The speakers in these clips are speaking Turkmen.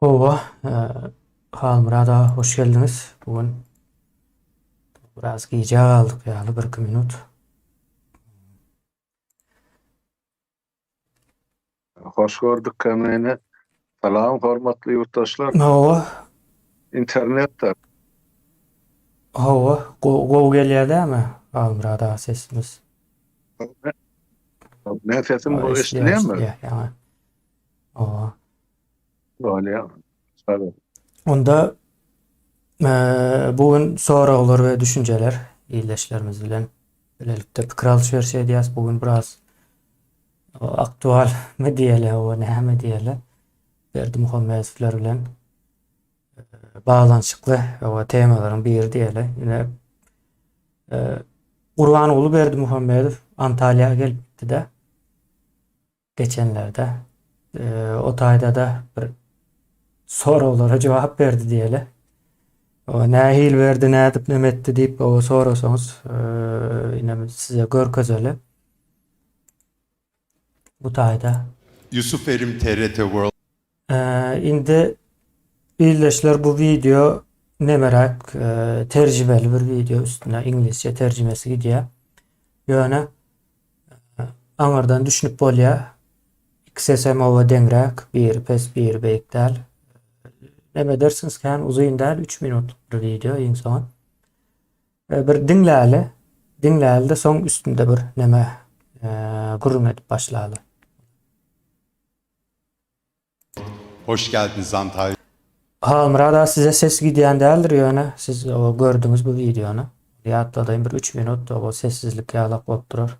Hawa, Halmyrat aga hoş geldiňiz. Bu gün biraz gijä galdyk ýaly, bir-iki minut. Hoş gördük Kemine. Salam hormatly ýurtdaşlar. Hawa. Internetde. Hawa, gowy gelýär dämi Halmyrat aga sesimiz? Men sesim gowy eşidilýärmi? Ýa, Hawa. Bolýar. Sag bol. Onda bu gün soraglar we düşünjeler ildeşlerimiz bilen bilelikde pikir alyş-beriş edýäs. Bu gün biraz aktual mı diýeli, o näme diýeli? Berdimuhamedowlar bilen baglanyşykly o temalaryň biri diýeli. Ine Gurbanguly Berdimuhamedow Antalýa gelip gitdi-de. Geçenlerde o taýda-da bir soraglara jogap berdi diýeli. O nähili berdi, nädip neme etdi diýip o sorasaňyz, ine size görkezeli. Bu taýda. Yusuf Erim TRT World. Indi ildeşler bu wideo nemeräk terjimeli bir wideo üstüne iňlisçe terjimesi gidýär. Ýöne aňyrdan düşünip bolýar. Ikisesem oba deňräk, biri pes, biri beýik däl. Neme edersiňiz kän uzyn däl, 3 minutlyk bir wideo iň soňy. Bir diňläli, diňläli-de soň üstünde bir neme gürrüň edip başlaly. Hoş geldiniz Antalya. Halmyrat aga size ses gidýän däldir ýöne siz gördüňiz bu wideony. Ýatladaýyn bir 3 minut o sessizlik ýalak bolup durar.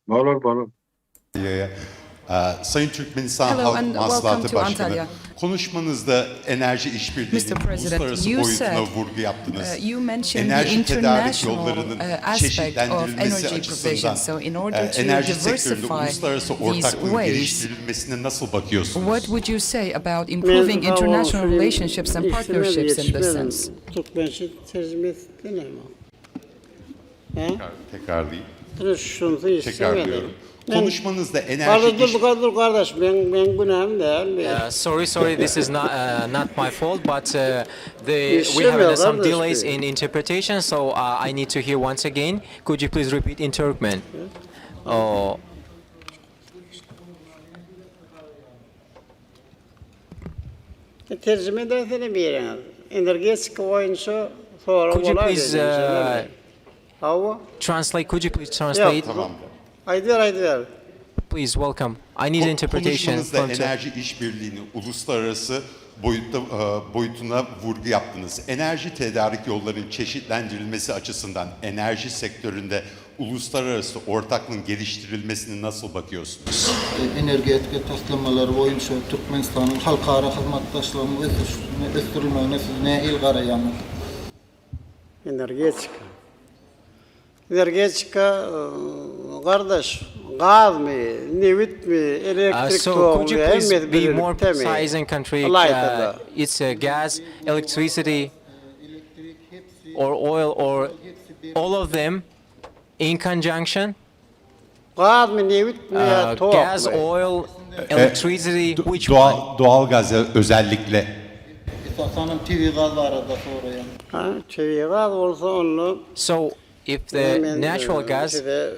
Bolar bolar. Sayın Türkmenistan Hello Halk and welcome Maslahatı to Başkanı, Antalya. konuşmanızda enerji Mr. işbirliğinin President, uluslararası you boyutuna said vurgu yaptınız. uh, you mentioned the Enerji tedarik international yollarının uh, aspect of çeşitlendirilmesi energy provision. açısından So in e, order to enerji sektöründe diversify uluslararası these ortaklığın ways, geliştirilmesine nasıl bakıyorsunuz? what would you say about Men improving sag boluň international şuny relationships and işlemedim partnerships in this ýetişmedim. sense? Türkmençe terjime etdiňmi? Hä? Tekrarlayayım. Dur şunsy işlemedim. Tekrarlıyorum. Men Konuşmanızda enerji Kardeş dur iş dur kardeş men men günäm däl. Uh, sorry, sorry, this is not uh, not my fault, but uh, the we have Işlemiyor uh, some kardeş delays bu. in interpretation, so uh, I need to hear once again. Could you please repeat in Turkmen? Oh, Terjime edersene biriňiz. Energetika boýunça sorag could you bolar please uh, Hawa. translate? Could you please translate? Ýok. Tamamdır. Aýdyber aýdyber. Please welcome. I need interpretation Konuşmanızda from Tur- enerji işbirliğini uluslararası boyutta e, boyutuna vurgu yaptınız. Enerji tedarik yollarının çeşitlendirilmesi açısından enerji sektöründe uluslararası ortaklığın geliştirilmesini nasıl bakıyorsunuz? Energetika taslamalary boýunça Türkmenistanyň halkara hyzmatdaşlygynyň ösüşine, ösdürilmegine siz nähili garaýaňyz? Energetika. Energetika gardaş, gazmy, nebitmi, Uh, elektrik so could togmy you please hemmesi be more birlikdemi? precise and concrete? Uh, Ylaýta-da. it's uh, gas, electricity, Elektrik hepsi, or oil, or hepsi bir all of them in conjunction? Gazmy, nebitmi ýa Uh, gas, tokmy? oil, electricity, which one? Doğal doğalgaz özellikle Esasanam tebigy gaz barada soraýan. Ha, tebigy gaz bolsa onda So if the men natural gas, size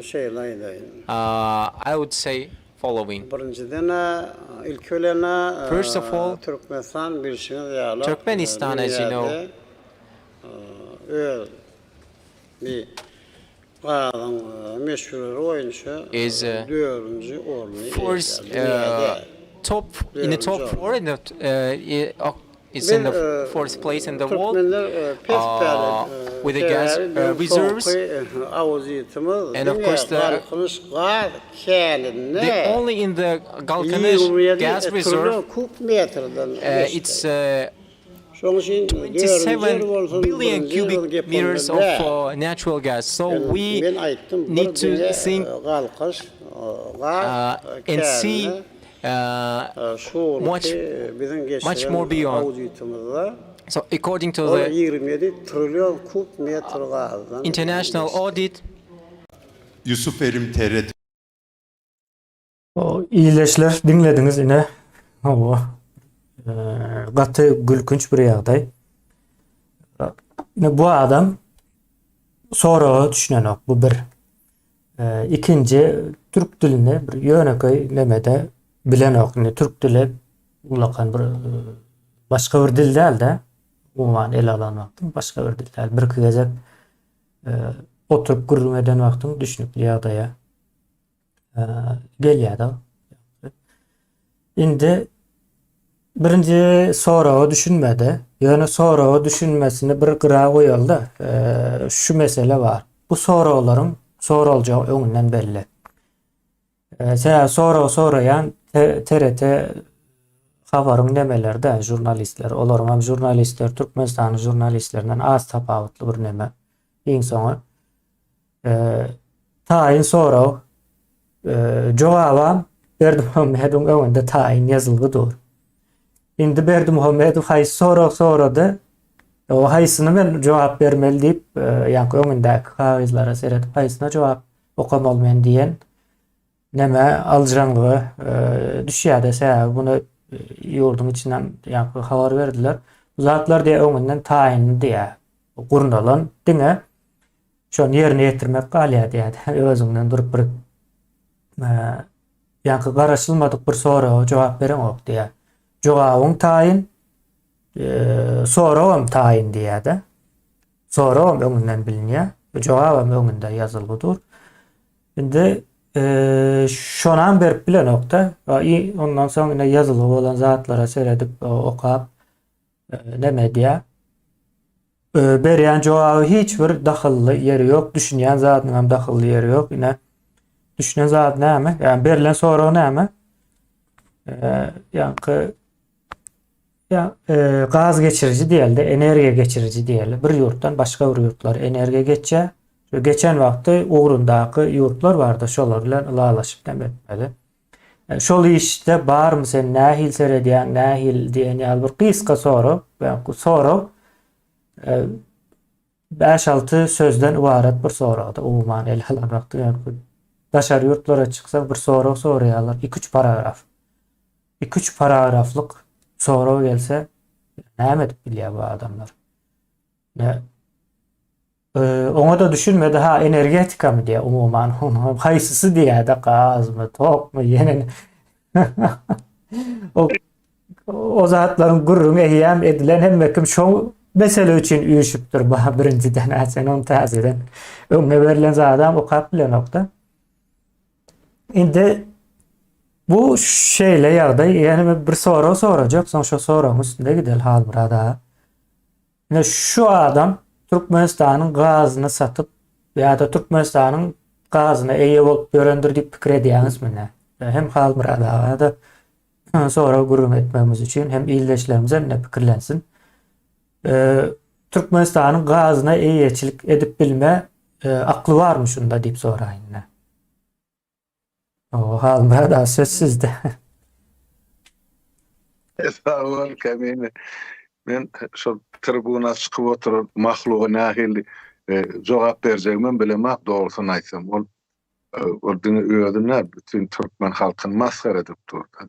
şeýle aýdaýyn. uh, I would say following. Birinjiden-ä, ilki bilen-ä, First of all, Türkmenistan bilşiňiz ýaly, Turkmenistan, as you know, dünýäde öz bir gazyň möçberleri boýunça is, uh, dördünji orny Fourth, eýeleýär dünýäde. uh, top in the Dördünji top orny. four in the uh, i- it's Biz in the fourth place in the world türkmenler pes uh, päli, with the gas sebäbi uh, biziň reserves soňky auditimiz and of diňe course the Galkynyş gaz käninde the only in the Galkynyş 27 gas reserve trillion kub metrden uh, geçdi. it's uh, Şonuň üçin dördünji ýer 27 bolsun, billion birinji ýer cubic gep meters onda of däl. uh, natural gas. So Men, we men aýtdym, bir need to diňe think Galkynyş gaz uh, and see käninde uh, şu much ýylky biziň much more geçiren beyond. auditimizde So according to ol the 27 trillion kub metr gazdan international geçdi. audit, Yusuf Erim TRT. O ildeşler diňlediňiz ine. Hawa. Gaty gülkünç bir ýagdaý. Ine bu adam soraga düşünenok bu bir. Ikinji türk dilini bir ýönekeý nemede bilenok. Indi türk dili ullakan bir başga bir dil däl-de. Umuman ele alan wagtyň başga bir dil däl. Birki gezek oturyp gürrüň eden wagtyň düşnükli ýagdaýa gelýär-de. Indi birinji soraga düşünmedi. Ýöne soraga düşünmesini bir gyra goýaly-da, şu mesele bar. Bu soraglaryň soraljagy öňünden belli. Sebäbi sorag soraýan TRT habaryň nemeleri-de, žurnalistler. Olaryň hem žurnalistler Türkmenistanyň žurnalistlerinden az tapawutly bir neme. Iň soňy Taýyn sorag. Jogabam Berdimuhamedowyň öňünde taýyn ýazylgy dur. Indi Berdimuhamedow haýsy sorag sorady, o haýsyny men jogap bermeli diýip, ýaňky öňündäki kagyzlara seredip haýsyna jogap okamaly men diýen neme aljyraňlyga düşýärdi. Sebäbi muny ýurduň içinden ýaňky habar berdiler. Bu zatlar diýä öňünden taýyndy diýä. Gurnalan diňe Şony ýerine ýetirmek galýar diýýär. Özüňden durup bir ýaňky garaşylmadyk bir soraga jogap bereňok diýýär. Jogabyň taýyn, soragam taýyn diýýär-de. Soragam öňünden bilinýär, jogabam öňünde ýazylgy dur. Indi şonam berip bilenok-da. Ondan soň ine ýazylgy bolan zatlara seredip, okap neme edýär. Berýän jogaby hiç bir dahylly ýeri ýok, düşünýän zadynyň hem dahylly ýeri ýok. Ine, düşünen zady näme? Ýagny berlen sorag näme? Ýaňky ýa gaz geçiriji diýeli, energiýa geçiriji diýeli. Bir ýurtdan başga bir ýurtlara energiýa geçýär. Şu geçen wagty ugrundaky ýurtlar bardy, şolar bilen ylalaşyp näme etmeli? Şol işde barmy sen nähili seredýäň nähili diýen ýaly bir gysga sorag bu sorag 5-6 sözden ybarat bir soragdy umuman ele alan wagty daşary ýurtlara çyksaň bir sorag soraýarlar 2-3 paragraf 2-3 paragraflyk sorag gelse näme edip bilýär bu adamlar ne Oňa-da düşünmedi, ha energetikamy diýýär umuman, haýsysy diýýär-de, gazmy, tokmy, ýene o, o zatlaryň gürrüňi eýýäm edilen hemme kim şo mesele üçin üýşüpdir bu birinjiden hä sen ony täzeden öňe berlen zadam okap bilenokda. Indi bu şeýle ýagdaý, ýene men bir sorag sorajak, soň şo soragyň üstünde gideli Halmyrat aga. Ine şu adam Türkmenistanyň gazyny satyp ýa-da Türkmenistanyň gazyna eýe bolup ýörendir diýip pikir edýäňizmi ine? Hem Halmyrat aga-da sorag gürrüň etmegimiz üçin hem ildeşlerimiz hem ine pikirlensin. Türkmenistanyň gazyna eýeçilik edip bilme akly barmy şunda diýip soraýyn ine. O Halmyrat aga söz sizde. Sag bol Kemine. Men şol tribuna çykyp oturan mahluga nähili e, jogap berjegimem bilemok dogrusyny aýtsam. Ol e, ol diňe özüni bütün türkmen halkyny masgara edip durdy.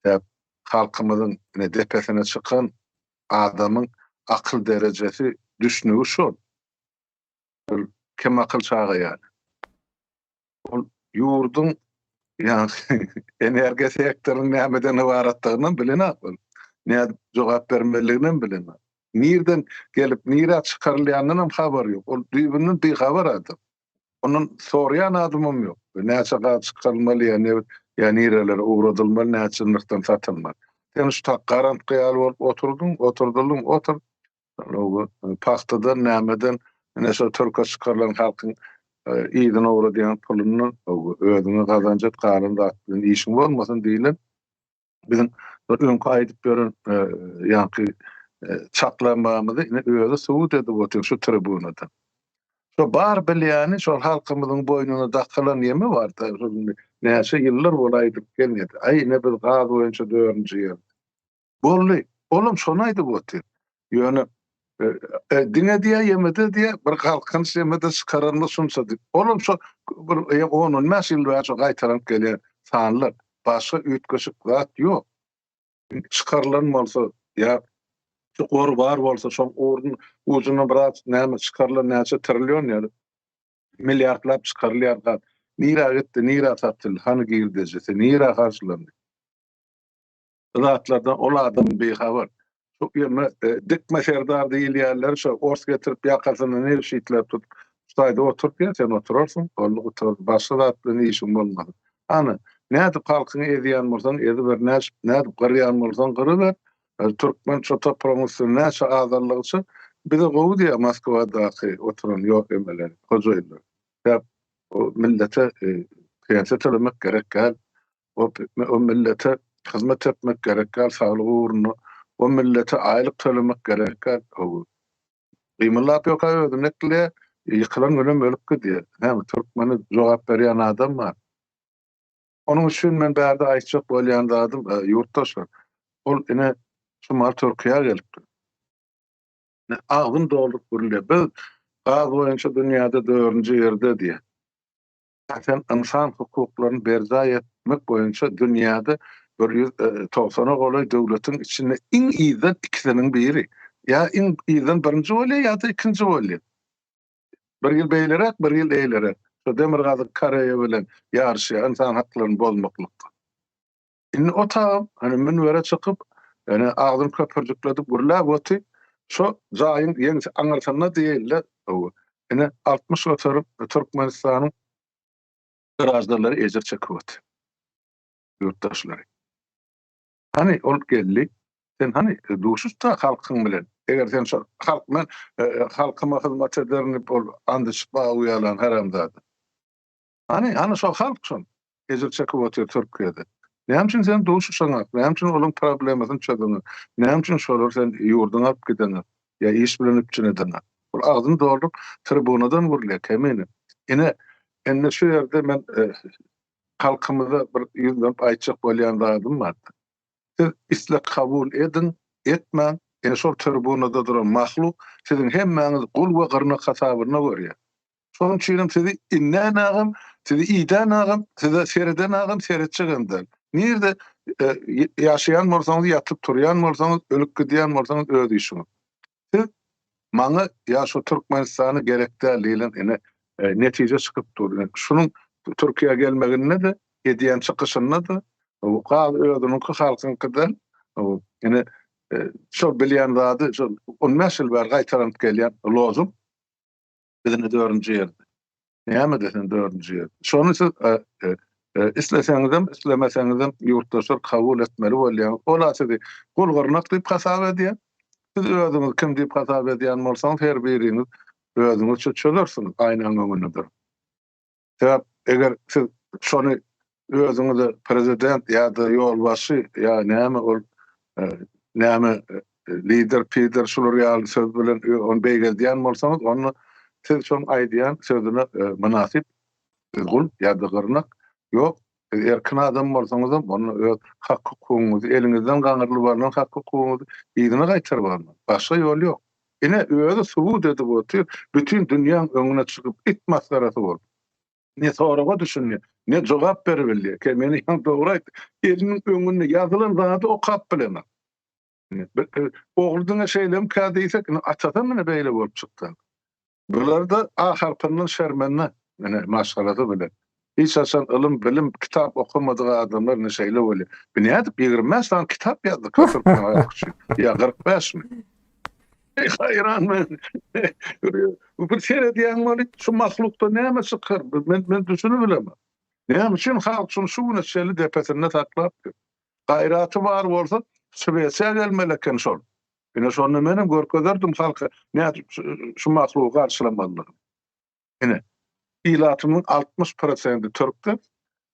Sebäp halkymyzyň ine depesine çykan adamyň akyl derejesi, düşnügi şol. Ol kemakyl çaga ýaly. Ol ýurduň ýagny energiýa sektorynyň nämeden ybaratdygynam bilenok ol. Nädip jogap bermelidiginem bilenok. Nirden gelip, nirä çykarylýanyndanam habary ýok. Ol düýbünden bihabar adam. Ondan soraýan adamam ýok. Näçe gaz çykarylmaly ýa nebit ýa nirelere ugradylmaly, näçe nyrhdan satylmaly. Sen şu tak garantgy ýaly bolup oturdyň, oturdyldyň, otur. Pagtadan nämeden ine şo türke çykarylan halkyň yzyna ugradýan pulundan özüňe gazanç et galan zat bilen işiň bolmasyn diýlen biziň bir öňki aýdyp ýören ýaňky çaklamamyzy ine özi subut edip otyr şu tribunada. Şo bar bilýäni şol halkymyzyň boýnuna dakylan ýemi barda näçe ýyllar bolup aýdyp gelýär. Aý ine biz gaz boýunça dördünji ýerde. Boldy. Olam şony aýdyp otyr. Ýöne e, e, diňe diýä ýemede diýä bir galkynyş ýemede çykaranymyz şunça diýip. Olam şo bir 10-15 ýyl bäri şo gaýtalanyp gelýän. Sanlar. Başga üýtgeşik zat ýok. Çykarylan bolsa ýa şu gor bar bolsa şoň ugrun ujuna biraz näme çykarylan näçe trillion ýa milliardlap çykarylýar zat. Nirä gitdi, nirä satyldy, hany girdejisi, nirä harçlandy? Bu zatlardan ol adam bihabar. Şu ýöne e, dikme serdar diýilýänler şo ors getirip ýakasyny nebşitläp tutup şu taýda oturyp ýa sen oturarsyň, boldy gutardy. Başga zat bilen işiň bolmaz. Hany, nädip halkyňy ezýän bolsaň eziber, nädip nädip gyrýan bolsaň gyryber. E, türkmen şu topragyň üstünde näçe azaldygyça bize gowy diýýär Moskwadaky oturan ýok emeler, hojaýynlar. Sebäp o millete e, pensiýa tölemek gerek däl. O, o millete hyzmat etmek gerek däl saglyk ugrunda. O millete aýlyk tölemek gerek däl. O gymyldap ýok özüni ekleýär, ýykylan günem ölüp gidýär. Näme türkmene jogap berýän adam bar. Onuň üçin men bärde aýtjak bolýan zadym e, ýurtdaşlar. Ol ine şu mal Türkiýä gelipdir. Ne agzyn dolduryp gürlýär. Biz gaz boýunça dünýäde dördünji ýerde diýýär. Sen ynsan hukuklaryny berjaý etmek boýunça dünýäde bir 190-a golaý döwletiň içinde iň yzdan ikisiniň biri. Ýa iň yzdan birinji bolýar ýa-da ikinji bolýar. Bir ýyl beýleräk, bir ýyl eýleräk. Şu Demirgazyk Koreýa bilen ýaryşýar ynsan haklaryny bozmaklykda. Indi o tagam hani münbere çykyp, ýani agzyny köpürjikledip gürläp oty, şo jaýyň ýeňse aňyrsynda diýeýli, ine 60 göterim Türkmenistanyň graždanlary ejir çekip oty. Ýurtdaşlary. Hany ol geldi, sen hany duşuş-da halkyň bilen. Eger sen şo halk men halkyma hyzmat ederin diýip ol and içip bagy haramzada. Hany, hany şo halk şol ejir çekip otyr Türkiýede. Näme üçin sen duşuşaňok? Näme üçin olaryň problemasyny çözeňok? Näme üçin şolary sen ýurduňa alyp gideňok? Ýa iş bilen üpjün edeňok? Ol agzyny dolduryp tribunadan gürlýär kemine. Ine, indi şu ýerde men e, halkymyza bir ýüzlenip aýtjak bolýan zadym bar. Siz isle kabul ediň, etmäň, ine şol tribunada duran mahluk siziň hemmäňizi gul we gyrnak hasabynda görýär. Şonuň üçinem sizi indän agam, sizi idän agam, size sereden agam seretjegem däl. Nirde e, ýaşaýan bolsaňyz, ýatyp turýan bolsaňyz, ölüp gidýän bolsaňyz öz işiňiz. Siz maňa ýa şu Türkmenistana gerek däl diýlen ine e, netije çykyp dur. Şunuň Türkiýä gelmeginde-de, edýän çykyşynda-da gaz özüniňki halkyňky däl. Ine e, şol bilýän zady şol 15 ýyl bäri gaýtalanyp gelýän lozung Bizine dördünji ýerde. Näme desen dördünji ýerde. Şony siz e, e, e, isleseňizem, islemeseňizem ýurtdaşlar kabul etmeli bolýaňyz. Ola sizi gul gyrnak diýip hasap edýär. Siz özüňiz kim diýip hasap edýän bolsaňyz, her biriňiz özüňizçe çözersiňiz aýnaň öňünde durup. Sebäp eger siz şony özüňize prezident ýa-da ýolbaşçy ýa näme ol e, näme e, lider, pider şular ýaly söz bilen ony beýgeldýän bolsaňyz, onda siz şoň aýdýan sözüne e, mynasyp gul ýa-da gyrnak ýok. Siz erkin adam bolsaňyzam, onda öz hak hukugyňyzy eliňizden gaňrylyp alnan hak hukugyňyzy yzyna gaýtaryp almaly. Başga ýol ýok. Ine özi subut edip otyr, bütin dünýäň öňüne çykyp it masgarasy bolup. Ne soraga düşündi, ne jogap beribildi. Ke meni ýaňy dogry aýtdy. Eliniň öňünde ýazylan zady okap bilenok. E, ogly diňe şeýlemkä diýsek, ine atasam ine beýle bolup çykdy. Bular-da A harpyndan şermende, ine maşgalasy bilen. Hiç haçan ylym, bilim, kitap okamadyk adamlar ine şeýle bolýar. Bu nädip 25 sany kitap ýazdyk türkmen halky üçin? Ýa 45mi? Ey haýran men. Bir seredýän bolup, şu mahlukda näme çykar? Men men düşünip bilemok. Näme üçin halk şuny şu güne çenli depesinde saklapdyr? Gaýraty bar bolsa, Şwesiýa gelmeli eken şol. Ine şonda menem görkezerdim halka nädip şu mahlugy garşylamalydygyny. Ine, ilatymyň 60 prosenti türkdir.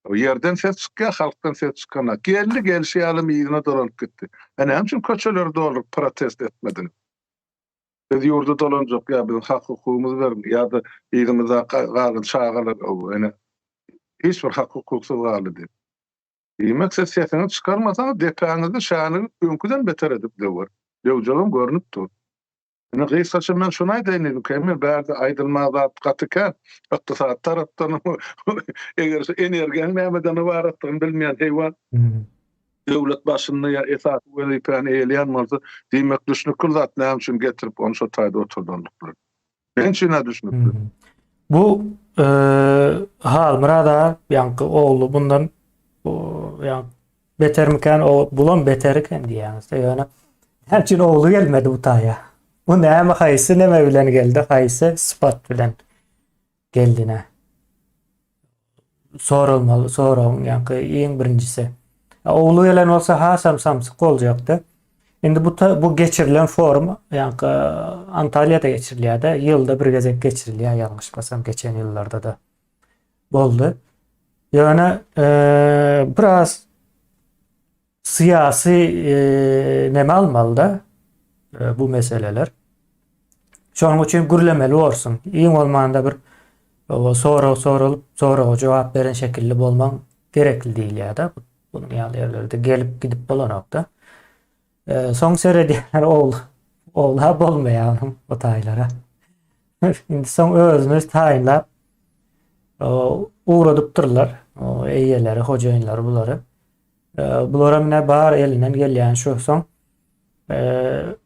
Ýerden ses çykýar, halkdan ses çykanok. Geldi, gelşi ýaly yzyna dolanyp gitdi. E näme üçin köçeleri dolduryp protest etmediňiz? Biz ýurda dolanjak ýa biziň hak hukugymyzy beriň ýa-da yzymyzda galan çagalar ine hiç bir hak hukuksyz galdy diýip. Diýmek siz sesiňizi çykarmasaňyz depäňizde şänigi öňküden beter edip döwer. Döwjegem görnüp dur. Ine gysgaça men şuny aýdaýyn diýdim, Kemil bärde aýdylmaga zat gaty kän. Ykdysady tarapdan eger şu energiýanyň nämeden ybaratdygyny bilmeýän heýwan döwlet başynda ýa esasy wezipäni eýeleýän bolsa, diýmek düşnükli zat näme üçin getirip ony şo taýda oturdandyklary. Meň üçin-ä düşnükli. Bu Halmyrat aga ýaňky ogly bundan ýaňky Betermikän o bulam beter eken diýýäňizde ýöne näme üçin ogly gelmedi bu taýa? Bu näme haýsy neme bilen geldi haýsy sypat bilen geldine? Soralmaly soragyň ýaňky iň birinjisi. Ogly gelen bolsa hasam samsyk boljakdy. Indi bu bu geçirilen forum ýaňky Antalýada geçirilýär-de, ýylda bir gezek geçirilýär ýalňyşmasam geçen ýyllarda-da. boldy. Ýöne biraz syýasy neme almaly-da bu meseleler. Şonuň üçin gürlemeli borsuň. Iň bolmanda bir sorag soralyp, soraga jogap beren şekilli bolmaň gerekli diýilýär-de. Bunuň ýaly ýerlerde gelip gidip bolanok-da. Soň seredýärler ogul ogla bolmaýar onuň o taýlara. Indi soň özüni taýynlap ugradypdyrlar. O eýeleri, hojaýynlary bulary. Bulara mine bar elinden gelýän şu soň.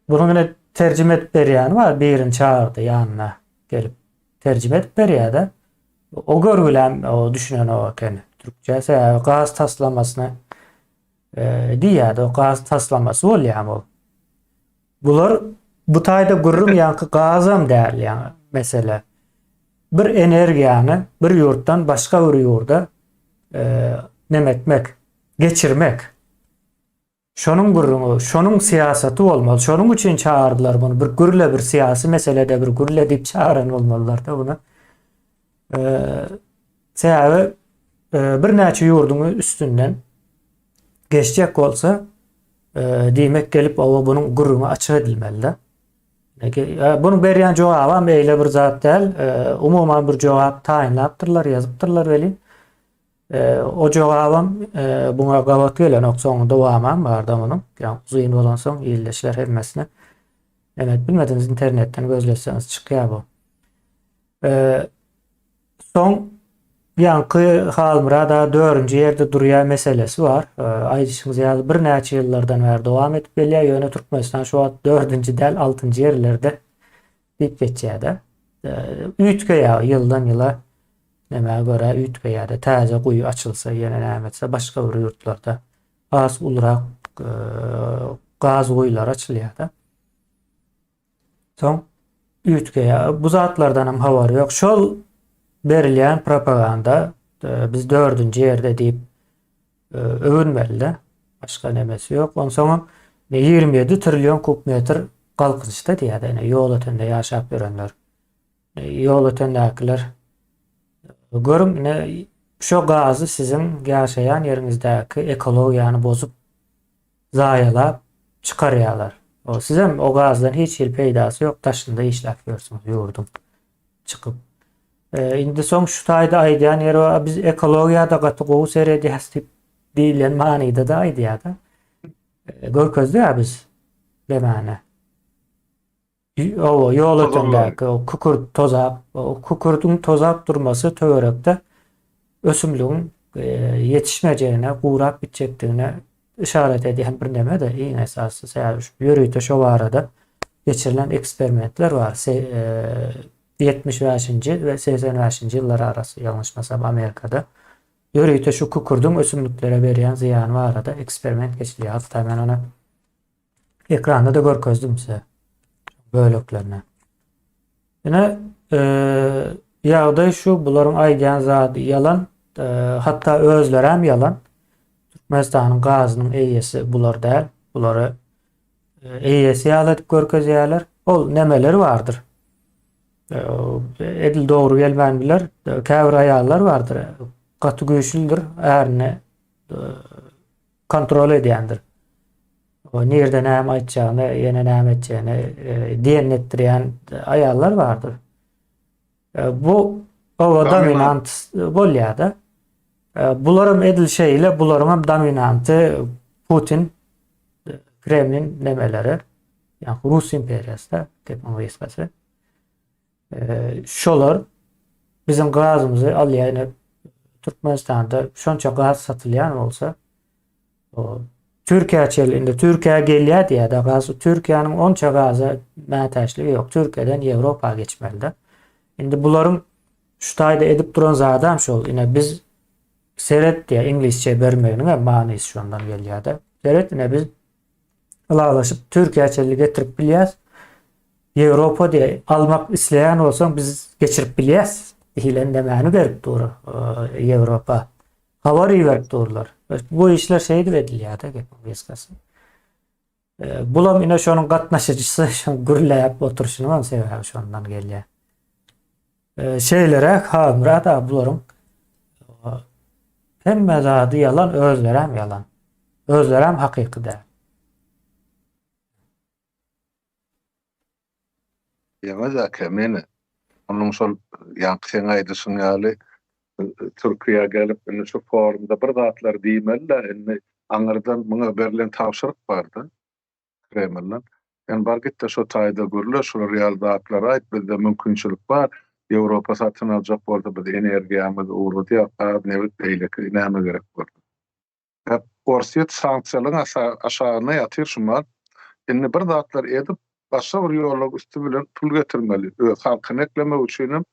Bunu mine terjime edip berýäni bar, birini çagyrdy ýanyna gelip terjime edip berýär-de. O görgülem o düşünenok eken türkçe. Sebäbi gaz taslamasyny Diýýärdi, o gaz taslamasy bolýar ol. Bular bu taýda gürrüň ýaňky gazam däl ýaňy mesele. Bir energiýany bir ýurtdan başga bir ýurda e, neme etmek, geçirmek. Şonuň gürrüňi, şonuň syýasaty bolmaly. Şonuň üçin çagyrdylar bunu. Bir gürle bir syýasy meselede bir gürle diýip çagyran bolmalylar da bunu. E, Sebäbi birnäçe ýurduň üstünden geçjek bolsa, diýmek gelip oba bunuň gürrüňi açyk edilmeli-de. Bunuň berýän jogabam beýle bir zat däl. Umuman bir jogap taýynlapdyrlar, ýazypdyrlar welin, o jogabam buňa gabat gelenok. Soň dowamam bar-da munuň. Ýa uzyn bolansoň ildeşler hemmesine. Evet, bilmediňiz internetden gözleseňiz çykýar bu. Soň ýaňky Halmyrat aga dördünji ýerde durýar meselesi bar. Aýdyşyňyz ýaly birnäçe ýyllardan bäri dowam edip gelýär. Ýöne Türkmenistan şu wagt dördünji däl, altynjy ýerlerde diýip geçýär-de. Üýtgeýär ýyldan ýyla nämä görä üýtgeýär-de. Täze guýy açylsa, ýene näme etse başga bir ýurtlarda has ulurak gaz guýulary açylýar-da. Soň üýtgeýär. Bu zatlardan hem habary ýok. Şol berilýän propaganda e, biz dördünji ýerde diýip e, öwünmeli-de. Başga nemesi ýok. Onsoňam 27 trillion kub metr galkynyşda diýýär ýene ýol ötende ýaşap ýörenler. E, ýol ötendäkiler görüň ine şo gazy siziň ýaşaýan ýeriňizdäki ekologiýany bozup zaýalap çykarýalar. O sizem o gazdan hiç hili peýdasy ýok daşynda işläp ýörsüňiz ýurduň çykyp. E, indi soň şu taýda aýdýan ýeri bar, biz ekologiýada gaty gowy seredýäs diýip diýlen manyda da aýdýar-da. E, görkezdi ya biz demäne. Owa, ýol ötendäki o kükürt tozap, o kükürdiň tozap durmasy töwerekde ösümligiň e, ýetişmejegine, gurap gitjekdigine yşarat edýän bir neme-de iň esasy sebäbi şu ýörite şo barada geçirilen eksperimentler bar. Se, e, 75-nji we 85-nji ýyllar arasy ýalňyşmasam Amerikada ýörite şu kükürdiň ösümliklere berýän zyýany barada eksperiment geçirilýär. Hatda men ony Ekranda da görkezdim size böleklerini. Ine e, ýagdaý şu bularyň aýdýan zady ýalan, e, hatda özleri hem ýalan. Türkmenistanyň gazynyň eýesi bular däl. Bulary e, eýesi ýaly edip görkezýärler. Ol nemeler bardyr. E, edil dogry gelmän biler. E, käbir aýallar bardyr. Gaty güýçlüdir. Ärine e, kontrol edýändir. O nirde näme aýtjagyny, ýene näme etjegini e, diýen etdirýän aýallar bardyr. E, bu oba dominant bolýar-da. E, bularam edil şeýle, bularyň hem dominanty Putin, Kremlin nemeleri. Ýa Rus imperiýasy-da, gepiň gysgasy. Şolar biziň gazymyzy alýar. Ine Türkmenistanda şonça gaz satylýan bolsa, o Türkiýä çenli indi Türkiýä gelýär diýýär-de gaz. Türkiýäniň onça gaza mätäçligi ýok. Türkiýeden Ýewropa geçmeli-de. Indi bularyň şu taýda edip duran zadam şol. Ine biz seret diýýär, iňlisçe bermeginiň hem manysy şondan gelýär-de. Seret ine biz ylalaşyp Türkiýä çenli getirip bilýäs. Ýewropa diýe almak isleýän bolsaň biz geçirip bilýäs diýlen nämäni berip dur Ýewropa. Habar iberip durlar. Bu işler şeýdip edilýär-de gepiň gysgasy. Bulam ine şonuň gatnaşyjysy, şoň gürläp oturyşynyň hem sebäbi şondan gelýär. Şeýleräk Halmyrat aga bularyň hemme zady ýalan, özlerem ýalan. Özlerem hakyky däl. Ýeňmez aka meni. Onuň şol ýaňky seň aýdyşyň ýaly Türkiýä gelip indi şu forumda bir zatlar diýmeli-dä indi aňyrdan muňa berlen tabşyryk barda Kremlden. Sen bar git-de şo taýda gürle şular ýaly zatlary aýt bizde mümkinçilik bar Ýewropa satyn aljak bolsa biz energiýamyzy ugradýas gaz nebit beýleki näme gerek bolsa. Orsýet sanksiýalaryň aşagynda ýatyr şumat. Indi bir zatlar edip, başga bir ýollaryň üsti bilen pul getirmeli. Öz halkyny eklemek üçinem,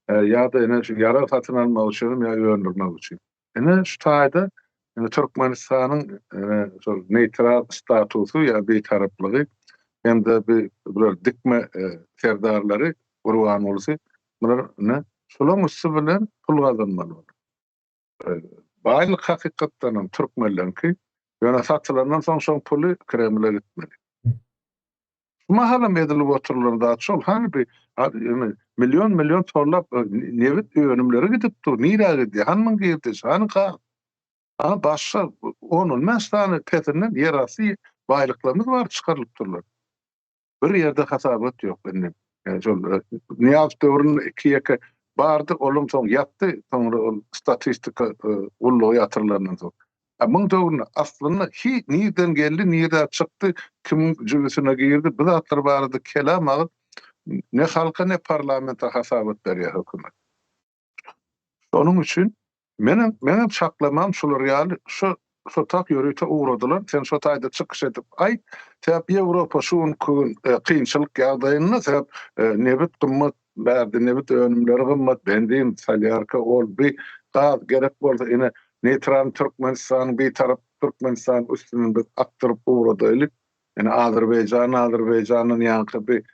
ýa-da ine şu ýarag satyn almak üçinem ýa öndürmek üçin. Ine şu taýda indi Türkmenistanyň şol neýtral statusy ýa bitaraplygy hem-de bi bular dikme serdarlary Gurbangulusy bular ine şolaryň üsti bilen pul gazanmaly bolar. Baýlyk hakykatdan hem türkmenleriňki, ýöne satylandan soň şoň puly Kremle gitmeli. Şu mahalam edilip oturylan zat şol, hany bir million-million tonlap nebit önümleri gidip dur, nirä gidýär, hany muň girdeji, hany gaz? Hany başga on-on bäş sany pesinden ýerasty baýlyklarymyz bar çykarylyp durlar. Bir ýerde hasabat ýok indi. Ýani şol Nyýazow döwründe iki-ýeke bardy, olam soň ýatdy, soňra ol statistika gullugy ýatyrylandan soň. A muň döwründe aslynda hiç nirden geldi, nirä çykdy, kimiň jübüsine girdi, bu zatlar barada kelam agyz ne halka, ne parlamente hasabat berýär hökümet. Şonuň üçin menem menem çaklamam şular ýaly şu şu tak ýörite ugradylar sen şo taýda çykyş edip aýt sebäp Ýewropa şu günki gün kynçylyk ýagdaýynda sebäp nebit gymmat bärde nebit önümleri gymmat benzin solýarka ol bi gaz gerek bolsa ine neýtral Türkmenistanyň bitarap Türkmenistanyň üstünden biz akdyryp ugradaýlyk Ýöne Azerbaýjan Azerbaýjandan ýaňky bir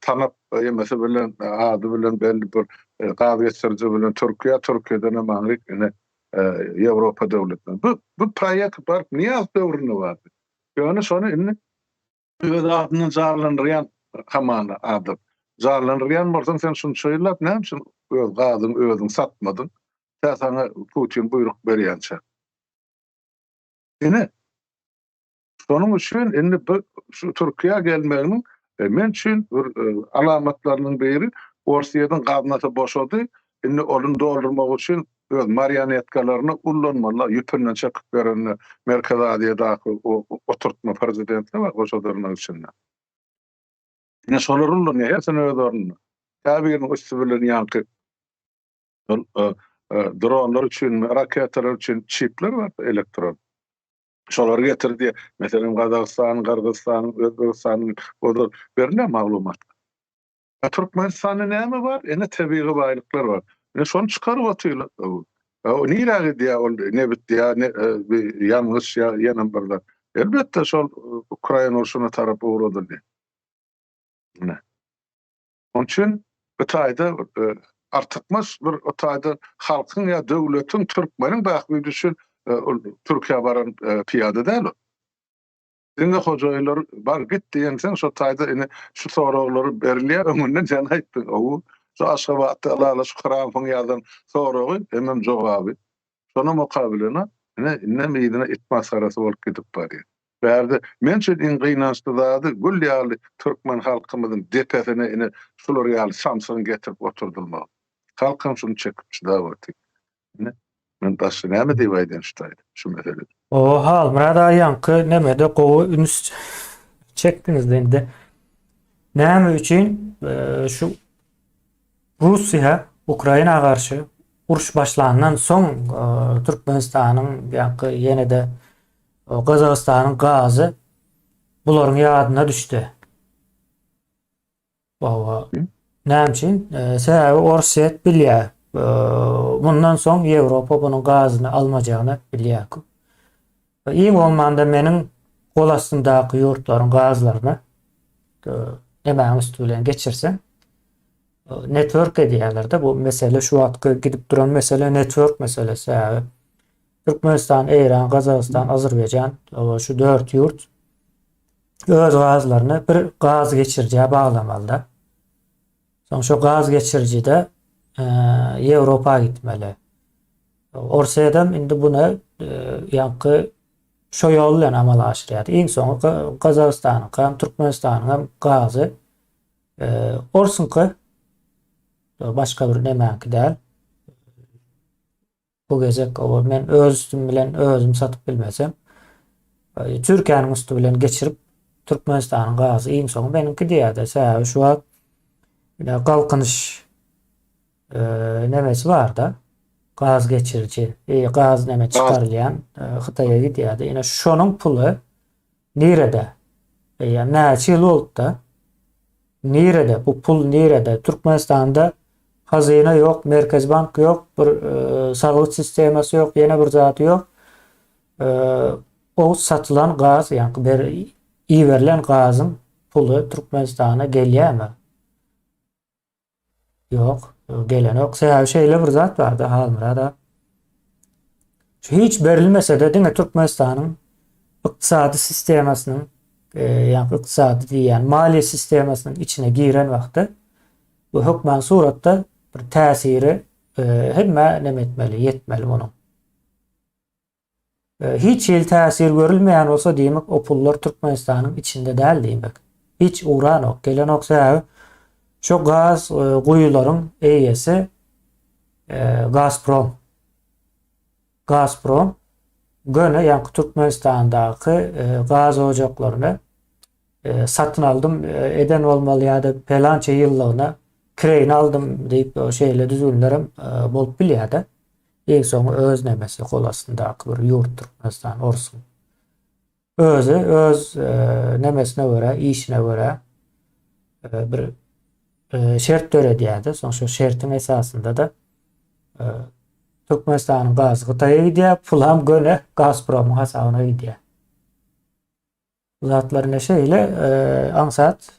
tanap ýemesi bilen ady bilen belli bir gaz geçiriji bilen Türkiýä, Türkiýeden hem aňryk ine Ýewropa döwletine. Bu bu proýekt baryp Nyýazow döwründe bardy. Ýöne şony indi öz adyndan janlandyrýan hamana adam. Janlandyrýan bolsaň sen şunça ýyllap näme üçin öz gazyňy özüň satmadyň? Tä saňa Putin buýruk berýänçä. Ine Şonuň üçin indi bu şu Türkiýä gelmeginiň men üçin bir alamatlarynyň biri Orsýetiň gaznasy boşady, indi ony doldurmak üçin öz marionetkalaryny ullanmalylar, ýüpünden çekip berende Merkezi Aziýadaky oturtma prezidentler bar goşa dyrnak içinde. Ine şolary ullanýar, hersini öz ornunda. Käbiriniň üsti bilen ýaňky şol dronlar üçin, raketalar üçin çipler bar elektron. Şolary getir diýýär. Meselem, Gazagystanyň, Gyrgyzystanyň, Özbegistanyň ozal berilýär maglumat. A Türkmenistanda näme bar? Ine tebigy baýlyklar bar. Ine şony çykaryp otyrlar. O nirä gidýär ol nebit ýa ýangyç ýa ýene bir zat. Elbetde şol Ukraina urşuna tarap ugradyldy. Ine. Onuň üçin bu taýda artykmaç bir o taýda halkyň ýa döwletiň, türkmeniň bähbidi üçin ol Türkiýä baran pyýada däl ol. Diňe hojaýynlar bar git diýensoň şo taýda ine şu soraglary berilýär öňünden sen aýtdyň ow şu Aşgabatda ylalaşyk Trampyň ýazan soragy hemem jogaby. Şonam okabilena ine indem yzyna it masgarasy bolup gidip barýar. Bärde men üçin iň gynançly zady gül ýaly türkmen halkymyzyň depesine ine şular ýaly samsygyň getirip oturdylmagy. Halkam şuny çekip çydap otyr. Ine men başga näme diýip aýdaýyn şu taýda şu meselede. O Halmyrat aga ýaňky nemede gowy üns çekdiňizde indi. Näme üçin şu Russiýa Ukraina garşy uruş başlandan soň Türkmenistanyň ýa-da ýene-de Gazagystanyň gazy bularyň ýadyna düşdi. Hawa. Näme üçin? Sebäbi Orsýet bilýär. Mundan soň Ýewropa bunuň gazyny almajagyny bilýär. Iň bolmanda meniň gol astymdaky ýurtlaryň gazlaryny nemäň üsti bilen geçirseň, network edýärler-de. Bu mesele şu wagtky gidip duran mesele network meselesi. Sebäbi Türkmenistan, Eýran, Gazagystan, Azerbaýjan şu dört ýurt öz gazlaryny bir gaz geçirijä baglamalyda. Soň şu gaz geçirijide Ýewropa gitmeli. Orsýedem indi buny ýaňky şo ýol bilen amala aşyrýar. Iň soňy Gazagystanyňky hem, Türkmenistanyň hem gazy orsuňky başga bir nemäňki däl. Bu gezek oba men öz üstüm bilen özüm satyp bilmesem, Türkiýäniň üsti bilen geçirip Türkmenistanyň gazy iň soňy meniňki diýýärdi. Sebäbi şu wagt ine galkynyş e, nemesi barda. Gaz geçiriji, e, gaz neme çykarylýan e, Hytaýa gidýärdi. Ine şonuň puly Nirede? Eýýäm näçe ýyl bolupda? Nirede? Bu pul nirede? Türkmenistanda hazyna ýok, Merkezi bank ýok, bir e, salgyt sistemasy ýok, ýene bir zady ýok. E, o satylan gaz, ýagny ber iberilen gazyň puly Türkmenistana gelýärmi? Ýok, gelenok. Sebäbi şeýle bir zat barda Halmyrat aga. Şu hiç berilmese-de diňe Türkmenistanyň ykdysady sistemasynyň, e, ýagny ykdysady diýýän maliýe sistemasynyň içine giren wagty bu hökman suratda bir täsiri e, hemmä neme etmeli, ýetmeli munuň. Hiç hili täsir görülmeýän bolsa diýmek o pullar Türkmenistanyň içinde däl diýmek. Hiç ugranok, gelenok sebäbi şo gaz e, guýularyň eýesi e, Gazprom. Gazprom göni ýaňky Türkmenistandaky e, gaz ojaklaryny satyn aldym eden bolmaly ýa-da pelança ýyllygyna kireýine aldym diýip şeýle düzgünlerem bolup bilýär-de. Iň soňy öz nemesi gol astyndaky bir ýurt Türkmenistan orsuň. Özi öz e, nemesine görä, işine görä e, bir e, şert döredýärdi. Soň şu şertiň esasynda da e, Türkmenistanyň gazy Hytaýa gidýär, pulam göne Gazpromyň hasabyna gidýär. Bu zatlar ine şeýle e, aňsat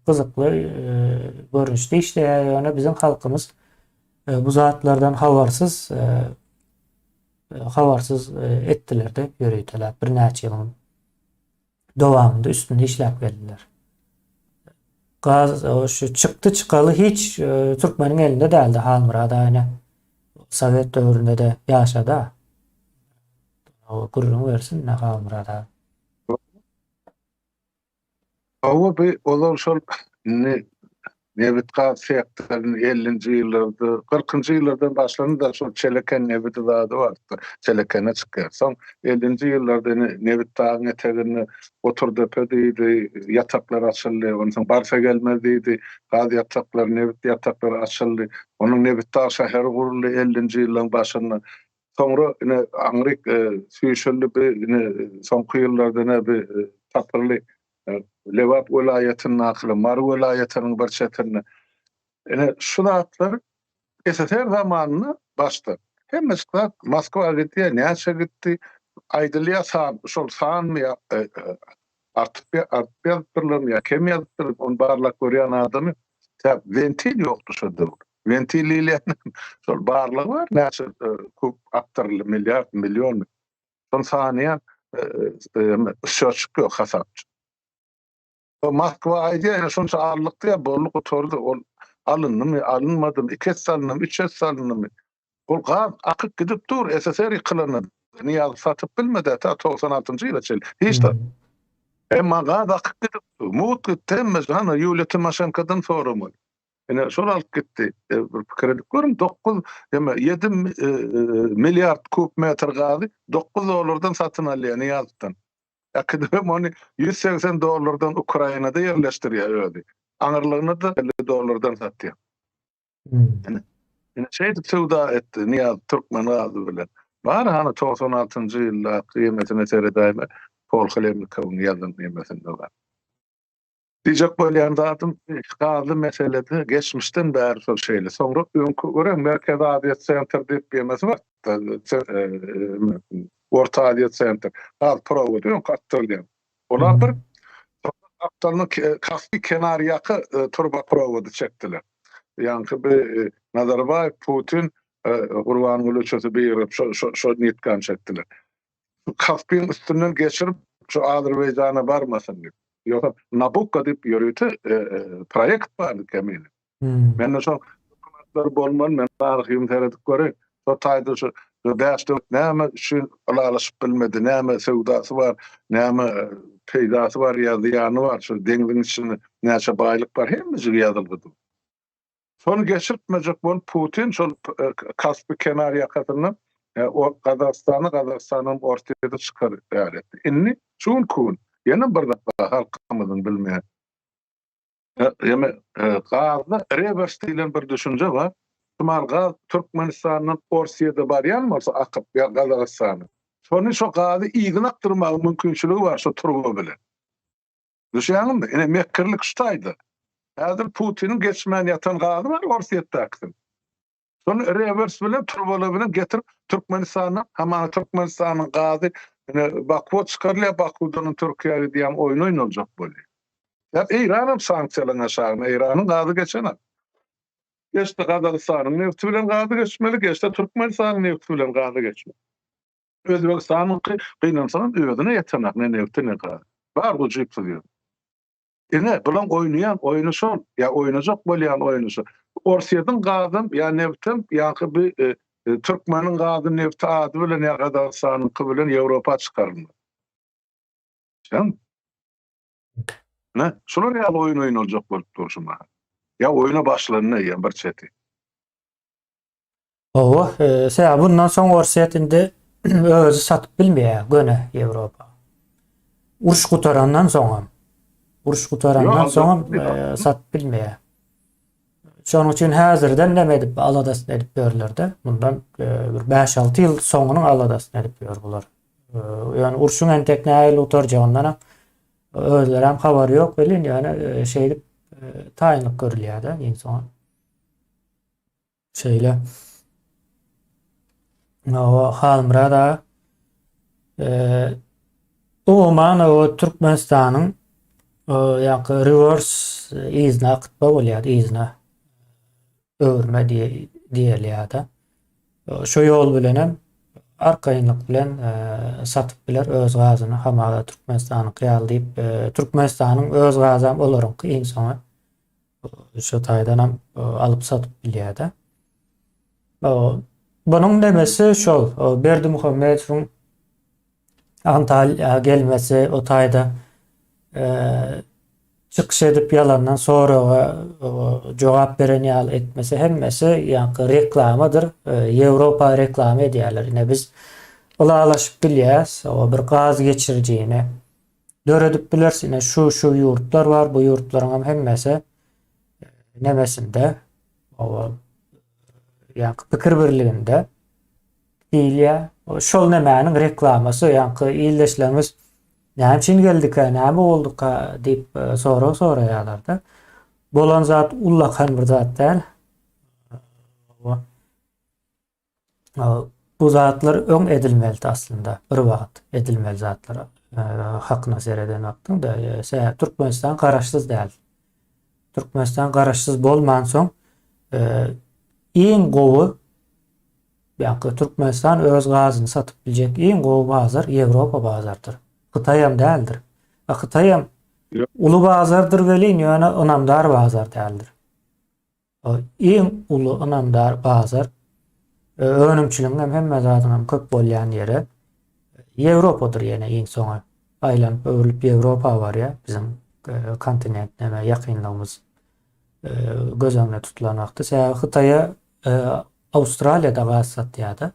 gyzykly e, görnüşde işleýär. Ýöne biziň halkymyz e, bu zatlardan habarsyz habarsyz etdiler-de ýöriteläp birnäçe ýylyň dowamynda üstünde işläp geldiler. Gaz şu çykdy çykaly hiç türkmeniň elinde däldi Halmyrat aýna. Sowet döwründe-de ýaşady. O gürrüň bersin ne Halmyrat aga. Hawa bu ozal şol indi nebit-gaz sektoryny 50-nji ýyllarda, 40-njy ýyllardan başlandy-da şol Çeleken nebiti zady bardy. Çelekene çykýar. Soň 50-nji ýyllarda indi nebit dagyň eteginde Goturdepe diýdi, ýataklar açyldy. Onsoň Barsagelmez diýdi, gaz ýataklary, nebit ýataklary açyldy. Onuň Nebitdag şäheri guruldy 50-nji ýyllaryň başynda. Soňra ine aňryk süýşüldi bi ine soňky ýyllarda ine bi tapyldy. Lebap welaýatyndaky, Mary welaýatynyň bir çetinde. Ine şu zatlar SSR zamanynda başda hemme zat Moskwa gitdi, näçe gitdi, aýdylýar san, şol sanmy ýa artyk artyk ýazypdyrlarmy ýa kem ýazypdyrlar, ony barlap görýän adamy tä wentil ýokdy şo döwür. Wentil diýilýän şol barlyk bar, näçe kub akdyryldy, milliard, million. Şony sanaýan счетчик ýok, hasapçy. Moskwa aýdýar, ýa şonça aldyk diýýär, boldy, gutardy. Ol alyndymy, alynmadymy, iki esse alyndymy, üç esse alyndymy? Ol gaz akyp gidip dur, SSR ýykylanda. Nyýazow satyp bilmedi, ta 96-njy ýyla çenli. Hiç zat. Emma gaz akyp gidip dur. Mugt gitdi hemmesi. Hany Ýuliýa Timoşenkodan soramaly. Ine şol alyp gitdi. E, bir pikir edip görüň, 9 ýa 7 e, e, milliard kub metr gazy 9 dollardan satyn alýar Nyýazowdan. Äkidibem ony 180 dollardan Ukrainada ýerleşdirýär özi. Aňyrlygyna-da 50 dollardan satýar. Ine, ine şeýdip söwda etdi Nyýaz türkmen gazy bilen. Bar hany 96-njy ýyldaky ýemesine seredäýme, Pol Hlemnikowyň ýazan ýemesinde bar. Diýjek bolýan zadym, gazly meselede geçmişden bäri şol şeýle. Soňra öňki görem Merkezi Aziýa sentr diýip ýemesi bar. Orta Aziýa sentr. Gaz prowody öňki akdyrylýan. Olar bir gapdalyna Kaspi kenarýaka turbaprowody çekdiler. Ýaňky bir Nazarbaýew, Putin, Gurbanguly üçüsi birigip şo şo nitkany çekdiler. Kaspiň üstünden geçirip şu Azerbaýjana barmasyn diýip. Ýogsa Nabukko diýip ýörite proýekt bardy kemine. Mende şo dokumentler bolmaly, men arhiwim seredip göreýin. Şo taýda şu bäş döwlet näme üçin ylalaşyp bilmedi, näme söwdasy bar, näme peýdasy bar ýa zyýany bar, şu deňziň içinde näçe baýlyk bar, hemmejigi ýazylgydy. Şony geçirtmejek bolup Putin şol Kaspi kenar ýakasyndan Gazagystany, Gazagystandan Orsýeti çykar ýaly etdi. Indi şu günki gün ýene bir zat bar halkymyzyň bilmeýän. Ýöne gazda rewers diýlen bir düşünje bar. Şumal gaz Türkmenistandan Orsýete barýan bolsa akyp ýa Gazagystana. Şony şo gazy yzyna akdyrmagyň mümkinçiligi bar şo turba bilen. Düşýäňizmi? Ine mekirlik şu taýda. Häzir Putiniň geçmän ýatan gazy bar Orsýetdäkisiniň. Şony rewers bilen turbalar bilen getirip Türkmenistana, hamana Türkmenistanyň gazy ine Bakuwa çykarylýar, Bakuwdanam Türkiýä gidýän oýun oýnaljak bolýar. Ýa Eýranam sanksiýalaryň aşagynda, Eýranyň gazy geçenak. Geçse Gazagystanyň nebti bilen gazy geçmeli, geçse Türkmenistanyň nebti bilen gazy geçmeli. Özbegistanyňky gynansagam özüne ýetenak ne nebti ne gazy. Bar ujypsyz ýeri. Ine, bulaň oýnaýan oýny şol, ýa oýnajak bolýan oýny şol. Orsýetiň gazam ýa nebtem ýaňky bi türkmeniň gazy nebti ady bilen ýa Gazagystanyňky bilen Ýewropa çykarylmaz. Sen? Ne, şular ýaly oýun oýnaljak bolup dur şu mahal. Ýa oýna başlandy eýýäm bir çeti. Hawa, sebäbi bundan soň Orsýet indi özi satyp bilmeýär göni Ýewropa. Uruş gutarandan soňam. Uruş gutarandan soňam satyp bilmeýär. Şonuň üçin häzirden näme edip aladasyny edip ýörler-de. Bundan bir 5-6 ýyl soňunyň aladasyny edip ýör bular. Ýöne urşuň entek nähili gutarjagyndan özleri hem habary ýok welin, ýöne şeýdip taýynlyk görülýär-de iň soňy. Şeýle. Hawa, Halmyrat aga. Eee, umuman o Türkmenistanyň ýa-da reverse yzyna akytma bolýar, yzyna öwürme diýilýär-de. Şo ýol bilen hem arkaýynlyk bilen satyp biler öz gazyny hamala Türkmenistanyňky ýaly diýip, Türkmenistanyň öz gazam olaryňky iň soňy. Şu taýdan hem alyp satyp bilýär-de. Bunuň demesi şol Berdimuhamedowyň Antalýa gelmesi o taýda çykyş edip ýalandan soraga jogap beren ýaly etmesi hemmesi ýaňky reklamadyr. Ýewropa reklama edýärler. Ine biz ylalaşyp bilýäs, o bir gaz geçirijini döredip bileris. Ine şu şu ýurtlar bar, bu ýurtlaryň hem hemmesi nemesinde o ýaňky pikir birliginde diýilýär. Şol nemäniň reklamasy, ýaňky ildeşlerimiz näme üçin geldikä, näme bolduka diýip e, sorag soraýarlar-da. Bolan zat ullakan bir zat däl. Bu zatlar öň edilmelidi aslynda. Bir wagt edilmeli zatlar. Hakyna sereden wagtyňda sebäbi Türkmenistan garaşsyz däl. Türkmenistan garaşsyz bolmansoň iň gowy ýa-da Türkmenistan öz gazyny satyp biljek iň gowy bazar Ýewropa bazardyr. Hytaýam däldir. Hytaýam uly bazardyr welin ýöne ynamdar bazar däldir. Iň uly ynamdar bazar, önümçiligiň hem hemme zadyň hem köp bolýan ýeri Ýewropadyr ýene iň soňy. Aýlanyp öwrülip Ýewropa barýar biziň kontinent näme ýakynlygymyz göz öňünde tutulan wagtda. Sebäbi Hytaýa Awstraliýada gaz satýar-da.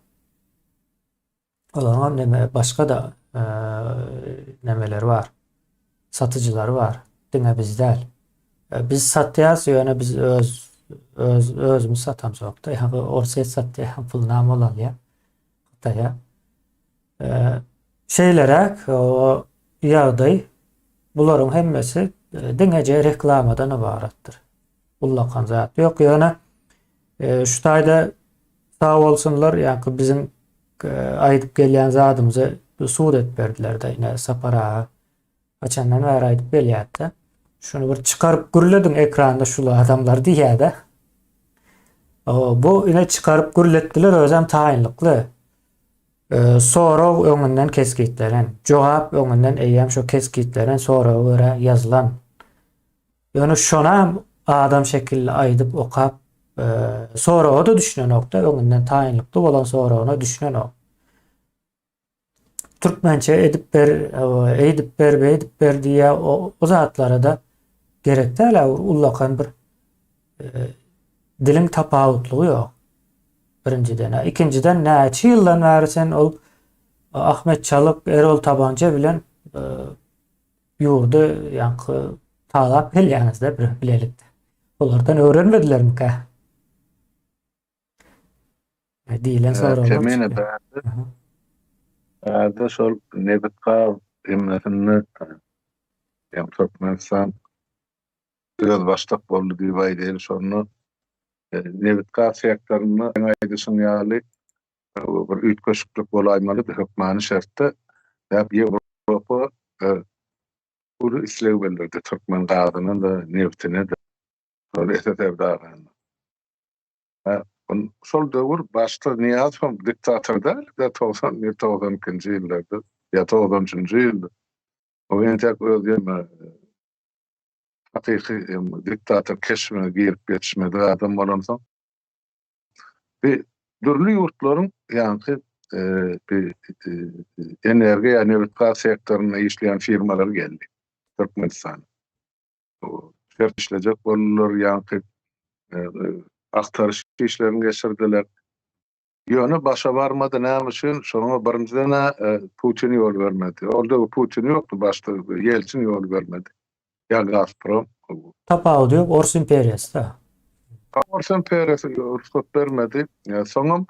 Olaryň hem näme başga-da. nemeleri bar. Satyjylary bar. Diňe biz däl. Biz satýas, ýöne biz öz öz özümiz satamzok-da. Ýa Orsýet satýar, pulunam ol alýar. Hytaýa. Şeýleräk o ýagdaý bularyň hemmesi diňeje reklamadan ybaratdyr. Ullakan zat ýok. Ýöne şu taýda sag bolsunlar, ýa-ki biziň aýdyp gelýän zadymyzy sud edip berdiler-de. Ine Sapar aga haçandan bäri aýdyp gelýärdi. Şuny bir çykaryp gürlediň ekranda şul adamlar diýýär-de. Bu ine çykaryp gürletdiler özem taýynlykly. Sorag öňünden kesgitlenen, jogap öňünden eýýäm şo kesgitlenen soraga görä ýazylan. Ýöne şonam adam şekilli aýdyp okap soraga-da düşünenok-da, öňünden taýynlykly bolan soragyna düşünenok. Türkmençe edip ber, eýdip ber, beýdip ber diýýär, o, o zatlara-da gerek däl, ullakan bir diliň tapawutlygy ýok. Birinjiden. Ikinjiden näçe ýyldan bäri sen ol Ahmet Çalyk, Erol Tabanca bilen ýurdy ýaňky talap gelýäňizde bir bilelikde. Olardan öwrenmedilermikä? Diýlen soraglar. Kemine bärde. Bärde şol nebit gaz hemmesinde ýa Türkmenistan özbaşdak boldy diýip aýdaýly şonda nebit gaz sektorynda aýdyşyň ýaly bir üýtgeşiklik bolaýmalydy hökmany şertde. Sebäp Ýewropa uly isleg bildirdi türkmen gazyna-da, nebtine-de. Şol SSR dagynda. Şol döwür başda Nyýazow diktator däldi-de, 91, 92-nji ýyllarda ýa 93-nji ýylda. O entek öz ýene hakyky diktator keşbine girip ýetişmedik adam bolansoň, bir dürli ýurtlaryň ýaňky bir energiýa, nebit-gaz sektorynda işleýän firmalar geldi Türkmenistana. Şert işlejek boldular, ýaňky agtaryş işlerini geçirdiler. Ýöne başa barmady, näme üçin? Şoňa birinjiden-ä Putin ýol bermedi. Ol döwür Putin ýokdy, başda Ýeltsin ýol bermedi. Ýa Gazprom. Tapawudy ýok, Ors imperiýasy-da. Ors imperiýasy rugsat bermedi. Soňam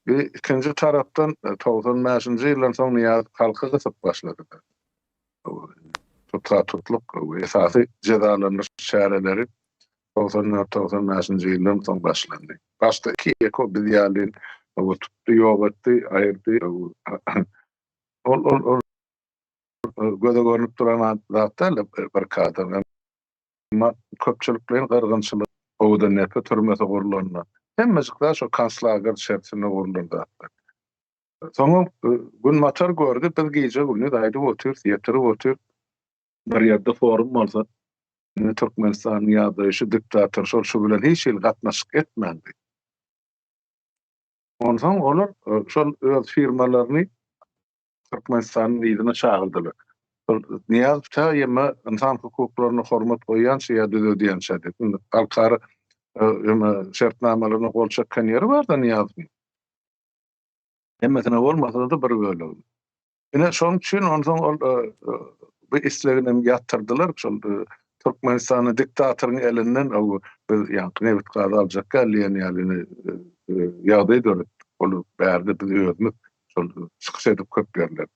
bir ikinji tarapdan 95-nji ýyldan soň Nyýazow halky gysyp başlady. Tutha-tutluk esasy jezalandyryş çäreleri 94-95-nji ýyldan soň başlandy. Başda iki eko biz ýaly tutdy, ýok etdi, aýyrdy. Ol ol ol göze görnüp duran zat däl bir kadr. Emma köpçülikleýin gyrgynçylyk Owadandepe türmesi gurlanda hemmejik zat şo konslager şertinde gurlan zatlar. Soňam Günbatar gördi, biz gije-gündiz aýdyp otyrys, ýetirip otyrys. Bir ýerde forum bolsa, indi Türkmenistanyň ýagdaýy şu diktator şol şu bilen hiç hili gatnaşyk etmäň diýip. Onsoň olar şol öz firmalaryny Türkmenistanyň yzyna çagyrdylar. Şol Nyýazow tä ýeme ynsan hukuklaryna hormat goýýança ýa düzedýänçä diýip, indi halkara ýeme şertnamalaryna gol çeken ýeri bar-da Nyýazowyň. Hemmesine bolmasa-da bir bölegini. Ine şonuň üçin onsoň ol bu islegini hem ýatyrdylar. Şol Türkmenistany diktatoryň elinden biz ýaňky nebit gaz aljak däl diýen ýaly ýagdaý döretdik. Ol bärde biz özümiz şol çykyş edip köp ýerlerde.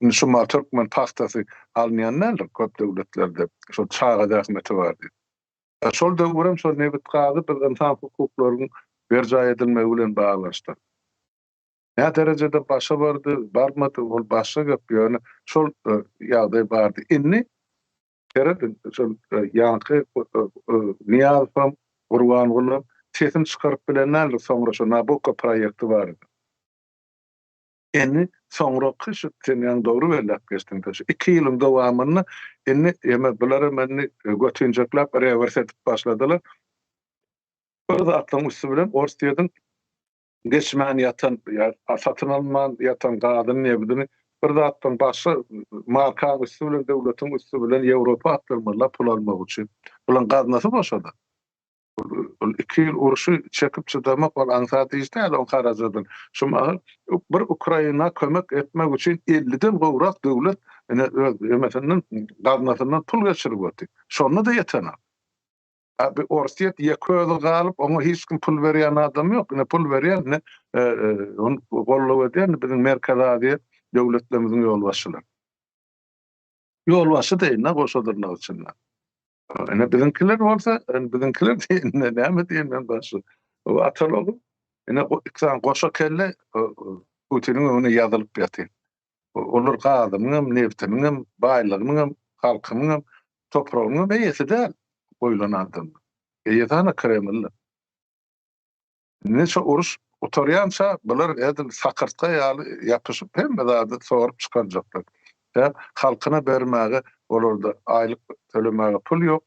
Indi şu mal türkmen pagtasy alynýan däldir köp döwletlerde. Şol çaga zähmeti bar diýip. Şol döwürem şol nebit gazy biz ynsan hukuklarynyň berjaý edilmegi bilen baglanyşdyrdyk. Nä derejede başa bardy, barmady, ol başga gep, ýöne şol ýagdaý bardy. Indi serediň, şol ýaňky Nyýazowam, Gurbangulam sesini çykaryp bilen däldir soňra şo Nabukko proýekti barada. Indi soňraky şu sen ýaňy dogry belläp geçdiň, şu iki ýylyň dowamynda indi ýeme bular hem indi götinjekläp rewers edip başladylar. Bir zatlaryň üsti bilen Orsýetiň geçmän ýatan ýa satyn alynman ýatan gazyny, nebidini bir zatdan başga markaň üsti bilen döwletiň üsti bilen Ýewropa atdyrmalylar pul almak üçin. Bularyň gaznasy boşady. Ol 2 ýyl urşy çekip çydamak ol aňsat iş däl, oň harajadyny. Şu mahal bir Ukraina kömek etmek üçin 50-den gowrak döwlet ine öz emesinden gaznasyndan pul geçirip otyr. Şonda-da ýetenok. Abi Orsýet ýeke özi galyp, oňa hiç kim pul berýän adam ýok. Ine pul berýän, ine ony goldaw edýän biziň Merkezi Aziýa döwletlerimiziň ýolbaşçylary. Ýolbaşçy deýin-de goşa dyrnak içinde. Ine biziňkiler bolsa, ine biziňkiler diýende näme diýen men başy. O ataly ine iki sany goşa kelle Putiniň öňüne ýazylyp ýatyr. Olar gazynyň hem, nebtiniň hem, baýlygynyň hem, halkynyň hem, topragynyň hem eýesi däl goýlan adamlar. Eýesi hany Kremlde. Indi şu uruş gutarýança bular edil sakyrtga ýaly ýapyşyp hemme zady sorup çykarjaklar. Sebäp halkyna bermäge olarda aýlyk tölemäge pul ýok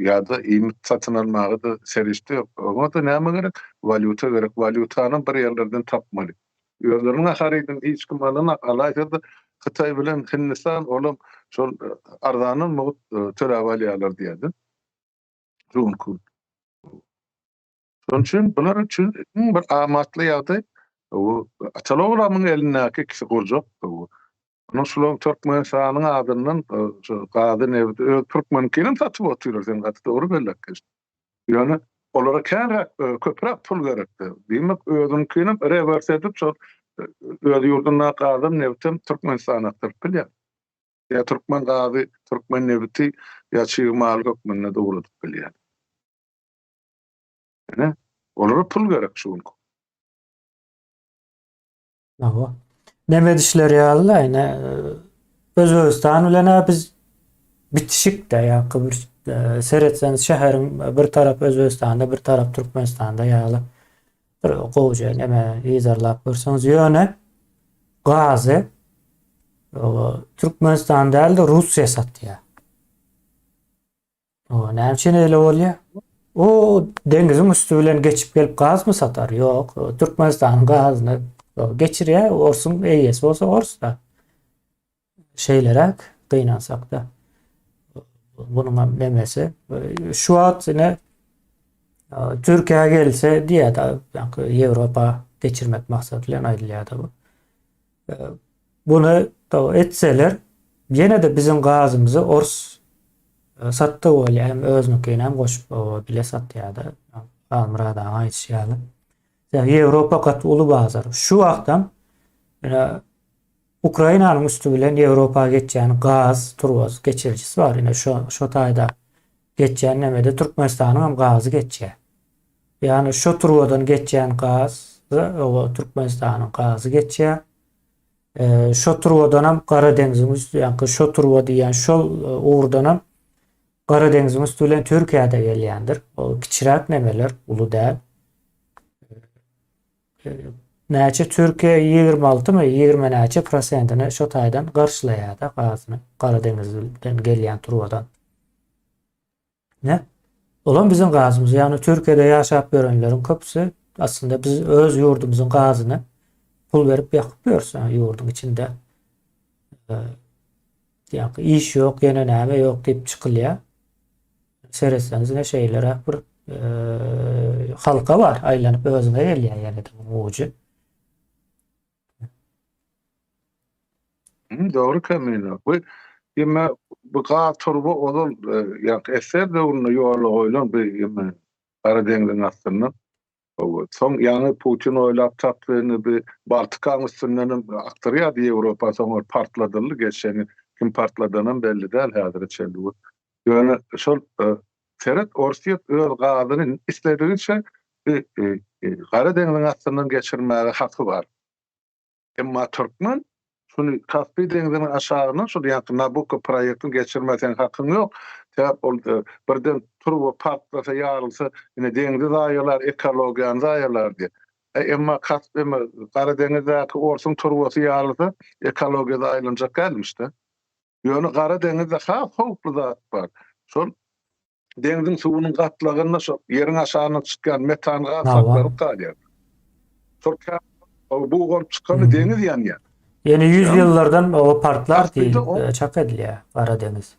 ýa-da iýmit satyn almaga-da serişde ýok. Oňa-da näme gerek? Walýuta gerek. Walýutanam bir ýerlerden tapmaly. Özleriniň harydyny hiç kim alanak, alaýsa-da Hytaý bilen Hindistan olam şol arzandan mugt töläp alýarlar diýýärler. Şu günki Şonuň üçin bular üçin iň bir amatly ýagdaý bu Ataly-oglamyň elindäki ikisi gurjak. Onuň şularyň Türkmenistanyň adyndan şu gazy, nebiti öz türkmeniňkinem satyp otyrlar, sen gaty dogry belläp geçdiň. Ýöne olara känräk, köpräk pul gerekdi. Diýmek, özüniňkinem rewers edip, şol öz ýurdundaky gazam, nebitem Türkmenistana akdyryp bilýär. Ýa türkmen gazy, türkmen nebiti ýa çig maly hökmünde ugradyp bilýär. Ine, olara pul gerek şu gün. Hawa. Neme edişleri ýaly-da, ine, Özbegistan bilen-ä biz bitişik-de, ýa-ki bir e, seretseňiz şäheriň bir tarapy Özbegistanda, bir tarapy Türkmenistanda ýaly bir gowja neme yzarlap görseňiz, ýöne gazy Türkmenistan däl-de Russiýa satýar. O näme üçin öyle bolýar? O deňiziň üsti bilen geçip gelip gazmy satar? Ýok, Türkmenistanyň gazyny geçirýär, orsuň eýesi bolsa orsda. Şeýleräk gynansak-da. Bunuň hem nemesi. Şu wagt ine Türkiýä gelse diýýär-de, Ýewropa geçirmek maksady bilen aýdylýar-da bu. Buny etseler, ýene-de biziň gazymyzy ors satdy bolýar, hem özüniňkini hem goşup bile satýar-da. Halmyrat aga aýdyşy ýaly. Ýewropa gaty uly bazar. Şu wagtam ine Ukrainanyň üsti bilen Ýewropa geçýän gaz turbasy geçirijisi bar. Ine şo şo taýda geçýän nemede Türkmenistanyň hem gazy geçýär. Ýagny şo turbadan geçýän gaz oba Türkmenistanyň gazy geçýär. Şo turbadanam Gara deňziň üsti, ýagny şo turba diýýän şol ugurdanam Gara deňziň üsti bilen Türkiýä-de gelýändir. O kiçiräk nemeler, uly däl. Näçe Türkiýe 26 my, 20 näçe prosentini şo taýdan garşylaýar-da gazyny Gara deňizden gelýän turbadan. Ne? Olam biziň gazymyz. Ýagny Türkiýede ýaşap ýörenleriň köpüsi aslynda biz öz ýurdumyzyň gazyny pul berip ýakyp ýörüs ýurduň içinde. Ýa iş ýok, ýene näme ýok diýip çykylýar. Seretseňiz ine şeýleräk bir halka bar, aýlanyp özüňe gelýär ýene-de bu ujy. Dogry Kemine. Bu ýeme bu gaz turba ozal ýa SSR döwründe ýola goýlan bu ýeme Gara deňziň astynda. Soň ýaňy Putin oýlap tapdy indi bu Baltikaň üstünden hem akdyrýardy Ýewropa soň ol partladyldy geçen kim partladanam belli däl häzire çenli. Ýöne şol seret Orsýet öz gazyny isledigiçe Gara deňziň astyndan geçirmäge haky bar. Emma türkmen şuny Kaspi deňziniň aşagyndan şol ýaňky Nabucco proýektini geçirmä seň hakyň ýok. Sebäp ol birden turba partlasa, ýarylsa, ine deňzi zaýalar, ekologiýany zaýalar diýip. Emma Kaspi Gara deňizdäki orsuň turbasy ýarylsa, ekologiýa zaýalanjak dälmiş-de. Ýöne Gara deňizde has howply zat bar. Şol deňziň suwunyň gatlagynda şol ýeriň aşagyndan çykýan metan gaz saklanyp galýar. Şol bug bolup çykanda deňiz ýanýar. Ýene ýüz ýyllardan o partlar diýip çak edilýär Gara deňiz.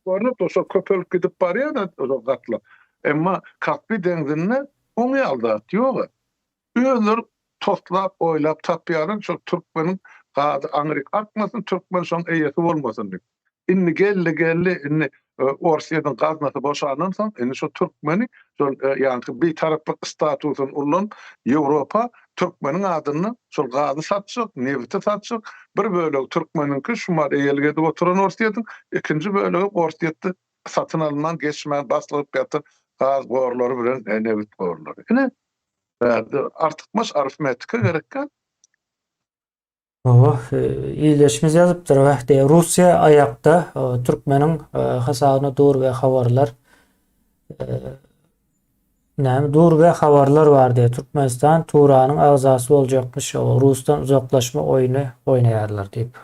Görnüp dur, şo köpelip gidip barýar-da şo gatlak. Emma Kaspi deňzinde oň ýaly zat ýog-a. Özleri toslap, oýlap tapýarlar, şol türkmeniň gazy aňryk akmasyn, türkmen şoň eýesi bolmasyn diýip. Indi geldi, geldi, indi Orsýetiň gaznasy boşandan soň, indi şo türkmeni şol ýaňky bitaraplyk statusyny ulanyp, Ýewropa türkmeniň adyndan şol gazy satjak, nebiti satjak, bir bölegi türkmeniňki, şumal eýelik edip oturan Orsýetiň, ikinji bölegi Orsýetde satyn alynman, geçmän, baslygyp ýatan gaz gorlary bilen nebit gorlary. Ine, bärde artykmaç arifmetika gerek däl. Hawa, ildeşimiz ýazypdyr, Wah diýýär, Russiýa aýakda, türkmeniň hasabyna dur we habarlar näme dur we habarlar bar diýýär. Türkmenistan Turanyň agzasy boljakmyş, Rusdan uzaklaşma oýny oýnaýarlar diýip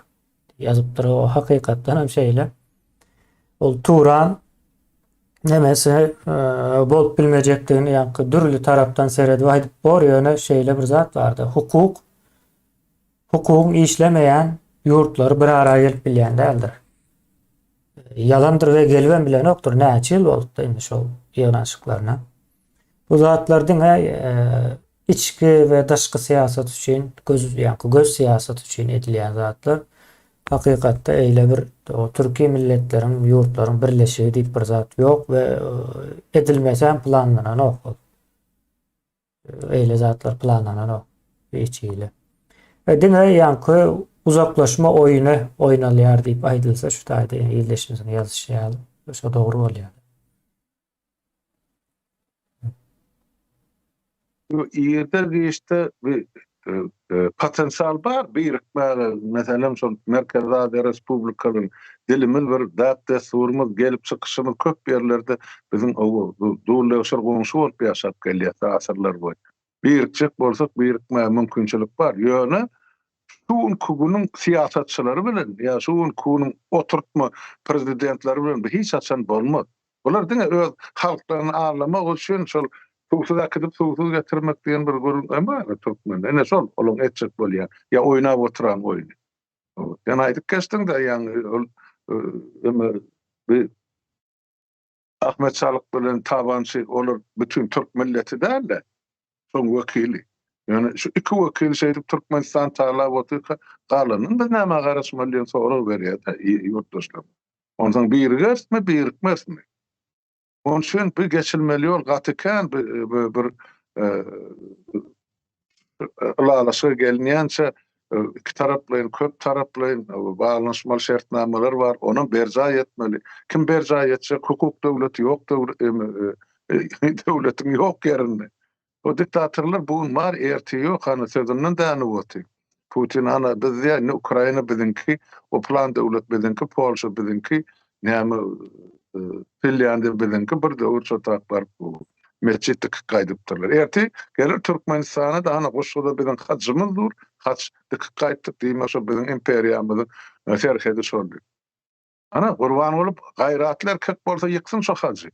ýazypdyr. O hakykatdan hem şeýle. Ol Turan nemesi bolup bilmejekdigini ýaňky dürli tarapdan seredip aýdyp bor, ýöne şeýle bir zat bardy. Hukuk Hukugyň işlemeýän ýurtlary bir ara gelip bilýän däldir. Ýalandyr we gelibem bilenokdyr. Näçe ýyl bolupdy indi şol ýygnanyşyklaryna. Bu zatlar diňe içki we daşky syýasat üçin, göz ýaňky göz syýasat üçin edilýän zatlar. Hakykatda eýle bir türki milletleriň, ýurtlaryň birleşigi diýip bir zat ýok we edilmesi hem planlananok ol. Eýle zatlar planlananok hiç hili. We diňe ýaňky uzaklaşma oýny oýnalýar diýip aýdylsa şu taýda ýene ildeşimiziň ýazyşy ýaly şo dogry bolýar. Bu irde giçde bir potensial bar birikmäge meselem şol Merkezi Aziýa Respublikalyň dilimiz bir däp-dessurymyz gelip çykyşymyz köp ýerlerde biziň dul-degşir goňşy bolup ýaşap gelýäs asyrlar boýy. Birikjek bolsak birikmäge mümkinçilik bar. Ýöne şu günki günüň syýasatçylary bilen ýa şu günki günüň oturtma prezidentleri bilen bu hiç haçan bolmaz. Bular diňe öz halklaryny aldamak üçin şol suwsuz äkidip suwsuz getirmek diýen bir gürrüň hem bar türkmende. Ine şol olaň etjek bolýan ýa oýnap oturan oýny. Sen aýdyp geçdiň-de ýaňy ol eme bir Ahmet Çalyk bilen Tabançy olar bütin türk milleti däl-de şoň wekili. Ýöne şu iki wekil şeýdip Türkmenistan talap otyrka galanyny biz nämä garaşmaly diýen sorag berýär-de ýurtdaşlar. Onsoň birigerismi, birikmerismi? Onuň üçin bu geçilmeli ýol gaty kän bir ylalaşyga gelinýänçä iki taraplaýyn, köp taraplaýyn baglanyşmaly şertnamalar bar, onam berjaý etmeli. Kim berjaý etjek? Hukuk döwleti ýok döwletiň ýok ýerinde. O diktatorlar bu gün bar, ertir ýok, hany sözünden dänip otyr. Putin hana biz diýýär, indi Ukraina biziňki, o plan döwlet biziňki, Polşa biziňki, näme Finlýandiýa biziňki, bir döwür şo tak baryp metjit dikip gaýdypdyrlar. Ertir geler Türkmenistana-da hana Guşguda biziň hajymyz dur, haç dikip gaýtdyk diýmek şo biziň imperiýamyzyň serhedi şol diýip. Ana, Gurbanguly gaýratly erkek bolsa ýyksyn şo hajy.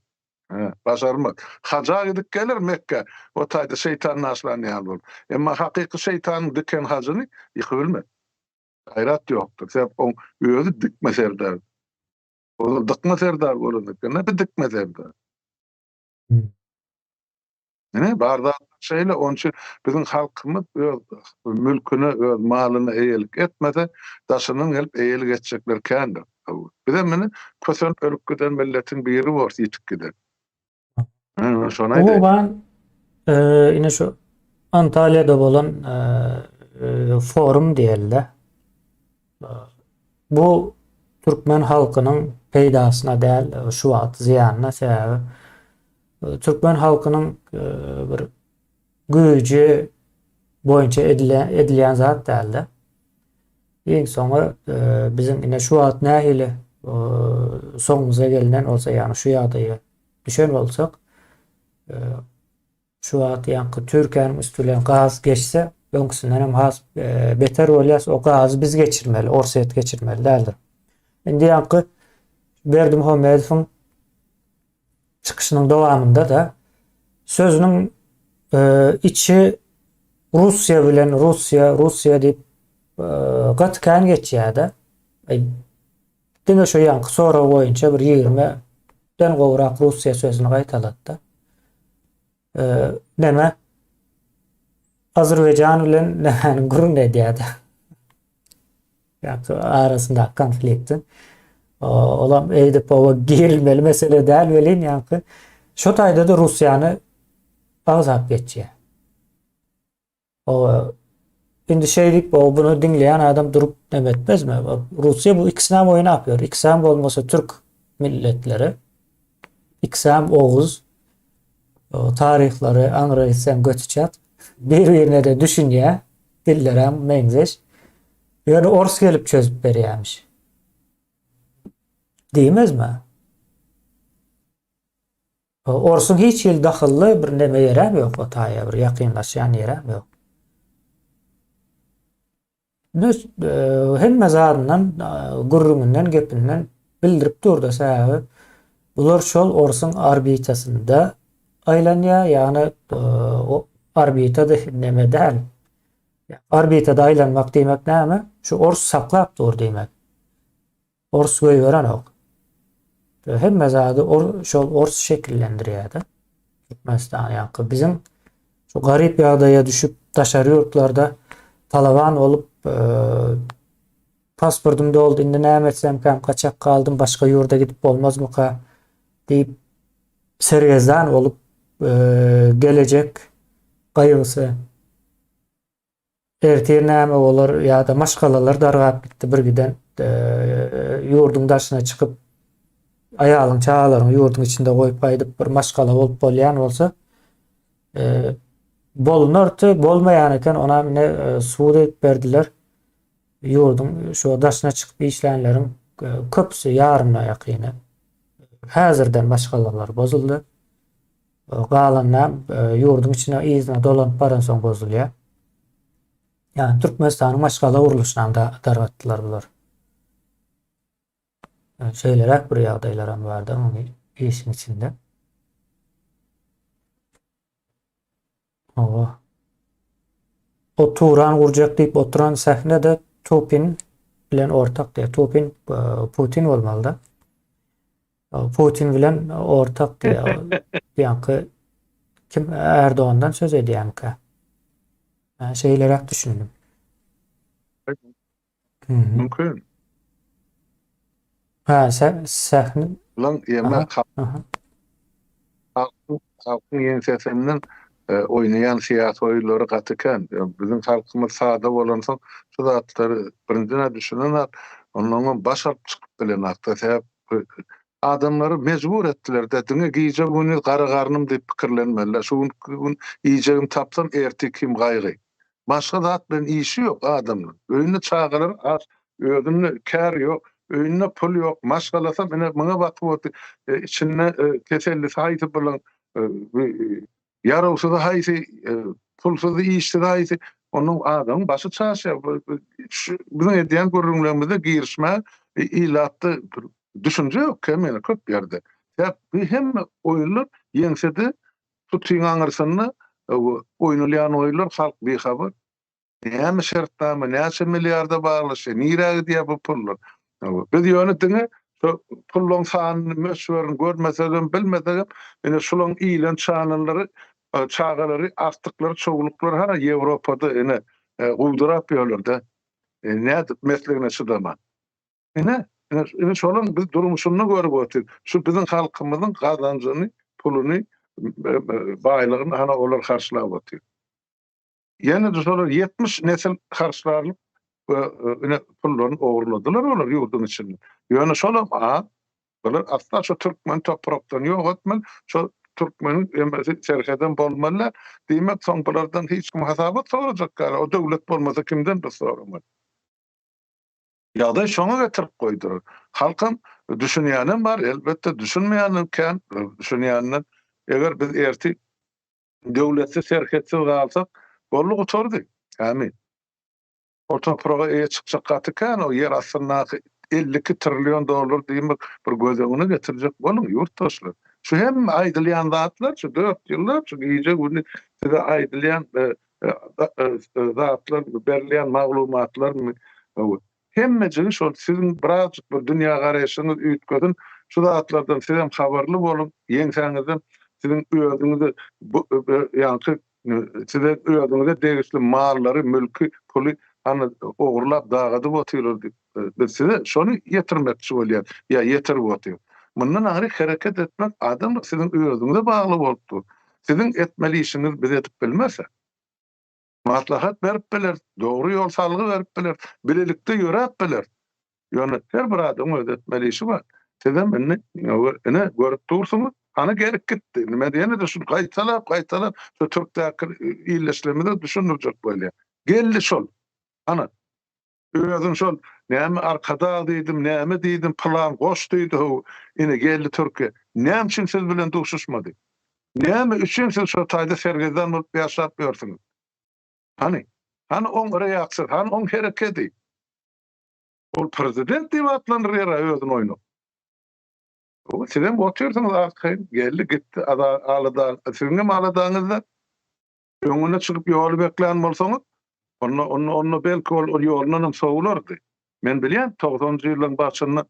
Hä, başarmaz. Haja gidip geler Mekgä, o taýda şeýtan naşlan ýaly bolup. Emma hakyky şeýtanyň diken hajyny ýykybilmez. Gaýrat ýokdur. Sebäp oň özi dikme serdar. Ozal dykma serdar bolan eken, bir dikme serdar. Ine, bar zat şeýle, onuň üçin biziň halkymyz öz mülküne, öz malyna eýelik etmese, daşyndan gelip eýelik etjekler kändir. Bizem ine kösenip ölüp giden milletiň biri borus, ýitip giden. Ine, şony aýdaýyn. Umuman, ine şu Antalýada bolan forum diýeli-de. Bu türkmen halkynyň peýdasyna däl, şu wagt zyýanyna, sebäbi Türkmen halkynyň bir güýji boýunça edilýän zat däldi. Iň soňy biziň ine şu wagt nähili soňumyza gelinen bolsa, ýagny şu ýagdaýa düşen bolsak, şu wagt ýaňky Türkiýäniň üsti bilen gaz geçse, öňküsinden hem has beter bolýar. O gazy biz geçirmeli, Orsýet geçirmeli däldir. Indi ýaňky Berdimuhamedowyň çykyşynyň dowamynda-da sözüniň içi Russiýa bilen Russiýa, Russiýa diýip gaty kän geçýär-de. Diňe şu ýaňky sorag boýunça bir 20 den gowrak Russiýa sözüni gaýtalady. Neme? Azerbaýjan bilen nämäniň gürrüňini edýärdi. Ýa-da arasyndaky konflikti. Olam eýdip oba girilmeli mesele däl welin ýaňky şo taýda-da Russiýany agzap geçýär. O indi şeýdip o bunu diňleýän adam durup neme etmezmi? Russiýa bu ikisinem oýnap ýör. Ikisem bolmasa türk milletleri. Ikisem oguz. O taryhlary aňra gitseň göti çat. Bir-birine de düşünýär. Dillerem meňzeş. Ýöne ors gelip çözüp berýärmiş. Diýmezmi? Orsuň hiç hili dahylly bir neme ýerem ýok o taýa bir ýakynlaşýan ýerem ýok. Hemme zadyndan gürrüňinden gepinden bildirip durda sebäbi bular şol orsuň orbitasynda aýlanýar ýagny orbitada neme däl. Orbitada aýlanmak diýmek näme? Şu ors saklap dur diýmek. Ors goýberenok. Hemme zady or, şol ors şekillendirýär-de. Türkmenistan ýaňky biziň şu garyp ýagdaýa düşüp daşary ýurtlarda talaban bolup e, pasportym doldy indi näme etsemkäm gaçak galdym başga ýurda gidip bolmazmyka diýip sergezdan bolup e, gelejek gaýgysy Ertir näme bolar ýa-da maşgalalar dargap gitdi bir giden ýurduň daşyna çykyp aýalyň çagalaryň ýurduň içinde goýup gaýdyp bir maşgala bolup bolýan bolsa bolunardy bolmaýan eken ona ine sud edip berdiler ýurduň şu daşyna çykyp işlänleriň köpüsi ýarymyna ýakyny häzirden maşgalalar bozuldy. Galanynam ýurduň içine yzyna dolanyp baransoň bozulýar. Ýagny Türkmenistanyň maşgala gurluşynam dargatdylar bular. Şeýleräk bir ýagdaýlaram bardy muny işiň içinde. Owa. O Turan gurjak diýip oturan sähne-de Tupin bilen ortak diýýär. Tupin Putin bolmaly-da. Putin bilen ortak diýýär. Ýaňky kim Erdogandan söz edýärmikä? Men şeýleräk düşündim. Mümkin. Ha, sähne. Lan ýeme halkyň ýeňsesinden e, oýnaýan syýasy oýunlary gaty kän. E, biziň halkymyz sada bolansoň şu zatlary birinjiden düşünenok, ondan baş alyp çykyp bilenok-da. Sebäp Adamlary mejbur etdiler-de, diňe gije-gündiz gara garnym diýip pikirlenmeliler. Şu günki gün iýjegimi tapsam, ertir kim gaýgy. Başga zat bilen işi ýok adamlaryň. Öýünde çagalary aç, özünde kär ýok, öýünde pul ýok, maşgalasam ine muňa bakyp otyr. Içinde tesellisi haýsy bulaň, Ýarawsyzy haýsy, pulsuzy, işsizi haýsy, onuň adamyň başy çaşýar. Şu biziň edýän gürrüňlerimize girişmä ilatda düşünje ýok kemine köp ýerde. Sebäp bu hemme oýunlar ýeňsede tutyň aňyrsynda oýnalýan oýunlar halk bihabar. Näme şertnama, näçe milliarda baglaşýar, nirä gidýär bu pullar? Biz ýöne diňe şu pullaryň sanyny, möçberini görmesegem, bilmesegem, ine şularyň iýlen çanalary, çagalary, artyklary, çowluklary hana Ýewropada ine guwdurap ýörler-de. Nädip mesligine çydaman. Ine, ine şolaryň biz durmuşyny görüp otyrys. Şu biziň halkymyzyň gazanjyny, puluny, baýlygyny hana olar harçlap otyr. Ýene-de şolar 70 nesil harçlarlyk we ine pullaryny ogurladylar olar ýurduň içinde. Ýöne şolam az. Bular asla şu türkmen toprakdan ýok etmeli. Şo türkmeniň emesi serhedem bolmaly. Diýmek soň bulardan hiç kim hasabat sorajak däl. O döwlet bolmasa kimden biz soramaly? Ýagdaý şoňa getirip goýdular. Halkam düşünýänem bar, elbetde düşünmeýänem kän, düşünýänden eger biz ertir Döwletsiz, serhetsiz galsak, boldy gutardy. Amin. O topraga eýe çykjak gaty kän, o ýer astyndaky 52 trillion dollar diýmek bir göz öňüne getirjek boluň ýurtdaşlar. Şu hemme aýdylýan zatlar şu 4 ýyllap şu gije gündiz size aýdylýan e, e, e, zatlar, berilýän maglumatlar. Hemmejigi şol siziň birazjyk bir dünýägaraýşyňyz üýtgesin, şu zatlardan sizem habarly boluň, ýeňsäňizden siziň özüňizi bu ýaňky size özüňize degişli mallary, mülki, puly hany ogurlap dagadyp otyrlar diýip, biz size şony ýetirmekçi bolýas ýa ýetirip otyrys. Mundan aňry hereket etmek adamlar siziň özüňize bagly bolup dur. Siziň etmeli işiňizi biz edip bilmesek. Maslahat berip bileris, dogry ýol salgy berip bileris, bilelikde ýöräp bileris. Ýöne her bir adamyň öz etmeli işi bar. Sizem indi ine görüp dursuňyz, hany gelip gitdi. Indi men ýene-de şuny gaýtalap, gaýtalap şu türkdäki ildeşlerimize düşündirjek bolýan. Geldi şol. Hany. Özüň şol näme arkadag diýdim, näme diýdim, pylan goş diýdi how, ine geldi Türkiýe. Näme üçin siz bilen duşuşmady? Näme üçin siz şo taýda sergezdan bolup ýaşap ýörsüňiz? Hany? Hany oň reaksiýasy, hany oň herekedi? Ol prezident diýip atlandyrýar-a özüni oýnap. Hawa, sizem otyrsyňyz arkaýyn, geldi gitdi, alada, siziňem aladaňyzda. Öňüne çykyp ýoly beklän bolsaňyz, onda, onda, onda belki ol, ol ýolundan hem sowulardy. Men bilýän, togsanynjy ýyllaryň başynda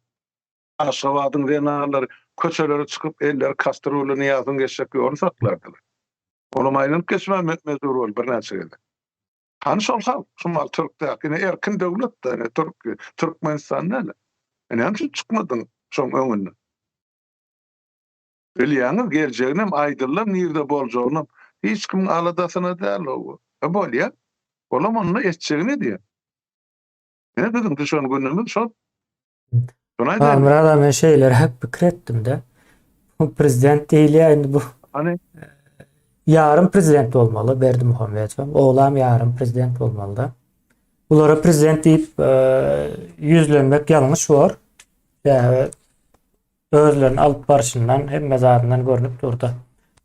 Aşgabadyň zenanlary köçelere çykyp, elleri kastrýully Nyýazowyň geçjek ýoluny saklardylar. Olam aýlanyp geçmäge mejbur boldy birnäçe gezek. Hany şol halk, şu mal türkdäki, ine erkin döwlet-de, ine türk, Türkmenistan däl. E näme üçin çykmadyň şoň öňünden? Bilýäňiz geljeginem aýdyldy nirde boljagynam hiç kimiň aladasyna däl o. E bolýa. Olam onda etjegini edýär. Ine biziň düşen günümiz şol. Şony aýdaýyn. Halmyrat aga men şeýleräk pikir etdim-de. Bu prezident diýilýär indi bu. Hany? Ýarym prezident bolmaly Berdimuhamedowam. Oglam ýarym prezident bolmaly-da. Bulara prezident diýip ýüzlenmek ýalňyş bor. Sebäbi özlerini alyp barşyndan, hemme zadyndan görnüp durdy.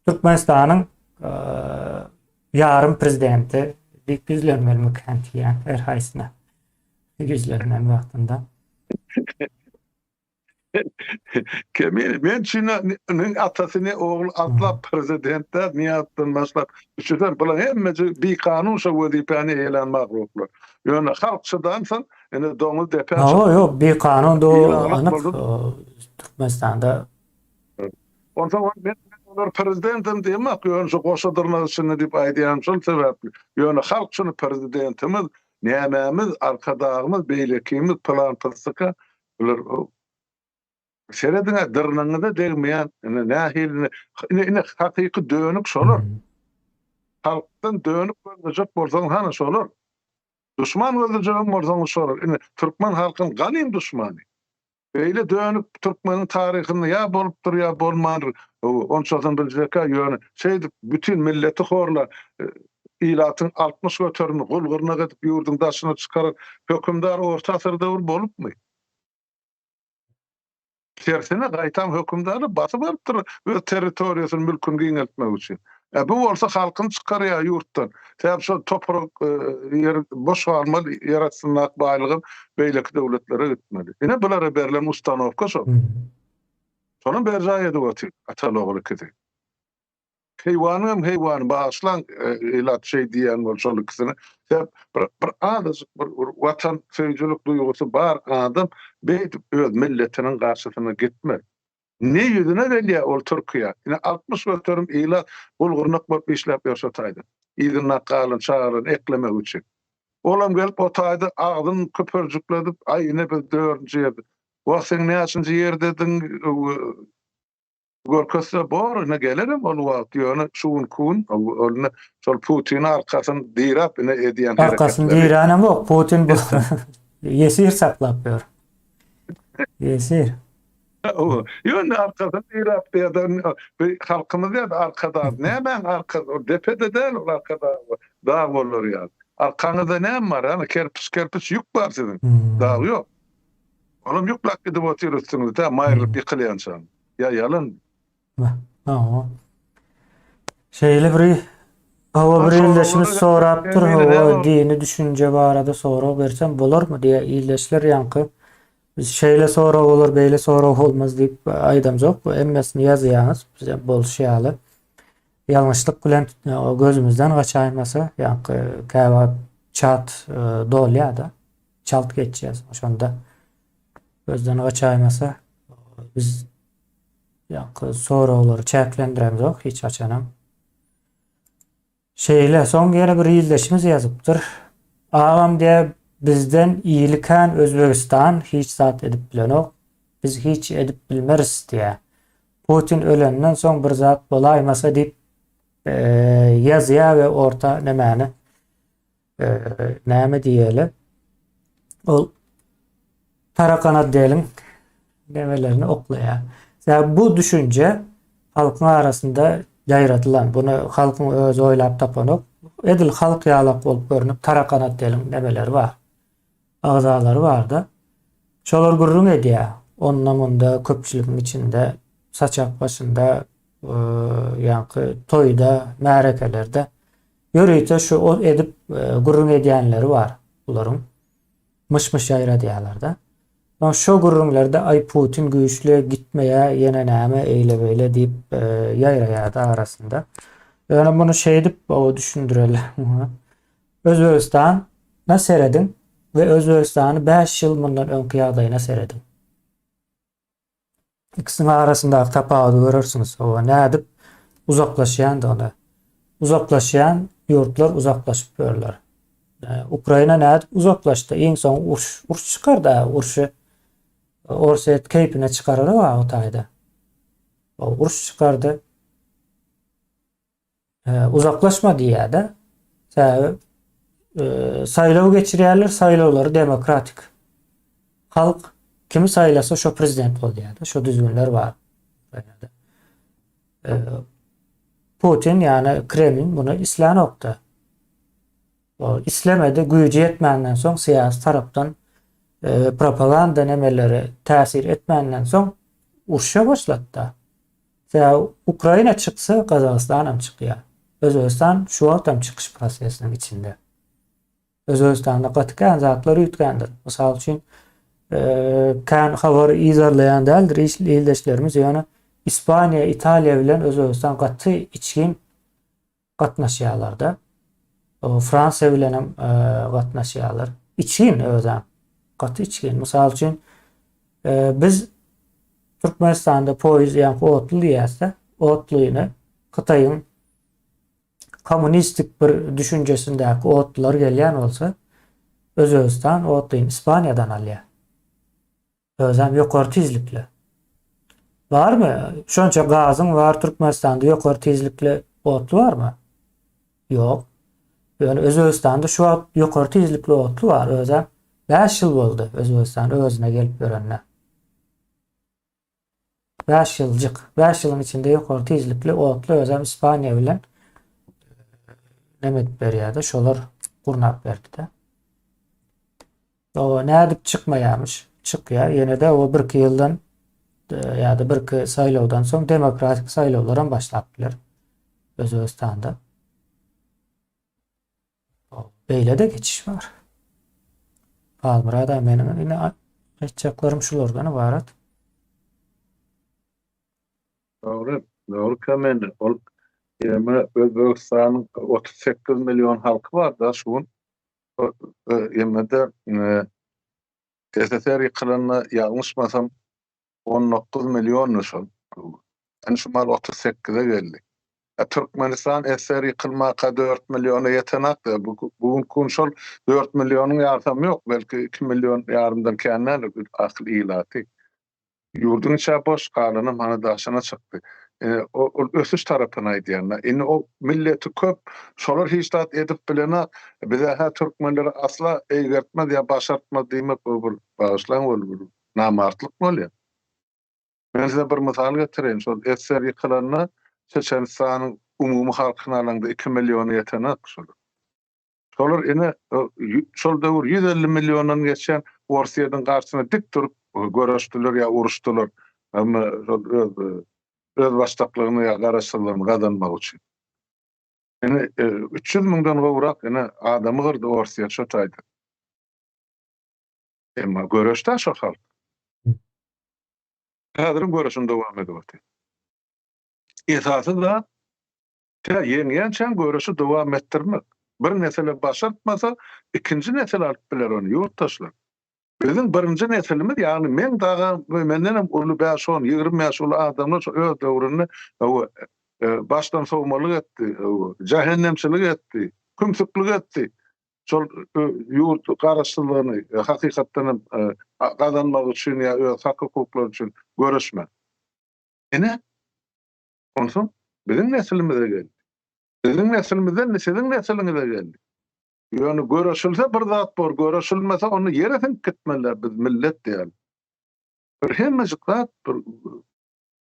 Türkmenistanyň ýarym prezidenti diýip ýüzlenmelimikän diýýän her haýsyna ýüzlenen wagtynda. Kemine, men üçin ne atasy ne ogly asla prezident däl, Nyýazowdan başlap üçüsem bular hemmesi bikanun şo wezipäni eýelän mahluklar. Ýöne halk çydansoň Ine doňuz depä çykdy. Hawa ýok bikanun do anyk Türkmenistanda. Onsoň men olar prezidentem diýemok ýöne şu goşa dyrnak içinde diýip aýdýanym şol sebäpli. Ýöne halk şuny prezidentimiz, nämämiz, arkadagymyz, beýlekimiz pylan pyssyka bular Serediň-ä dyrnagyňyza degmeýän ine nähili ine ine hakyky dönük şolar. Halkdan dönük gözlejek bolsaň hany şolar. Duşman gözlejegem bolsaňyz şolar. Ine, türkmen halkynyň ganym duşmany. Beýle dönük türkmeniň taryhynda ýa bolupdyr, ýa bolmandyr. Onçasyny biljek-ä, ýöne şeýdip bütin milleti horlan, ilatyň 60 göterimini gul-gyrnak edip ýurduň daşyna çykaran hökümdar orta asyrda bir bolupmy? Tersine, gaýtam hökümdarlar basyp alypdyr öz territoriýasyny, mülküni giňeltmek üçin. E, bu bolsa halkyny çykarýar ýurtdan. Sebäbi şol toprak e, ýer boş galmaly, ýer astyndaky baýlygam beýleki döwletlere gitmeli. Ine bulara berlen ustanowka şol. Şonam berjaý edip otyr ataly-ogul ikisi. Heýwanyň hem heýwany bagyşlaň ilat şeý diýýän bol şol ikisine. Sebäp bir bir azajyk bir bir watan söýüjilik duýgusy bar adam beýdip öz milletiniň garşysyna gitmez. Ne ýüzüne gelýär ol Türkiýä. Ine 60% ilat gul gyrnak bolup işläp ýör şo taýda. Yzynda galan çagalaryny eklemek üçin. Olam gelip o taýda agzyny köpürjikledip aý ine biz dördünji ýerde. Wah sen näçinji ýerdediň Görkezse bor ine gelerem ol wagt ýöne şu günki gün ol ine şol Putini arkasyny diräp ine edýän hereketleri. Arkasyny diränem ýok Putin bu ýesir saklap ýör. Ýesir. Ýöne arkasyny diräp diýýär bu halkymyz diýýär arkadag nämäň arkasy ol depede däl ol arkadag dag bolar ýaly. Arkaňyzda näme bar hany kerpiç kerpiç ýük bar siziň dag ýok. Olam ýükläp gidip otyr üstüňizde tä maýrylyp ýykylýançaň. Ýa ýalan. Hawa. Şeýle bir hawa bir ildeşimiz sorapdyr, hawa dini düşünje barada sorag bersem bolarmy diýýär ildeşler ýaňky. Biz şeýle sorag bolar, beýle sorag bolmaz diýip aýdamzok. Bu hemmesini ýazýaňyz, bize bolşy ýaly. Ýalňyşlyk bilen gözümizden gaçaýmasa, ýaňky käwagt çat dolýar-da. Çalt geçýär. Şonda gözden gaçaýmasa biz ýaňky soraglary çäklendiremzok hiç haçanam. Şeýle, soň ýene bir ildeşimiz ýazypdyr. Agam diýä bizden ýyly kän Özbegistan hiç zat edip bilenok. Biz hiç edip bilmeris diýä. Putin ölenden soň bir zat bolaýmasa diýip ýazýa we orta nämäni näme diýeli ol tarakan otdeliň nemelerini oklaýar. Sebäbi bu düşünje halkyň arasynda ýaýradylan. Buny halkyň özi oýlap tapanok. Edil halk ýalak bolup görnüp tarakan otdeliň nemeleri bar. Agzalary barda. Şolar gürrüň edýär. Onda-munda köpçüligiň içinde, saçak başynda, ýaňky toýda, märekelerde Ýörite şu ol edip gürrüň edýänleri bar bularyň. Myş-myş ýaýradýarlar-da. Soň şo gürrüňlerde aý Putin güýçli gitmeýä ýene näme eýle-beýle diýip ýaýraýardy arasynda. Ýöne muny şeýdip düşündireli. Özbegistana serediň we Özbegistany 5 ýyl mundan öňki ýagdaýyna serediň. Ikisiniň arasyndaky tapawudy görersiňiz. Hawa, nädip uzaklaşýandygyny. Uzaklaşýan ýurtlar uzaklaşyp ýörler. Ukraina nädip uzaklaşdy? Iň soň uruş, uruş çykardy, urşy Orsýet keýpine çykarary bar o taýda. Uruş çykardy. Uzaklaşma diýýär-de. Sebäbi saýlaw geçirýärler, saýlawlary demokratik. Halk kimi saýlasa şo prezident bolýar-da, şo düzgünler bar. Putin ýagny Kreml muny islänokdy. O islemedi, güýji ýetmänden soň syýasy tarapdan propaganda nemeleri täsir etmänden soň urşa başlatdy. Sebäbi Ukraina çyksa Gazagystan hem çykýar. Özbegistan şu wagt hem çykyş prosesiniň içinde. Özbegistanda gaty kän zatlar üýtgändir. Mysal üçin, kän habar yzarlaýan däldir ildeşlerimiz, ýöne Ispaniýa, Italiýa bilen Özbegistan gaty içgin gatnaşýarlar-da. Fransiýa bilen hem gatnaşýarlar. Içgin özem. Gaty içgin. Mysal üçin, biz Türkmenistanda poýuz ýa otly diýýäs-de, otlyny Hytaýyň kommunistik bir düşünjesindäki otlular gelýän bolsa, Özbegistan otlyny Ispaniýadan alýar. Özem ýokary tizlikli. Barmy? Şonça gazyň bar Türkmenistanda ýokary tizlikli otly barmy? Ýok. Ýöne Özbegistanda şu wagt ýokary tizlikli otly bar. Özem 5 ýyl boldy Özbegistan özüne gelip ýörenine. 5 ýyljyk. 5 ýylyň içinde ýokary tizlikli otly özem Ispaniýa bilen neme edip berýärdi, şolar gurnap berdi-de. O nädip çykmaýarmyş? Çykýar. Ýene-de o birki ýyldan e, ýa-da birki saýlawdan soň demokratik saýlawlar hem başlap biler Özbegistanda. Beýle-de geçiş bar. Halmyrat aga meniň ine aýtjaklarym şulardan ybarat. Dogry, dogry Kamil. Ol ýeme Özbegistanyň 38 million halky bar da şu gün. Ýemede SSR ýykylanda ýalňyşmasam 19 milliondy şol. Indi şu mal 38-e geldi. E, Türkmenistan SSR ýykylmaka 4 milliona ýetenakdy. Bu bu gün şol 4 millionyň ýarsam ýok, belki 2 million ýarymdan kän däl asyl ilaty. Ýurduň içi boş, galanam hany daşyna çykdy. E, ol ösüş tarapyny aýdýan. Indi o milleti köp, şolar hiç zat edip bilenok. Bize ha türkmenleri asla eýgertmez ýa başartmaz diýmek bu bir bagyşlaň ol bir namartlyk bolýar. Men size bir mysal getireýin. Şol SSR ýykylanda Çeçenistanyň umumy halkyny alaňda 2 milliona ýetenok şol. Şolar ine şol döwür 150 milliondan geçen Orsýetiň garşysyna dik durup göreşdiler ýa uruşdylar. Amma şol öz özbaşdaklygyny ýa garaşsyzlygyny gazanmak üçin. Ine 300 müňden gowrak ine adamy gyrdy Orsýet şo taýda. Emma göreşdi şo halk. Häziriň göreşini dowam edip otyr. Esasy zat tä ýeňýänçäň göreşi dowam etdirmek. Bir nesile başartmasa, ikinji nesil alyp biler ony, ýurtdaşlar. Biziň birinji nesilimiz, ýagny meň daga we menden hem uly bäş-on, 20 ýaş uly adamlar şo öz döwründe hawa, başdan sowmalyk etdi, hawa, jähennemçilik etdi, kümsüklik etdi. Şol ýurt garaşsyzlygyny hakykatdan hem gazanmak üçin ýa öz hak-hukuklary üçin göreşme. Ine, onsoň biziň nesilimize geldi. Biziň neslimizden siziň nesliňize geldi. Ýöne göreşilse bir zat bor, göreşilmese onda ýere siňip gitmeliler biz millet däl. Bir hemmejik zat bir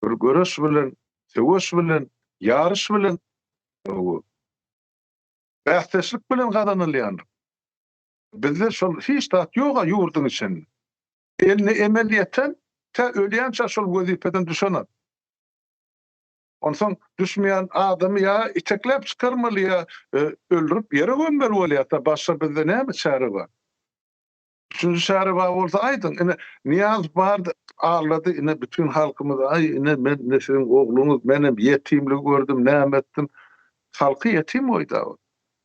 bir göreş bilen, söweş bilen, ýaryş bilen bäsdeşlik bilen gazanylýandyr. Bizde şol hiç zat ýog-a ýurduň içinde. Eline emel ýeten tä ölýänçä şol wezipeden düşenok. Onsoň düşmeýän adamy ýa itekläp çykarmaly ýa öldürip ýere gömmeli bolýar-da, başga bizde näme çäre bar? Üçünji çäre bar bolsa aýdyň. Ine, Nyýazow bardy, aldady, ine bütin halkymyzy, aý ine men ine siziň ogluňyz, menem ýetimligi gördüm, näme etdim. Halky ýetim goýdy-a ol.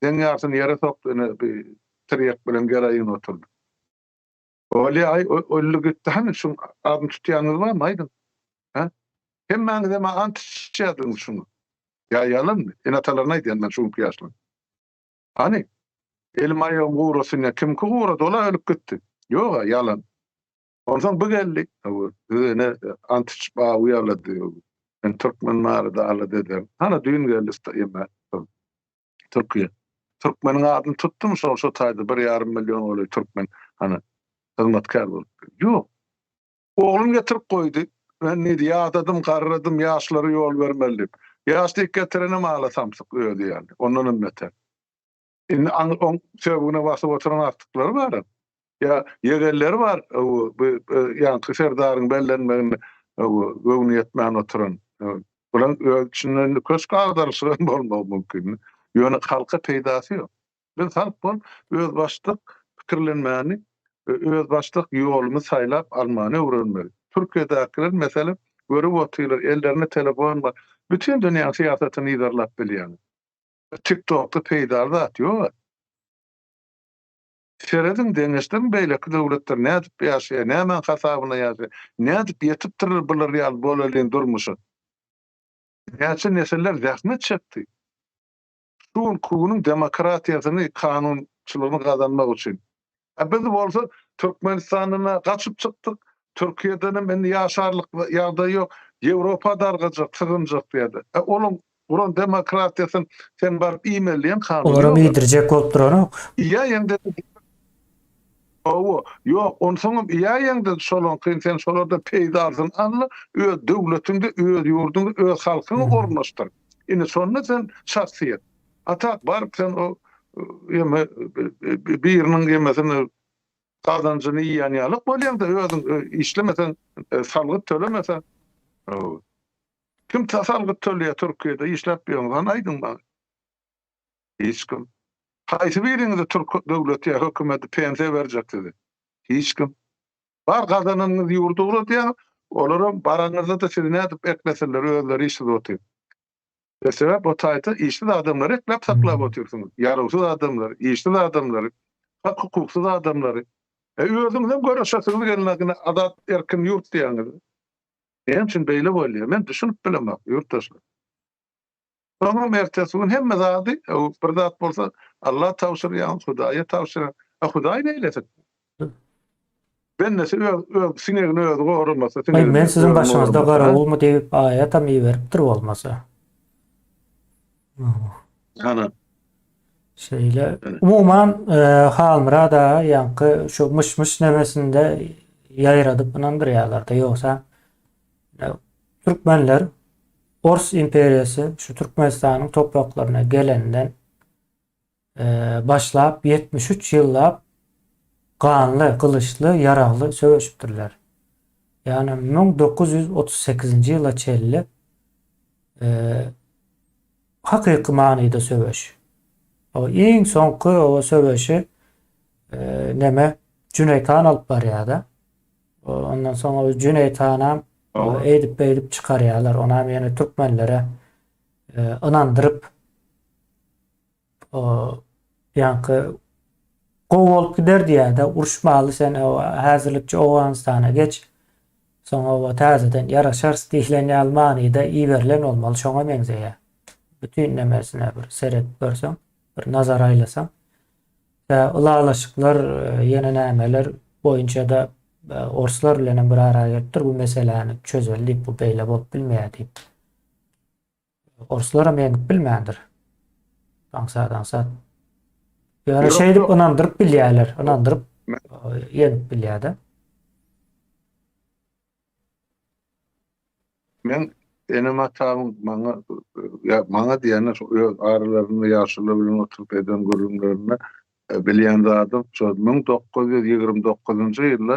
Deň ýarsyny ýere sokdy, ine bi tirýek bilen geroin oturdy. Bolýa aý öldi gitdi hany şuň adyny tutýanyňyz barmy aýdyň hä hemmäňiz hem ant içýärdiňiz şuňa ýa ýalanmy ene atalaryna aýdýan men şu günki ýaşlaryň hany elim aýagym gurasyn ýa kimki gurady ola ölüp gitdi ýoga ýalan onsoň bu geldi ene ant içip awy ýalady men türkmen barada alada ederin hany düýn geldi Türkiýe. Türkmeniň adyny tutdumy şol şo taýda bir ýarym million golaý türkmen hany hyzmatkär bolup. Ýok. Ogluny getirip goýdy. Men diýdi, ýadadym, garradym, ýaşlara ýol bermeli diýip. Ýaş diýip getirenem ala samsyk özi ýaly. Ondan hem beter. Indi oň söbügine basyp oturan agtyklary bar. Ýa ýegenleri bar, bu ýaňky serdaryň bellenmegine göwni ýetmän oturan. Bularyň öz içinden köşk agdaryşygy hem bolmagy mümkin. Ýöne halka peýdasy ýok. Biz halk bolup özbaşdak pikirlenmäni, özbaşdak ýolumyzy saýlap almany öwrenmeli. Türkiýedäkiler meselem görüp otyrlar, ellerinde telefon bar. Bütin dünýäniň syýasatyny yzarlap bilýärler. TikTokda peýdaly zat ýok. Serediň, deňeşdiriň beýleki döwletler nädip ýaşaýar, nämäň hasabyna ýaşaýar, nädip ýetipdirler bular ýaly bolelin durmuşa. Näçe nesiller zähmet çekdi. Şu günki günüň demokratiýasyny, kanunçylygyny gazanmak üçin. A biz bolsa Türkmenistandan-a gaçyp çykdyk, Türkiýedenem indi ýaşarlyk ýagdaý ýok, Ýewropa dargajak, sygynjak diýýärler. E olaň Guran demokratiýasyn sen baryp iýmeli diýen kanun Olaram ýok. iýdirjek bolup duranok. Iýäýeňde Hawa, ýok, onsoňam iýäýeňde şolaňkyn sen şolardan peýdalysyny al-da, öz döwletiňde, öz ýurduňda, öz halkyňy ornaşdyr. Indi şonda sen şahsyýet. A tak baryp sen o ýeme biriniň ýemesini gazanjyny iýen ýalyk bolýaň-da özüň işlemeseň, salgyt tölemeseň. Hawa. Kim salgyt töleýär Türkiýede işläp ýöňiz hany aýdyň maňa. Hiç kim. Haýsy biriňize türk döwleti ýa hökümeti pensiýa berjek size? Hiç kim. Bar gazananyňyzy ýurda ugradýaňyz, olaram baraňyzda-da sizi nädip eklesinler özleri işsiz otyr. E sebäp o taýda işsiz adamlary ekläp saklap otyrsyňyz. Ýarawsyz adamlary, işsiz adamlary, hak hukuksyz adamlary. E özüňizem göreşesiňiz gelenok ine azat erkin ýurt diýýäňiz. Näme üçin beýle bolýar? Men düşünip bilemok, ýurtdaşlar. Soňam ertesi gün hemme zady, bir zat bolsa Alla tabşyrýaň, Hudaýa tabşyrýaň. A Hudaý neýlesin? Bendesi öz öz siňegini özi goramasa, Aý, siňegini men siziň özüni başyňyzda goramasa, garawulmy diýip aýatam iberipdir bolmasa. Ana. Şeýle. Umuman, Halmyrat aga ýaňky şu myş-myş nemesinde ýaýradyp ynandyrýarlar-da, ýogsa türkmenler Ors imperiýasy şu Türkmenistanyň topraklaryna gelenden başlap 73 ýyllap ganly, gylyçly, ýaragly söweşipdirler. Ýagny 1938-nji ýyla çenli hakyky manyda söweş. O iň soňky o söweşi neme Jüneýt han alyp barýar-da. Ondan soň o Jüneýt hanam eýdip beýdip çykarýarlar. Onam ýene türkmenlere ynandyryp o. Ýaňky gowy bolup gider diýýär-de, uruşmaly sen häzirlikçe Owganystana geç, soň oba täzeden ýaraşarys diýlen ýaly manyda iberilen bolmaly, şoňa meňzeýär. Bütin nemesine bir seredip görseň, bir nazar aýlasaň. Tä ylalaşyklar ýene nämeler boýunça-da orslar bilen hem bir ara gelipdir, bu meseläni çözeli diýip, bu beýle bolup bilmeýär diýip. Orslaram ýeňip bilmändir. Aňsat aňsat. Ýöne şeýdip ynandyryp bilýärler. Ynandyryp ýeňip bilýär-de. Men enem atamyň maňa ýa maňa diýende şu öz aralarynda ýaşulylar bilen oturyp eden gürrüňlerinde e, bilýän zadym şo 1929-njy ýylda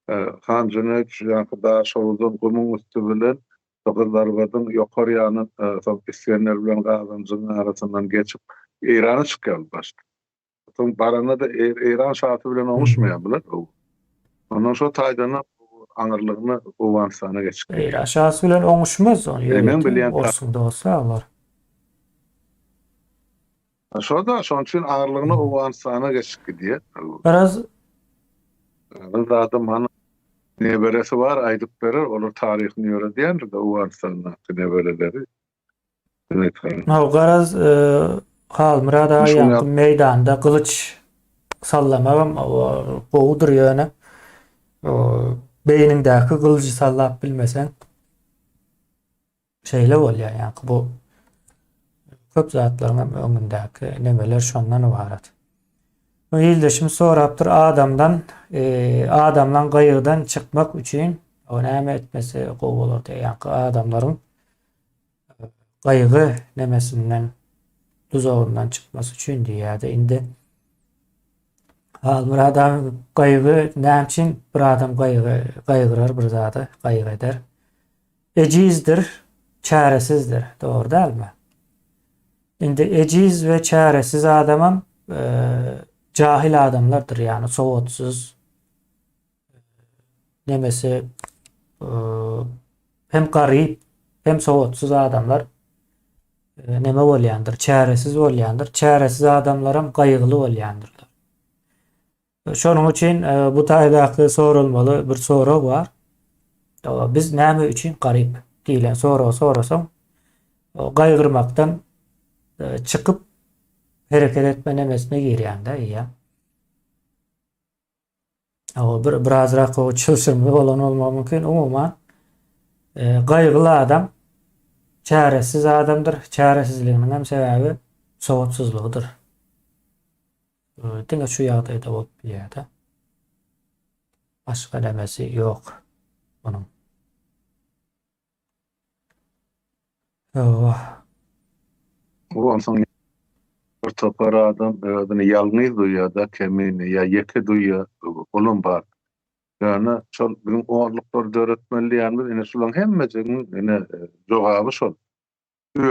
e, Han Jüneýit şu ýanky Daşoguzdan gumuň üsti bilen Gyzylarbadyň ýokary ýanyn soň Isgender bilen Gazanjygyň arasyndan geçip Eýrana çykýar başda. Soň baranda-da Eýran şasy bilen oňuşmaýar bular. Ondan şo taýdan aňyrlygyna Owganystana geçip gidýär. Eýran şasy bilen oňuşmaz ony ýörite orsuň dosty olar. Şo-da şonuň üçin aňyrlygyna Owganystana geçip gidýär. Biraz Bir zadam hany neberesi bar aýdyp berer, olar taryhyny ýöredýändir-de Owganystandaky nebereleri. Haw garaz Halmyrat aga ýaňky meýdanda gylyç sallamagam gowudyr ýöne beýniňdäki gylyjy sallap bilmeseň şeýle bolýar ýaňky bu köp zatlaryň hem öňündäki nemeler şondan ybarat. Ildeşimiz sorapdyr adamdan adamlaň gaýgydan çykmak üçin o näme etmesi gowy bolar diýýär ýaňky adamlaryň gaýgy nemesinden duzagyndan çykmasy üçin diýýärdi. Indi Halmyrat aga gaýgy näme üçin bir adam gaýgy gaýgyrar bir zada gaýgy eder? Ejizdir, çäresizdir. Dogry dälmi? Indi ejiz we çäresiz adamam e, jahil adamlardyr, ýagny sowatsyz, nemesi hem garyp hem sowatsyz adamlar neme bolýandyr, çäresiz bolýandyr. Çäresiz adamlaram gaýgyly bolýandyrlar. Şonuň üçin bu taýdaky soralmaly bir sorag bar. Biz näme üçin garyp diýlen soragy sorasaň, gaýgyrmakdan çykyp hereket etme nemesine girýäň-de eýýäm. O bir birazrak o çylşyrymly bolan bolmagy mümkin. Umuman e, gaýgyly adam çäresiz adamdyr. Çäresizliginiň hem sebäbi sowatsyzlygydyr. E, diňe şu ýagdaýda bolup bilýär-de. Başga nämesi ýok onuň. Bu onsoň bir topar adam özüni ýalňyz duýýar-da, kemini ýa ýeke duýýar, olam bar. Ýöne şol biziň onluklary döretmeli diýýänimiz ine şularyň hemmejigiň ine jogaby şol.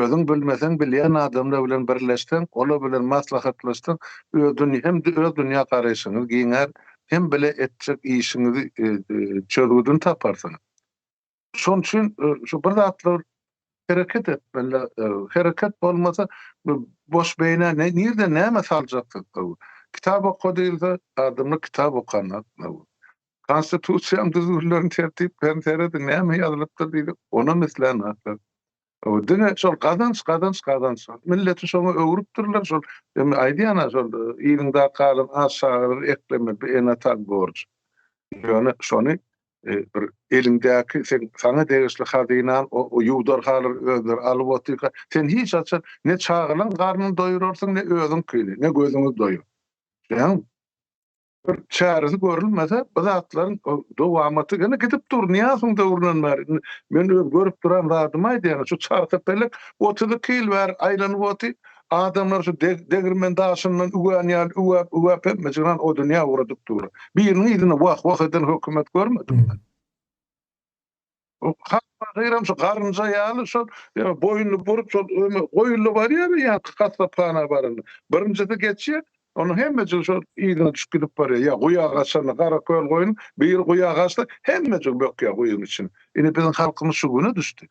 Özüň bilmeseň bilýän adamlar bilen birleşseň, olar bilen maslahatlaşsaň, öz dünýä hem öz dünýä garaýşyňyz giňär, hem bile etjek işiňizi çözgüdini taparsyňyz. Şonuň üçin şu bir zatlar hereket etmeli. Hereket bolmasa boş beýnä ne nirden näme saljaksyň? Kitap oka diýilse, adamlar kitap okanok. Konstitusiýanyň düzgünlerini tertiplerini serediň, näme ýazylypdyr diýdik, onam islänoklar. Diňe şol gazanç, gazanç, gazanç. Milleti şoňa öwrüpdirler, şol indi aýdýan-a şol yzyňda galan aç çagalary eklemek bir ene-ataň borjy. Ýöne şony bir eliňdäki sen saňa degişli hazynany o ýuwdarhalar özleri alyp otyrka sen hiç haçan ne çagalaň garnyny doýurarsyň ne özüňkini ne gözüňiz doýar. Ýa bir çäresi görülmese bu zatlaryň dowamaty ýene gidip dur Nyýazowyň döwründen bäri men öz görüp duran zadymy aýdýan şu çarhypelek 32 ýyl bäri aýlanyp otyr adamlar şu degirmen daşyndan üwän ýaly üwäp üwäp hemmejigini o dünýä ugradyp dur. Biriniň yzyna wah wah eden hökümet görmedim men. O Hakyram şu garynja ýaly şol boýnuny burup şol goýuldy barýar ýa hassaphana baranda. Birinjisi geçýär, onuň hemmejigi şol yzyna düşüp gidip barýar. Ýa guýa gaçanda gara köl goýun biri guýa gaçsa hemmejigi bökýär guýyň içine. Ine biziň halkymyz şu güne düşdi.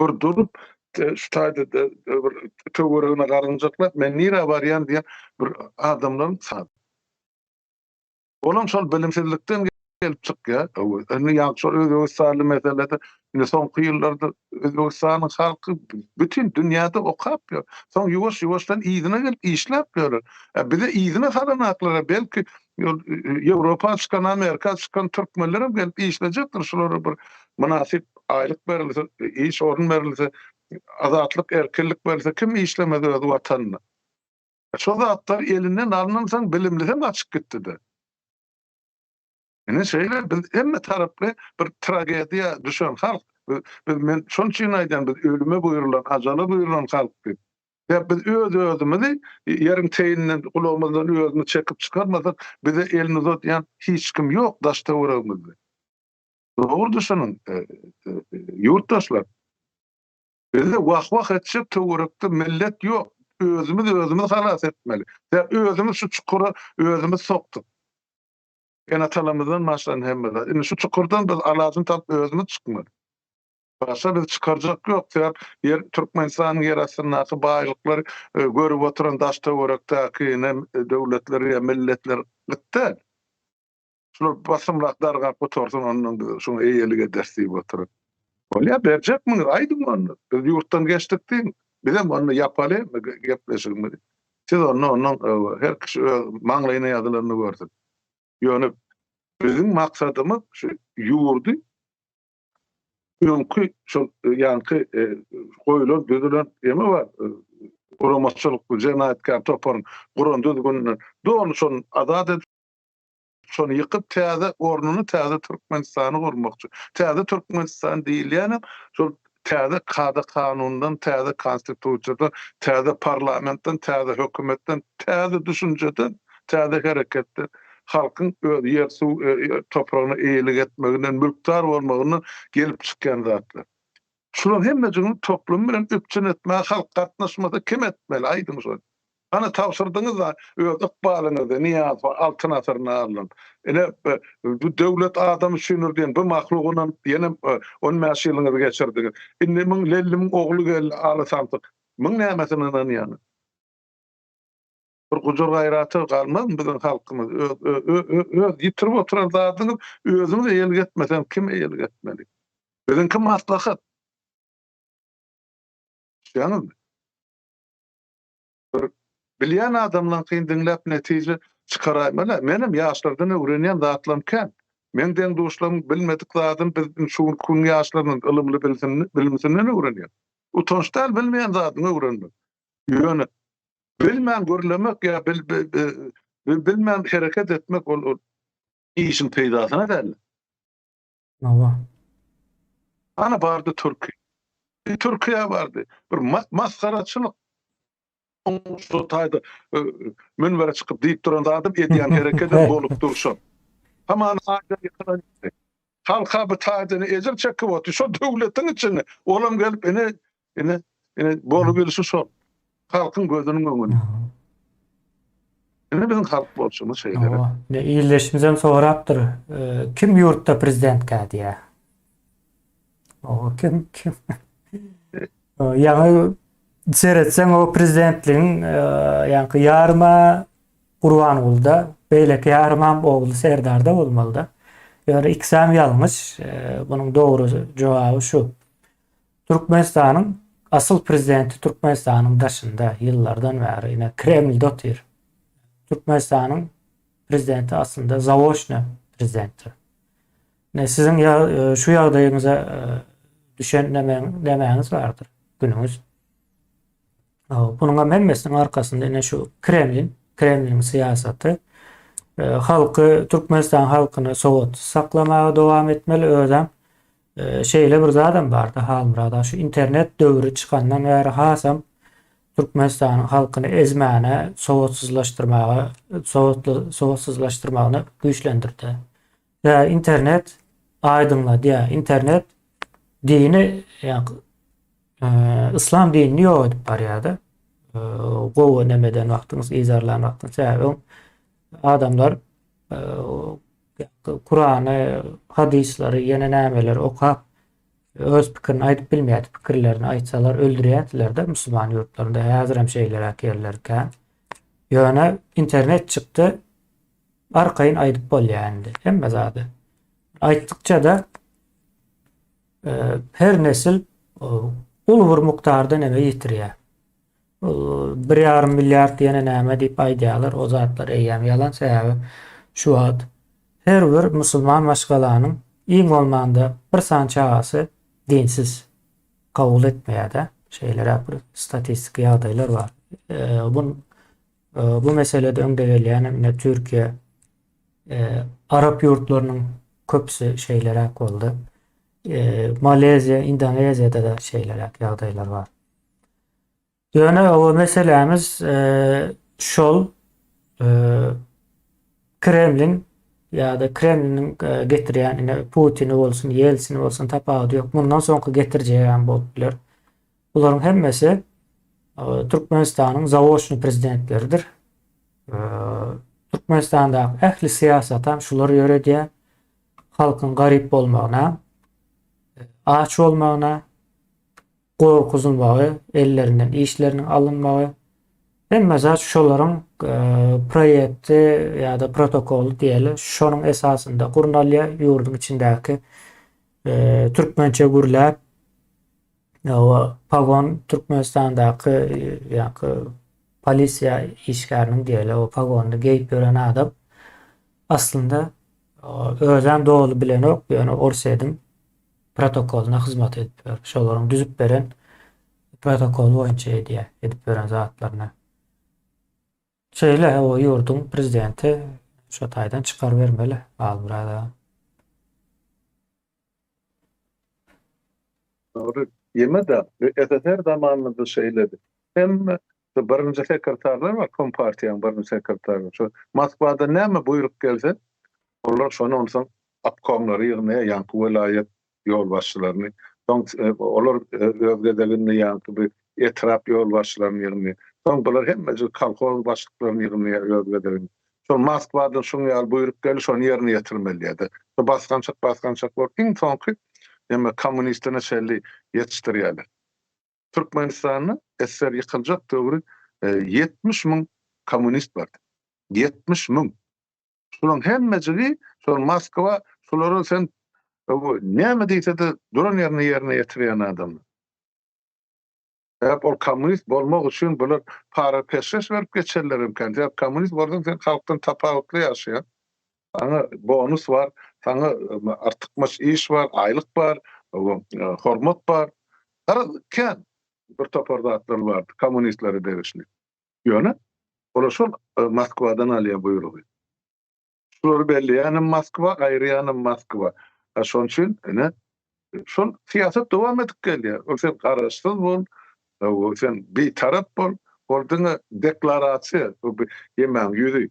Bir durup. şu taýda bir töweregine garynjaklap men nirä barýan diýen bir adamlaryň sany. Olam şol bilimsizlikden gelip çykýar. Indi ýaňky şol Özbegistanly meselede indi soňky ýyllarda Özbegistanyň halky bütin dünýäde okap ýör. Soň ýuwaş-ýuwaşdan yzyna gelip işläp ýörler. Bize yzyna salanaklara belki Ýewropa çykan, Amerika çykan türkmenlerem gelip işlejekdir. Şulara bir mynasyp aýlyk berilse, iş orun berilse, azatlyk, erkinlik berilse kim işlemez öz watanynda? Şo zatlar elinden alnansoň bilimlisem gaçyp gitdi-de. Ine şeýle biz hemme taraply bir tragediýa düşen halk. Biz men şonuň üçin aýdýan biz ölüme buýrulan, ajala buýrulan halk diýip. Sebäp biz öz-özümizi ýeriň teýinden gulagymyzdan özümiz çekip çykarmasak bize elini uzadýan hiç kim ýok daş-töweregimizde. Dogry düşüniň ýurtdaşlar. Bizde wah-wah etjek töwerekde millet ýok. Özümiz özümizi halas etmeli. Sebäp özümiz şu çukura özümiz sokduk. Ene-atalarymyzdan başlan hemme zat. Indi şu çukurdan biz alajyny tapyp özümiz çykmaly. Başga bizi çykarjak ýok. Sebäp ýer Türkmenistanyň ýer astyndaky baýlyklary görüp oturan daş-töwerekdäki ne döwletler ýa milletler gyt däl. Şular basymrak dargap gutarsyn ondan biz şuňa eýelik ederis diýip oturan. Bolýa berjekmiňiz aýdyň onda. Biz ýurtdan geçdik diýiň. Bizem onda ýapaly gepleşigimizi. Siz onda ondan her kişi öz maňlaýyna ýazylanyny görsün. Ýöne biziň maksadymyz şu ýurdy öňki şol ýaňky goýulan düzülen eme bar guramaçylykly jenaýatkär toparyň guran düzgünini doly şony azat edip Şony ýykyp täze ornuny täze Türkmenistany gurmakçy. Täze Türkmenistan diýilýänem şol täze kada kanundan, täze konstitusiýadan, täze parlamentden, täze hökümetden, täze düşünjeden, täze hereketden, halkyň öz ýer suw topragyna eýelik etmeginden, mülkdar bolmagyndan gelip çykýan zatlar. Şularyň hemmejigini toplum bilen üpjün etmäge halk gatnaşmasa kim etmeli aýdyň şony. Hany tabşyrdyňyz-a öz ykbalyňyzy Nyýazowa Altyn asyryna alnyp. Ine bu döwlet adam üçindir diýen bu mahlugynam ýene on bäş ýylyňyzy geçirdiňiz. Indi muň Lellimiň ogly geldi Aly samsyk. Muň nämesine ynanýaňyz? Bir gujur-gaýraty galmazmy biziň halkymyz? Öz öz ýitirip oturan zadyňyz özüňiz eýelik etmeseň kim eýelik etmeli? Biziňki maslahat. Düşýäňizmi? Bir bilýän adamlaňkyny diňläp netije çykaraýmaly. Menem ýaşlardan öwrenýän zatlarym kän. Meň deň-duşlarymyň bilmedik zadyny biz şu günki günüň ýaşlarynyň ylymly bilimsinden öwrenýäs. Utanç däl bilmeýän zadyňy öwrenmek. Ýöne bilmän gürlemek ýa bilmän hereket etmek ol işiň peýdasyna däl. Hawa. Ana bardy türki. Bir Türkiýä bardy. Bir masgaraçylyk. Şu taýda münbere çykyp diýip duran zadym edýän herekedem bolup dur şol. Hamana aýdan ýykylan ýaly. Halka bu taýdan ejir çekip otyr. Şo döwletiň içinde. Olam gelip ine ine ine bolubilişi şol. Halkyň gözüniň öňünde. Ine biziň halk bolşumyz şeýle. Hawa. Ine ildeşimizem sorapdyr. Kim ýurtda prezidentkä diýä. O kim kim? Ýaňy seretseň o prezidentligiň ýaňky ýaryma Gurbangulda, beýleki ýarymam ogly Serdarda bolmalyda. Ýöne ikisem ýalňyş. Bunuň dogry jogaby şu. Türkmenistanyň asyl prezidenti Türkmenistanyň daşynda ýyllardan bäri ine Kremlde otyr. Türkmenistanyň prezidenti aslynda zaoçny prezidentdir. Ine siziň ýa şu ýagdaýyňyza düşen nämäňiz bardyr günüňiz. Bunuň hem hemmesiniň arkasynda ine şu Kremlin, Kremliniň syýasaty. Halky Türkmenistan halkyny sowatsyz saklamaga dowam etmeli özem Şeýle bir zadam barda Halmyrat aga şu internet döwri çykandan bäri hasam Türkmenistanyň halkyny ezmäne sowatsyzlaşdyrmaga sowatly sowatsyzlaşdyrmagyny güýçlendirdi. Ýa internet aýdyňladýar. Internet dini ýa yslam dinini ýok edip barýarda. Gowy nemeden wagtyňyz yzarlan wagtyňyz sebäbi öň adamlar Kurany, hadyslary, ýene nämeleri okap. Öz pikirini aýdyp bilmeýärdi. Pikirlerini aýtsalar öldürýärdiler-de musulman ýurtlarynda. Häzirem şeýleräk ýerler kän. Ýöne internet çykdy. Arkaýyn aýdyp bolýar indi hemme zady. Aýtdykça-da e, her nesil uly bir mukdarda neme ýitirýär. Bir ýarym milliard ýene näme diýip aýdýarlar, o zatlar eýýäm ýalan, sebäbi şu wagt her bir musulman maşgalanyň iň bolmanda bir sany çagasy dinsiz kabul etmeýär-de, şeýleräk bir statistiki ýagdaýlar bar. Bu bu meselede öňde gelýän ine Türkiýe, arap ýurtlarynyň köpüsi şeýleräk boldy. Malaýziýa, Indoneziýada-da şeýleräk ýagdaýlar bar. Ýöne o meselämiz şol Kremlin ýa-da Kremliniň getirýän ine Putini bolsun, Ýeltsini bolsun tapawudy ýok. Mundan soňky getirjegi hem bolup biler. Bularyň hemmesi Türkmenistanyň zaoçnyý prezidentleridir. Türkmenistandaky ähli syýasatam şular ýöredýär. Halkyň garyp bolmagyna, aç bolmagyna, gorkuzylmagy, ellerinden işleriniň alynmagy, hemme zat şolaryň proýekti ýa-da protokoly diýeli, şonuň esasynda gurnalýar ýurduň içindäki türkmençe gürläp, pagon Türkmenistandaky ýa-da polisiýa işgäriniň diýeli, o pagonyny geýip ýören adam aslynda özem doly bilenok, ýöne Orsýetiň protokolyna hyzmat edip ýör. Şolaryň düzüp beren protokoly boýunça edýär, edip ýören zatlaryny. Şeýle o ýurduň prezidenti şo taýdan çykarybermeli Halmyrat aga. Dogry. Ýeme-de, SSR zamanynda-da şeýledi. Hemme şu birinji sekretarlar bar, kompartiýanyň birinji sekretarlary. Şu Moskwadan näme buýruk gelse, olar şony onsoň obkomlary ýygnaýar, ýaňky welaýat ýolbaşçylaryny. Soň olar öz gezeginde ýaňky bir etrap ýolbaşçylaryny ýygnaýar. Soň bular hemmejik kolhoz başlyklaryny ýygnaýar öz gezeginde. Şol Moskwadan şuň ýaly buýruk geldi, şony ýerine ýetirmeli diýýär-de. Şo basgançak-basgançak bolup, iň soňky neme kommunistine çenli ýetişdirýärler. Türkmenistanda SSR ýykyljak döwri 70 müň kommunist bardy. 70 müň. Şularyň hemmejigi şol Moskwa şulara sen näme diýse-de duran ýerinde ýerine ýetirýän adamlar. Sebäp ol kommunist bolmak üçin bular para peşgeş berip geçenler hem kän. Sebäp kommunist bolsaň sen halkdan tapawutly ýaşaýaň. Saňa bonus bar, saňa artykmaç iş bar, aýlyk bar, hormat bar. Garaz kän bir topar zatlar bardy kommunistlere degişli. Ýöne olar şol Moskwadan alýan buýrugy. Şulary belleýänem Moskwa, aýyrýanam Moskwa. A şonuň üçin ine şol syýasat dowam edip gelýär. Ol sen garaşsyz bol, sen bitarap bol, ol diňe deklarasiýa, ýemäň ýüzi.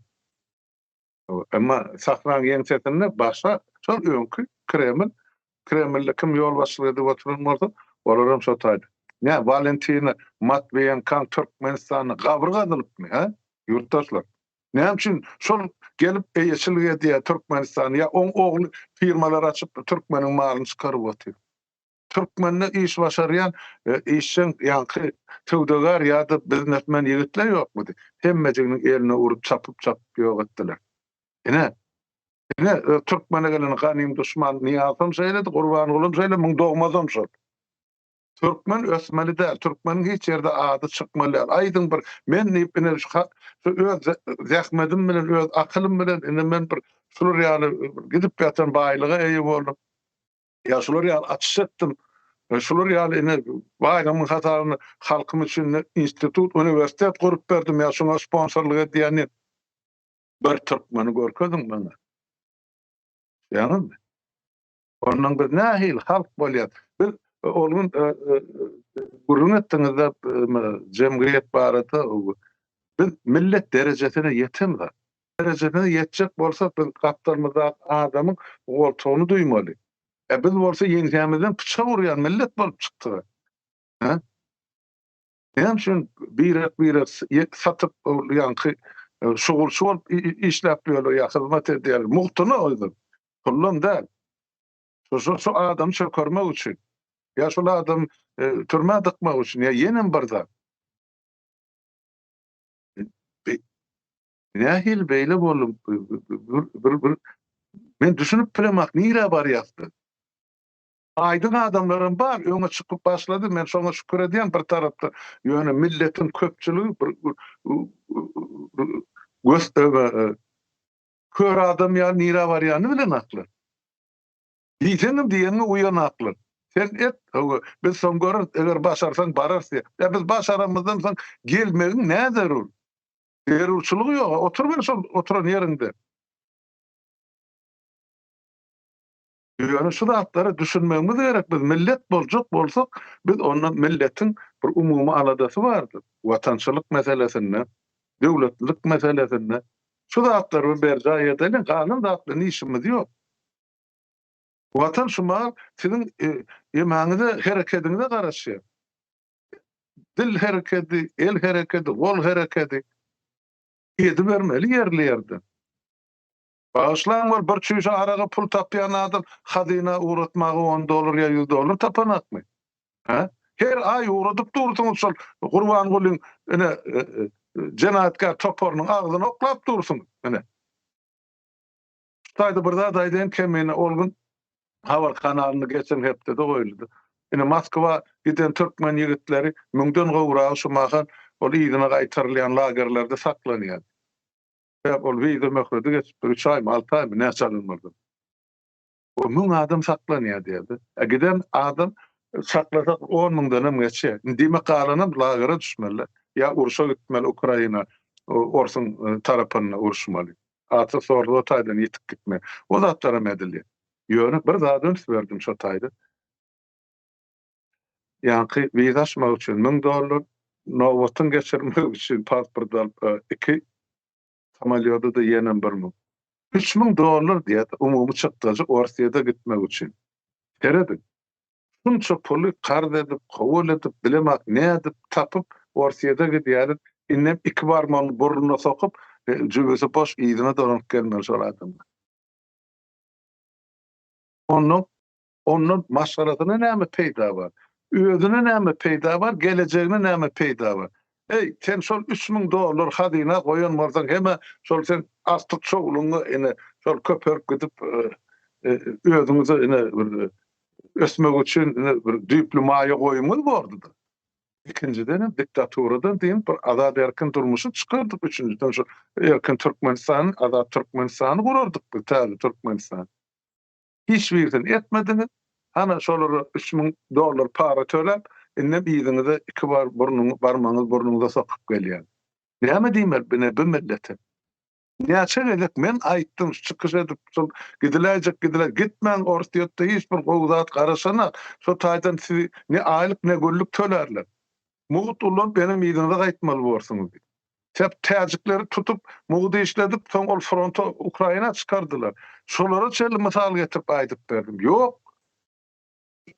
Emma sahnaň ýeňsesinde başga şol öňki Kreml, Kremlde kim ýolbaşçylyk edip oturan bolsa, olaram şo taýda. Nä, Walentina Matwiýenkaň Türkmenistanda gabry gazylypmy, hä, ýurtdaşlar? Näme üçin şol gelip eýeçilik edýär Türkmenistana ýa oň ogly firmalar açyp türkmeniň malyny çykaryp otyr. Türkmende iş başarýan işjeň ýaňky söwdagär ýa-da biznesmen ýigitler ýokmydy? Hemmejiginiň eline urup çapyp-çapyp ýok etdiler. Ine, ine türkmene gelen ganym duşman Nyýazam şeýledi, Gurbangulam şeýle, muň dogmazam şol. Türkmen ösmeli däl, türkmeniň hiç ýerde ady çykmaly däl. Aýdyň bir, men diýip ine şu öz zähmedim bilen, öz akylym bilen ine men bir şular ýaly gidip ýatan baýlyga eýe boldum. Ýa şular ýaly açyş etdim. Şular ýaly ine baýlygymyň hasabyna halkym üçin institut, uniwersitet gurup berdim ýa şuňa sponsorlyk edýän diýip bir türkmeni görkeziň maňa. Ýaňyzmy? Ondan biz nähili halk bolýas? Biz ol gün gürrüň etdiňizde jemgyýet barada biz millet derejesine ýetemzok. Derejesine ýetjek bolsak biz gapdalymyzdaky adamyň goltugyny duýmaly. E biz bolsa ýeňsämizden pyçak urýan millet bolup çykdyk. Hä? Näme üçin birek-birek satyp ýaňky şugulçy bolup işläp ýörler ýa hyzmat edýärler? Mugtuna özem. Puldan däl. Şu şu adamy çökermek üçin. Ýa şol adam e, türmä dykmak üçin ýa ýenem bir zat. Nähili beýle boldy? Bir, bir, men düşünip bilemok, nirä barýas biz? Aýdyň adamlaram bar, öňe çykyp başlady, men şoňa şükür edýän bir tarapdan. Ýöne milletiň köpçüligi bir göz öňe kör adam ýaly nirä barýanyny bilenoklar. Diýseňem diýeniňe uýanaklar. Sen et, hawa, biz soň göreris, eger başarsaň bararys diýýär. Ýa biz başaramyzdan soň gelmegiň nä zerur? Zerurçylygy ýog-a, oturyber şol oturan ýeriňde. Ýöne şu zatlara düşünmegimiz gerek, biz millet boljak bolsak, biz onda milletiň bir umumy aladasy bardyr. Watançylyk meselesinde, döwletlilik meselesinde şu zatlary bir berjaý edeliň, galan zat bilen işimiz ýok. Watan şu mal siziň emäňize, herekediňize garaşýar. Dil herekedi, el herekedi, gol herekedi edibermeli ýerli-ýerden. Bagyşlaň ol bir çüýşe araga pul tapýan adam hazyna ugratmaga on dollar ýa ýüz dollar tapanakmy? Hä? Her aý ugradyp dursuňyz şol Gurbangulyň ine jenaýatkär toparynyň agzyna oklap dursuňyz ine. Şu taýda bir zat aýdaýyn Kemine ol gün habar kanalynda geçen hepdede goýuldy. Ine Moskwa giden türkmen ýigitleri müňden gowragy şu mahal ol yzyna gaýtarylýan lagerlerde saklanýar. Sebäp ol wiza möhleti geçipdir, üç aýmy, alty aýmy näçe alan bolsa. O müň adam saklanýar diýýärdi. E giden adam saklasak on müňdenem geçýär. Indi diýmek galanam lagere düşmeli. Ýa urşa gitmeli Ukraina, orsuň tarapynda uruşmaly. Ata sorly o taýdan ýitip gitme. O zatlaram edilýär. Ýöne bir zada üns berdim şo taýda. Ýaňky wiza açmak üçin 1000 dollar, nobatyň geçirmek üçin pasport alyp iki samolýoda-da ýenem 1000. 3000 dollar diýýär umumy çykdajy Orsýete gitmek üçin. Serediň. Şunça puly karz edip, kowal edip, bilemok nädip tapyp Orsýete gidýärler. Indem iki barmagyny burnuna sokup, jübüsi boş yzyna dolanyp gelmeli şol adamlar. Ondan ondan maşgalasyna näme peýda bar? Özüne näme peýda bar? Gelejegine näme peýda bar? Eý, sen şol 3000 dollar hazyna goýan bolsaň hem-ä şol sen artyk şowluňa ine şol köpelip gidip özüňize ine bir ösmek üçin ine bir düýpli maýa goýumyňyz bordy-da. Ikinjiden hem diktaturadan diýip bir azat erkin durmuşy çykardyk. Üçünjiden şu erkin Türkmenistany, azat Türkmenistany gurardyk biz, täze Türkmenistan. Hiç birisini etmediňiz. Hana şolara 3000 dollar para töläp, indem yzyňyza iki bar burnuňy, barmagyňyzy burnuňyza sokup gelýän. Näme diýmeli bine bu millete? Näçe gezek men aýtdym, çykyş edip, şol gidiläýjek gidiläý, gitmäň Orsýetde hiç bir gowy zat garaşanak, şo taýdan sizi ne aýlyk ne günlük tölärler. Mugt ulanyp ýene yzyňyza gaýtmaly borsuňyz diýip. Sebäp täjikleri tutup, mugt işledip, soň ol fronta Ukraina çykardylar. Şolara çenli mysal getirip aýdyp berdim. Ýok.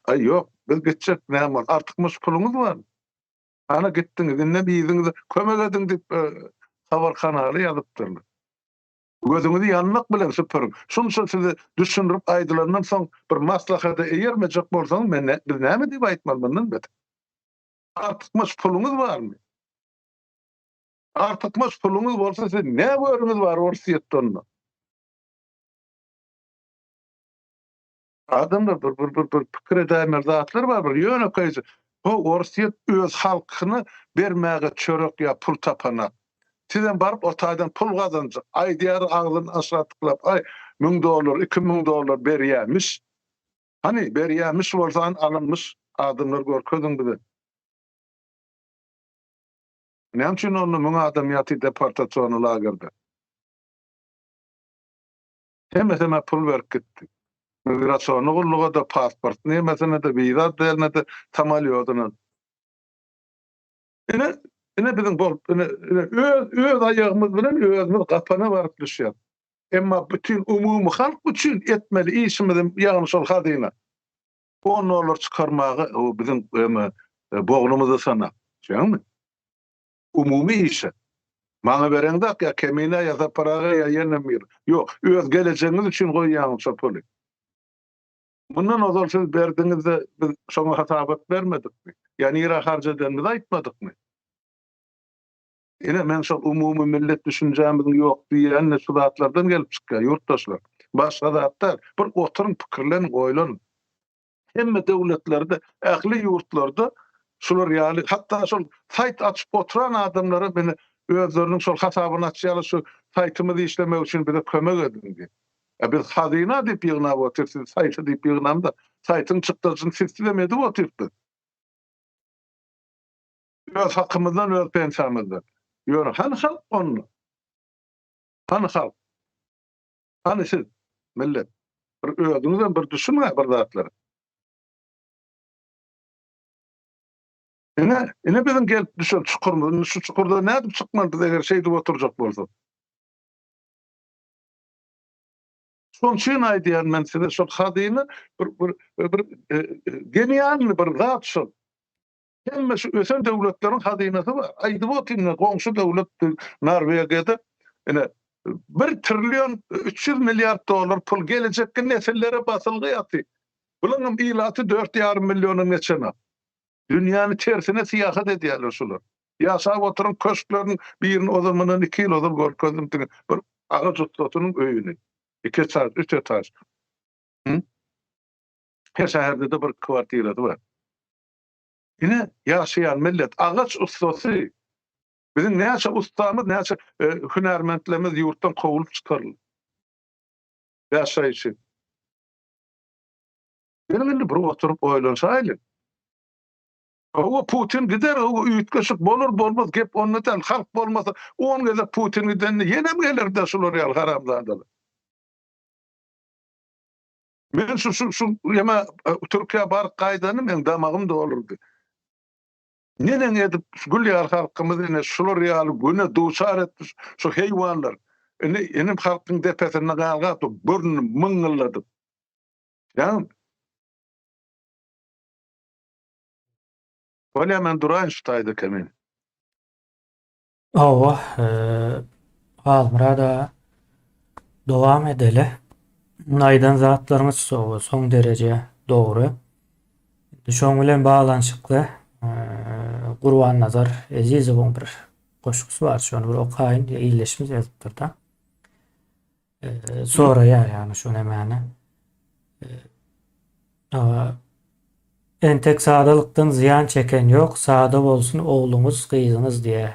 Aý ýok, biz gitjek näme boldy, artykmaç puluňyz barmy? Ana gitdiňiz, indem yzyňyza kömek ediň diýip habar kanaly ýazypdyrlar. Gözüňizi ýanmak bilen süpüriň. Şunça size düşündirip aýdylandan soň bir maslahata eýermejek bolsaňyz men biz näme diýip aýtmaly mundan beter? Artykmaç puluňyz barmy? Artykmaç puluňyz bolsa siz ne görüňiz bar Orsýetde onda? Adamlar bir bir bir bir pikir edäýmeli zatlar bar bir ýönekeýje. Bu Orsýet öz halkyna bermäge çörek ýa pul tapanak. Sizem baryp o taýdan pul gazanjak. Aýdýar agzyny aşak tyklap aý 1000 dollar 2000 dollar berýämiş. Hany berýämiş bolsa hany alynmyş adamlar görkeziň bize. Näme üçin onda 1000 adam ýatyr deportasiony lagerde? Hemmesine pul berip gitdi. Migrasiony gulluga-da, pasport nemesine-de, wiza otdeline-de, samolýodyna. Ine, ine biziň bolup, ine, ine öz, öz aýagymyz bilen özümiz gapana baryp düşýäs. Emma bütin umumy halk üçin etmeli işimizi, ýagny şol hazyna. On dollar çykarmaga o biziň eme bognumyzy sanak. Düşýäňmi? Umumy işe. Maňa bereňzok ýa Kemine ýa Sapar aga ýa ýene bir. Ýok, öz gelejegiňiz üçin goýýaňyz şo puly. Mundan ozal siz berdiňizde biz şoňa hasabat bermedikmi? Ýa nirä harç edenimizi aýtmadykmy? Ine men şol umumy millet düşünjämiziň ýok diýýän-de şu zatlardan gelip çykýar ýurtdaşlar. Başga zat däl. Bir oturyň pikirleniň oýlanyň. Hemme döwletlerde, ähli ýurtlarda şular ýaly, hatda şol saýt açyp oturan adamlara meni özleriniň şol hasabyny açýarlar, şu saýtymyz işlemek üçin bize kömek ediň diýip. E biz hazyna diýip ýygnap otyrys, siz saýta diýip ýygnamda, saýtyň çykdajyny sizsizem edip otyrys biz. Öz hakymyzdan, öz pensiýamyzdan. Ýöne hany halk onda? Hany halk? Hany siz, millet? Bir özüňizem bir düşüniň-ä bir zatlara. Ine, ine biziň gelip düşen çukurymyz. Indi şu çukurdan nädip çykmaly biz eger şeýdip oturjak bolsak? Şonuň üçin aýdýan men size şol hazyna bir bir bir genialny bir zat şol. Hemme şu ösen döwletleriň hazynasy bar. Aýdyp otyryn ine goňşy döwlet Norwegiýada ine bir trillion 300 milliard dollar pul gelejekki nesillere basylgy ýaty. Bularyň ilaty 4,5 milliondan geçenok. Dünýäni tersine syýahat edýärler şular. Ýaşap oturan köşkleriniň birini ozal mundan 2 ýyl ozal görkezdim diňe bir agaç ussasynyň öýüni. 2 etaž, 3 etaž. Her şäherde-de bir kwartirasy bar. Ine, ýaşaýan millet, agaç ussasy. Biziň näçe ussamyz, näçe e, hünärmentlerimiz ýurtdan kowulyp çykaryldy. Ýaşaýşy. Geliň indi bir oturyp oýlanşaýlyň. Hawa Putin gider, hawa üýtgeşik bolar bolmaz gep onda däl, halk bolmasa 10 gezek Putin gidende ýenem geler-de şular ýaly haramzadalar. Men şu şu şu ýeme e, Türkiýä baryp gaýdany meň damagym dolurdy. Neneň edip gül ýaly halkymyz ine şular ýaly güne duçar etdi şu heýwanlar. Ine inim halkyň depesinde galgap burnuny myňňylladyp. Ýa Bolýa men duraýyn şu taýda kemin. Hawa, Halmyrat aga dowam edeli. Aýdan zatlaryňyz soň dereje dogry. Şoň bilen baglanyşykly Gurbannazar Ezizowyň bir goşgusy bar, şony bir okaýyn, ildeşimiz ýazypdyr-da. Soraýar ýagny şu nämäni. Entek sadalykdan zyýan çeken ýok, sada bolsun ogluňyz, gyzyňyz diýýär.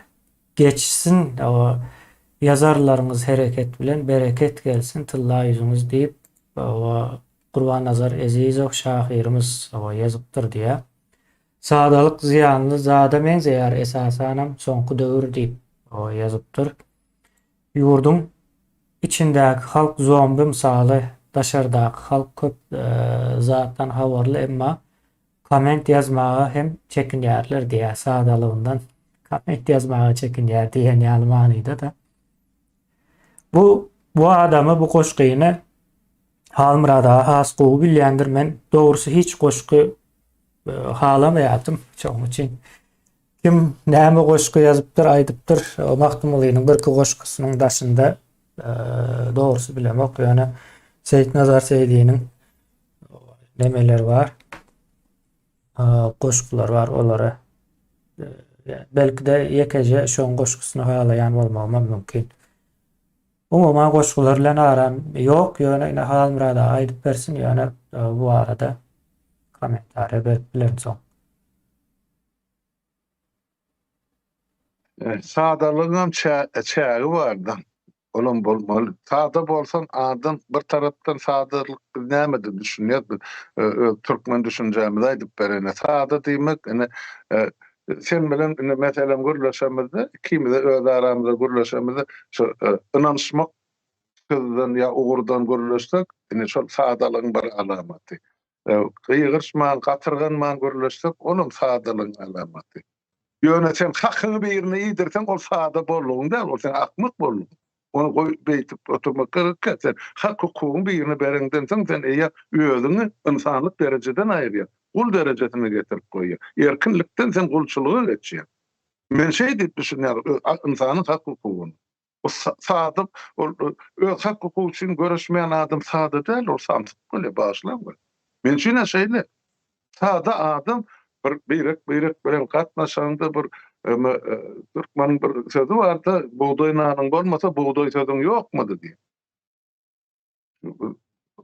Geçsin o ýazarlaryňyz hereket bilen, bereket gelsin tylla ýüzüňiz diýip, o Gurbannazar Ezizow şahyrymyz o ýazypdyr diýýär. Sadalyk zyýanly zada meňzeýär esasanam soňky döwür diýip o ýazypdyr. Ýurduň içindäki halk zombi mysaly, daşardaky halk köp zatdan habarly emma komment ýazmaga hem çekinýärler diýýär sadalygyndan komment ýazmaga çekinýär diýen ýaly manyda-da. Bu bu adamy bu goşgyny Halmyrat aga has gowy bilýändir men dogrusy hiç goşgy halamaýardym şonuň üçin Kim näme goşgy ýazypdyr, aýdypdyr, Magtymgulynyň birki goşgusynyň daşynda dogrusy bilemok, ýöne Seýitnazar Seýdiniň nemeleri bar, goşgulary bar, olary belki-de ýekeje şoň goşgusyny halaýan bolmagym hem mümkin. Umuman goşgular bilen aram ýok, ýöne ine Halmyrat aga aýdyp bersin, ýöne bu barada kommentariýa berip bilerin soň. Sadalygyňam çägi barda. Olam bolmaly. Sada bolsaň adam bir tarapdan sadalyk biz nämede düşünýäs biz öz türkmen düşünjämizi aýdyp bereýin. Sada diýmek ine sen bilen ine meselem gürleşemizde ikimize öz aramyzda gürleşemizde şu ynanyşmak sözden ýa ugurdan gürleşsek ine şol sadalygyň bir alamaty. Gygyryşman, gatyrganman gürleşsek, olam sadalygyň alamaty. Ýöne sen hakyňy birine iýdirseň, ol sada boldugyň däl, ol seň akmak boldugyň. Ony goý beýdip oturmak gerekkä. Sen hak-hukugyňy birine bereňden soň, sen eýýäm özüňi ynsanlyk derejeden aýyrýaň. Gul derejesine getirip goýýaň. Erkinlikden sen gulçulyga geçýäň. Men şeý diýip düşünýän ynsanyň hak-hukugyny. O sada, ol öz hak-hukugy üçin göreşmeýän adam sada däl, ol samsyk bolýar, bagyşlaň meni. Men üçin-ä şeýle. Sada adam bir birek-birek bilen gatnaşanda bir türkmeniň bir sözi bar-da, bugdaý nanyň bolmasa, bugdaý sözüň ýokmady diýip.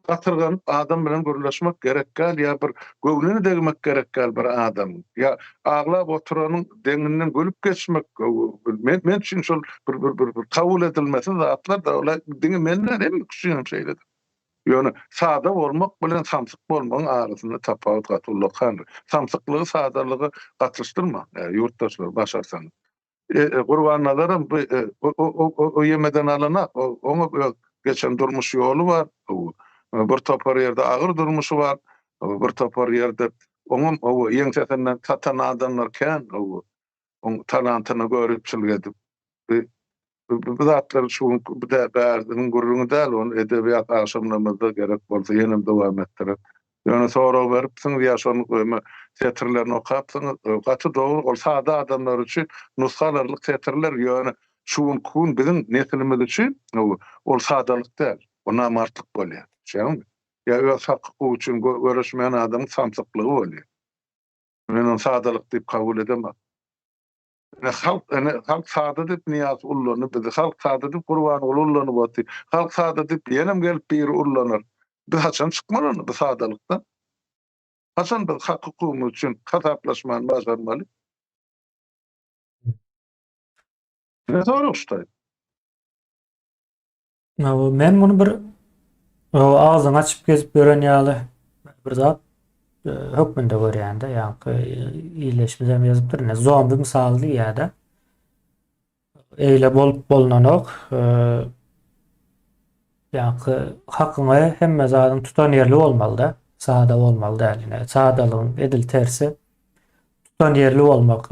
Gatyrganyp adam bilen gürleşmek gerek däl ýa bir göwnüne degmek gerek däl bir adamyň. Ýa aglap oturanyň deňinden gülüp geçmek men men üçin şol bir bir bir kabul edilmesiz zatlar da olar diňe men däl hemme kişi hem şeýledir. Ýöne sada bolmak bilen samsyk bolmagyň arasynda tapawut gaty ullakandyr. Samsyklygy sadalyga gatyşdyrmaň ýurtdaşlar başarsaňyz. Gurbannazaram bu o ýemeden alanak, oňa öz geçen durmuş ýoly bar, bir topar ýerde agyr durmuşy bar, bir topar ýerde oňam ýeňsesinden satan adamlar kän, oň talantyna göripçilik edip. Bu zatlar şu gün bu bärdiniň gürrüňi däl, ony edebiýat agşamlarymyzda gerek bolsa ýenem dowam etdirer. Ýöne sorag beripsiňiz ýa şonuň öme setirlerini okapsyňyz, gaty dogry, ol sada adamlar üçin nusga alarlyk setirler, ýöne şu günki gün biziň neslimiz üçin ol sadalyk däl, o namartlyk bolýar. Düşýäňmi? Ýa öz hak-hukugy üçin göreşmeýän adamyň samsyklygy bolýar. Men ony sadalyk diýip kabul edemok. Ine halk, ine halk sada diýip Nyýaz ullany bizi, halk sada diýip Gurbanguly ullanyp otyr. Halk sada diýip ýenem gelip biri ullanar. Biz haçan çykmaly onda bu sadalykdan? Haçan biz hak hukugymyz üçin hasaplaşmany başarmaly? Ne sorag şutaý? Men muny bir agzyňy açyp gezip ýören ýaly bir zat e, hökmünde görýän-de, ýaňky ildeşimiz hem ýazypdyr, ine zombi mysaly diýýär-de. Eýle bolup bolnanok. E, ýaňky hakyňy hemme zadyň tutanýerli bolmaly-da, sada bolmaly däl. Ine sadalygyň edil tersi. Tutanýerli bolmak,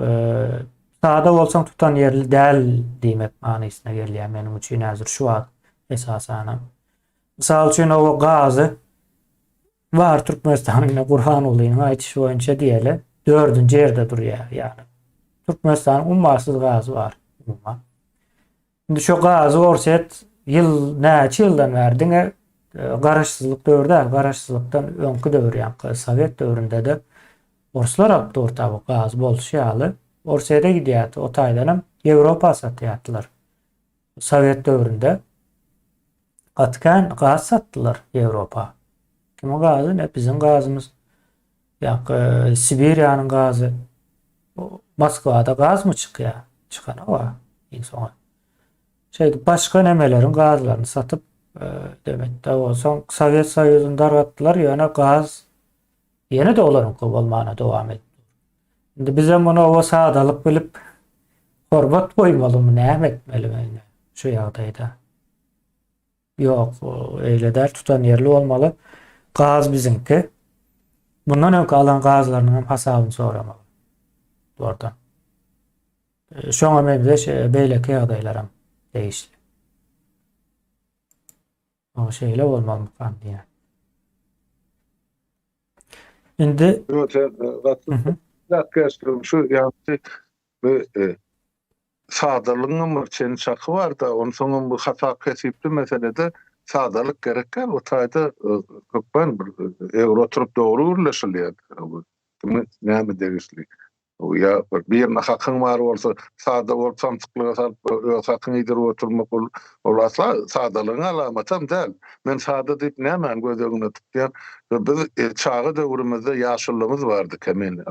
sada bolsaň tutanýerli däl diýmek manysyna gelýär meniň üçin häzir şu wagt esasanam. Mysal üçin oba gazy bar Türkmenistanyň ine Gurbangulynyň aýdyşy boýunça diýeli dördünji ýerde durýar ýagny. Türkmenistanyň ummasyz gazy bar umuman. Indi şu gazy Orsýet ýyl näçe ýyldan bäri diňe garaşsyzlyk döwri däl, garaşsyzlykdan öňki döwür ýaňky sowet döwründe-de orslar alyp durdy bu gazy bolşy ýaly. Orsýete gidýärdi, o taýdanam Ýewropa satýardylar. Sowet döwründe gaty kän gaz satdylar Ýewropa. Kimiň gazy? Ne biziň gazymyz. Ýaňky Sibiriýanyň gazy. Moskwada gazmy çykýar? Çykanok-a iň soňy. Şeýdip başga nemeleriň gazlaryny satyp, demek-de soň Sowet Soýuzyny dargatdylar, ýöne gaz ýene-de olaryňky bolmana dowam edip dur. Indi bizem muny oba sadalyk bilip hormat goýmalymy, näme etmeli indi şu ýagdaýda? Ýok, eýle däl, tutanýerli bolmaly. Gaz biziňki. Mundan öňki alan gazlarynyň hem hasabyny soramaly. Bulardan. E, şoňa meňzeş e, beýleki ýagdaýlaram degişli. O şeýle bolmalymykan diýýän. Indi şu ýagty bu e, sadalygyňam bir çeni çaky bar-da, onsoňam bu hasap-hesipli meselede sadalyk gerek däl, o taýda hökman bir egri oturyp dogry gürleşilýär. Kime näme degişli. Ýa bir birine hakyň bar bolsa, sada bolup samsyklyga salyp öz hakyňy iýdirip oturmak ol ol asla sadalygyň alamatam däl. Men sada diýip nämäni göz öňünde tutýan? Biz çaga döwrümizde ýaşulymyz bardy Kemen.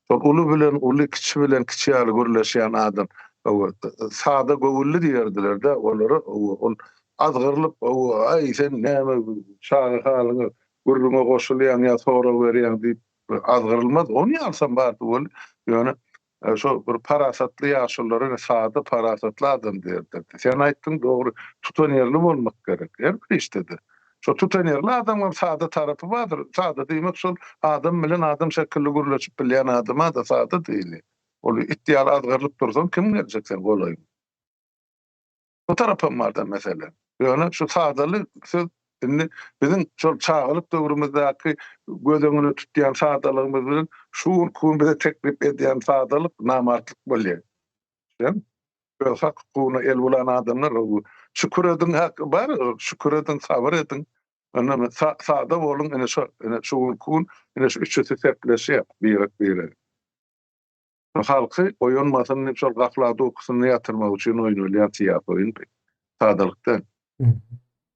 Şol uly bilen uly, kiçi bilen kiçi ýaly gürleşýän adam, hawa, sada göwünli diýerdiler-de olara, hawa, ol azgyrylyp, hawa, aý, sen näme çaga halyňa gürrüňe goşulýaň ýa sorag berýäň diýip azgyrylmaz. Ony ýalsam bardy weli, ýöne şol bir parasatly ýaşululara sada, parasatly adam diýerdiler. Sen aýtdyň dogry, tutanýerli bolmak gerek her bir işde-de. Şo tutanýerli adamyň sada tarapy bardyr. Sada diýmek şol adam bilen adam şekilli gürleşip bilýän adama-da sada diýilýär. Ol it ýaly azgyrylyp dursaň kim geljek seň golaýyňa? Bu tarapam bar-da mesele. Ýöne şu sadaly söz indi biziň şol çagalyk döwrümizdäki göz öňüne tutýan sadalygymyz bilen şu günki gün bize teklip edýän sadalyk namartlyk bolýar. Sen öz hak hukugyna el bulan adamlar şükür ediň hak bar, şükür ediň, sabyr ediň. Onda men sada boluň ine şu ine şu günki gün ine şu üçüsi sepleşýär birek birege. Halky oýanmasyn diýip şol gaflat ukusynda ýatyrmak üçin oýnalýan syýasy oýun bu. Sadalyk däl.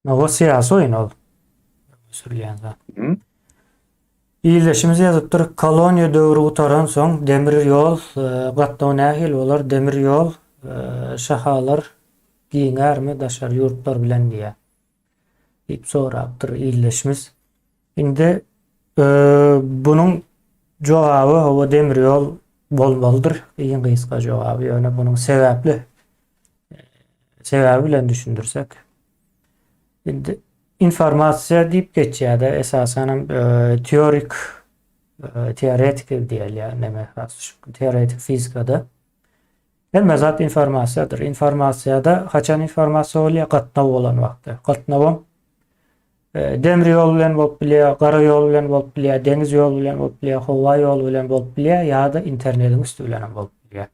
O syýasy oýun ol. Sürülýän zat. Ildeşimiz ýazypdyr, koloniýa döwri gutaran soň demir ýol e, gatnawy nähili bolar? Demir ýol e, şahalar giňärmi daşary ýurtlar bilen diýýär. Diýip sorapdyr ildeşimiz. Indi bunuň jogaby hawa demir ýol bolmalydyr. Iň gysga jogaby ýöne bunuň sebäpli sebäbi bilen düşündirsek. Indi informasiýa diýip geçýär-de esasan hem teorik teoretik diýilýär näme teoretik fizikada. Hemme zat informasiýadyr. Informasiýada haçan informasiýa bolýar? Gatnaw bolan wagtda. Gatnawam e, demir ýol bilen bolup bilýär, gara ýol bilen bolup bilýär, deňiz ýoly bilen bolup bilýär, howa ýoly bilen bolup bilýär ýa-da internetiň üsti bilen hem bolup bilýär.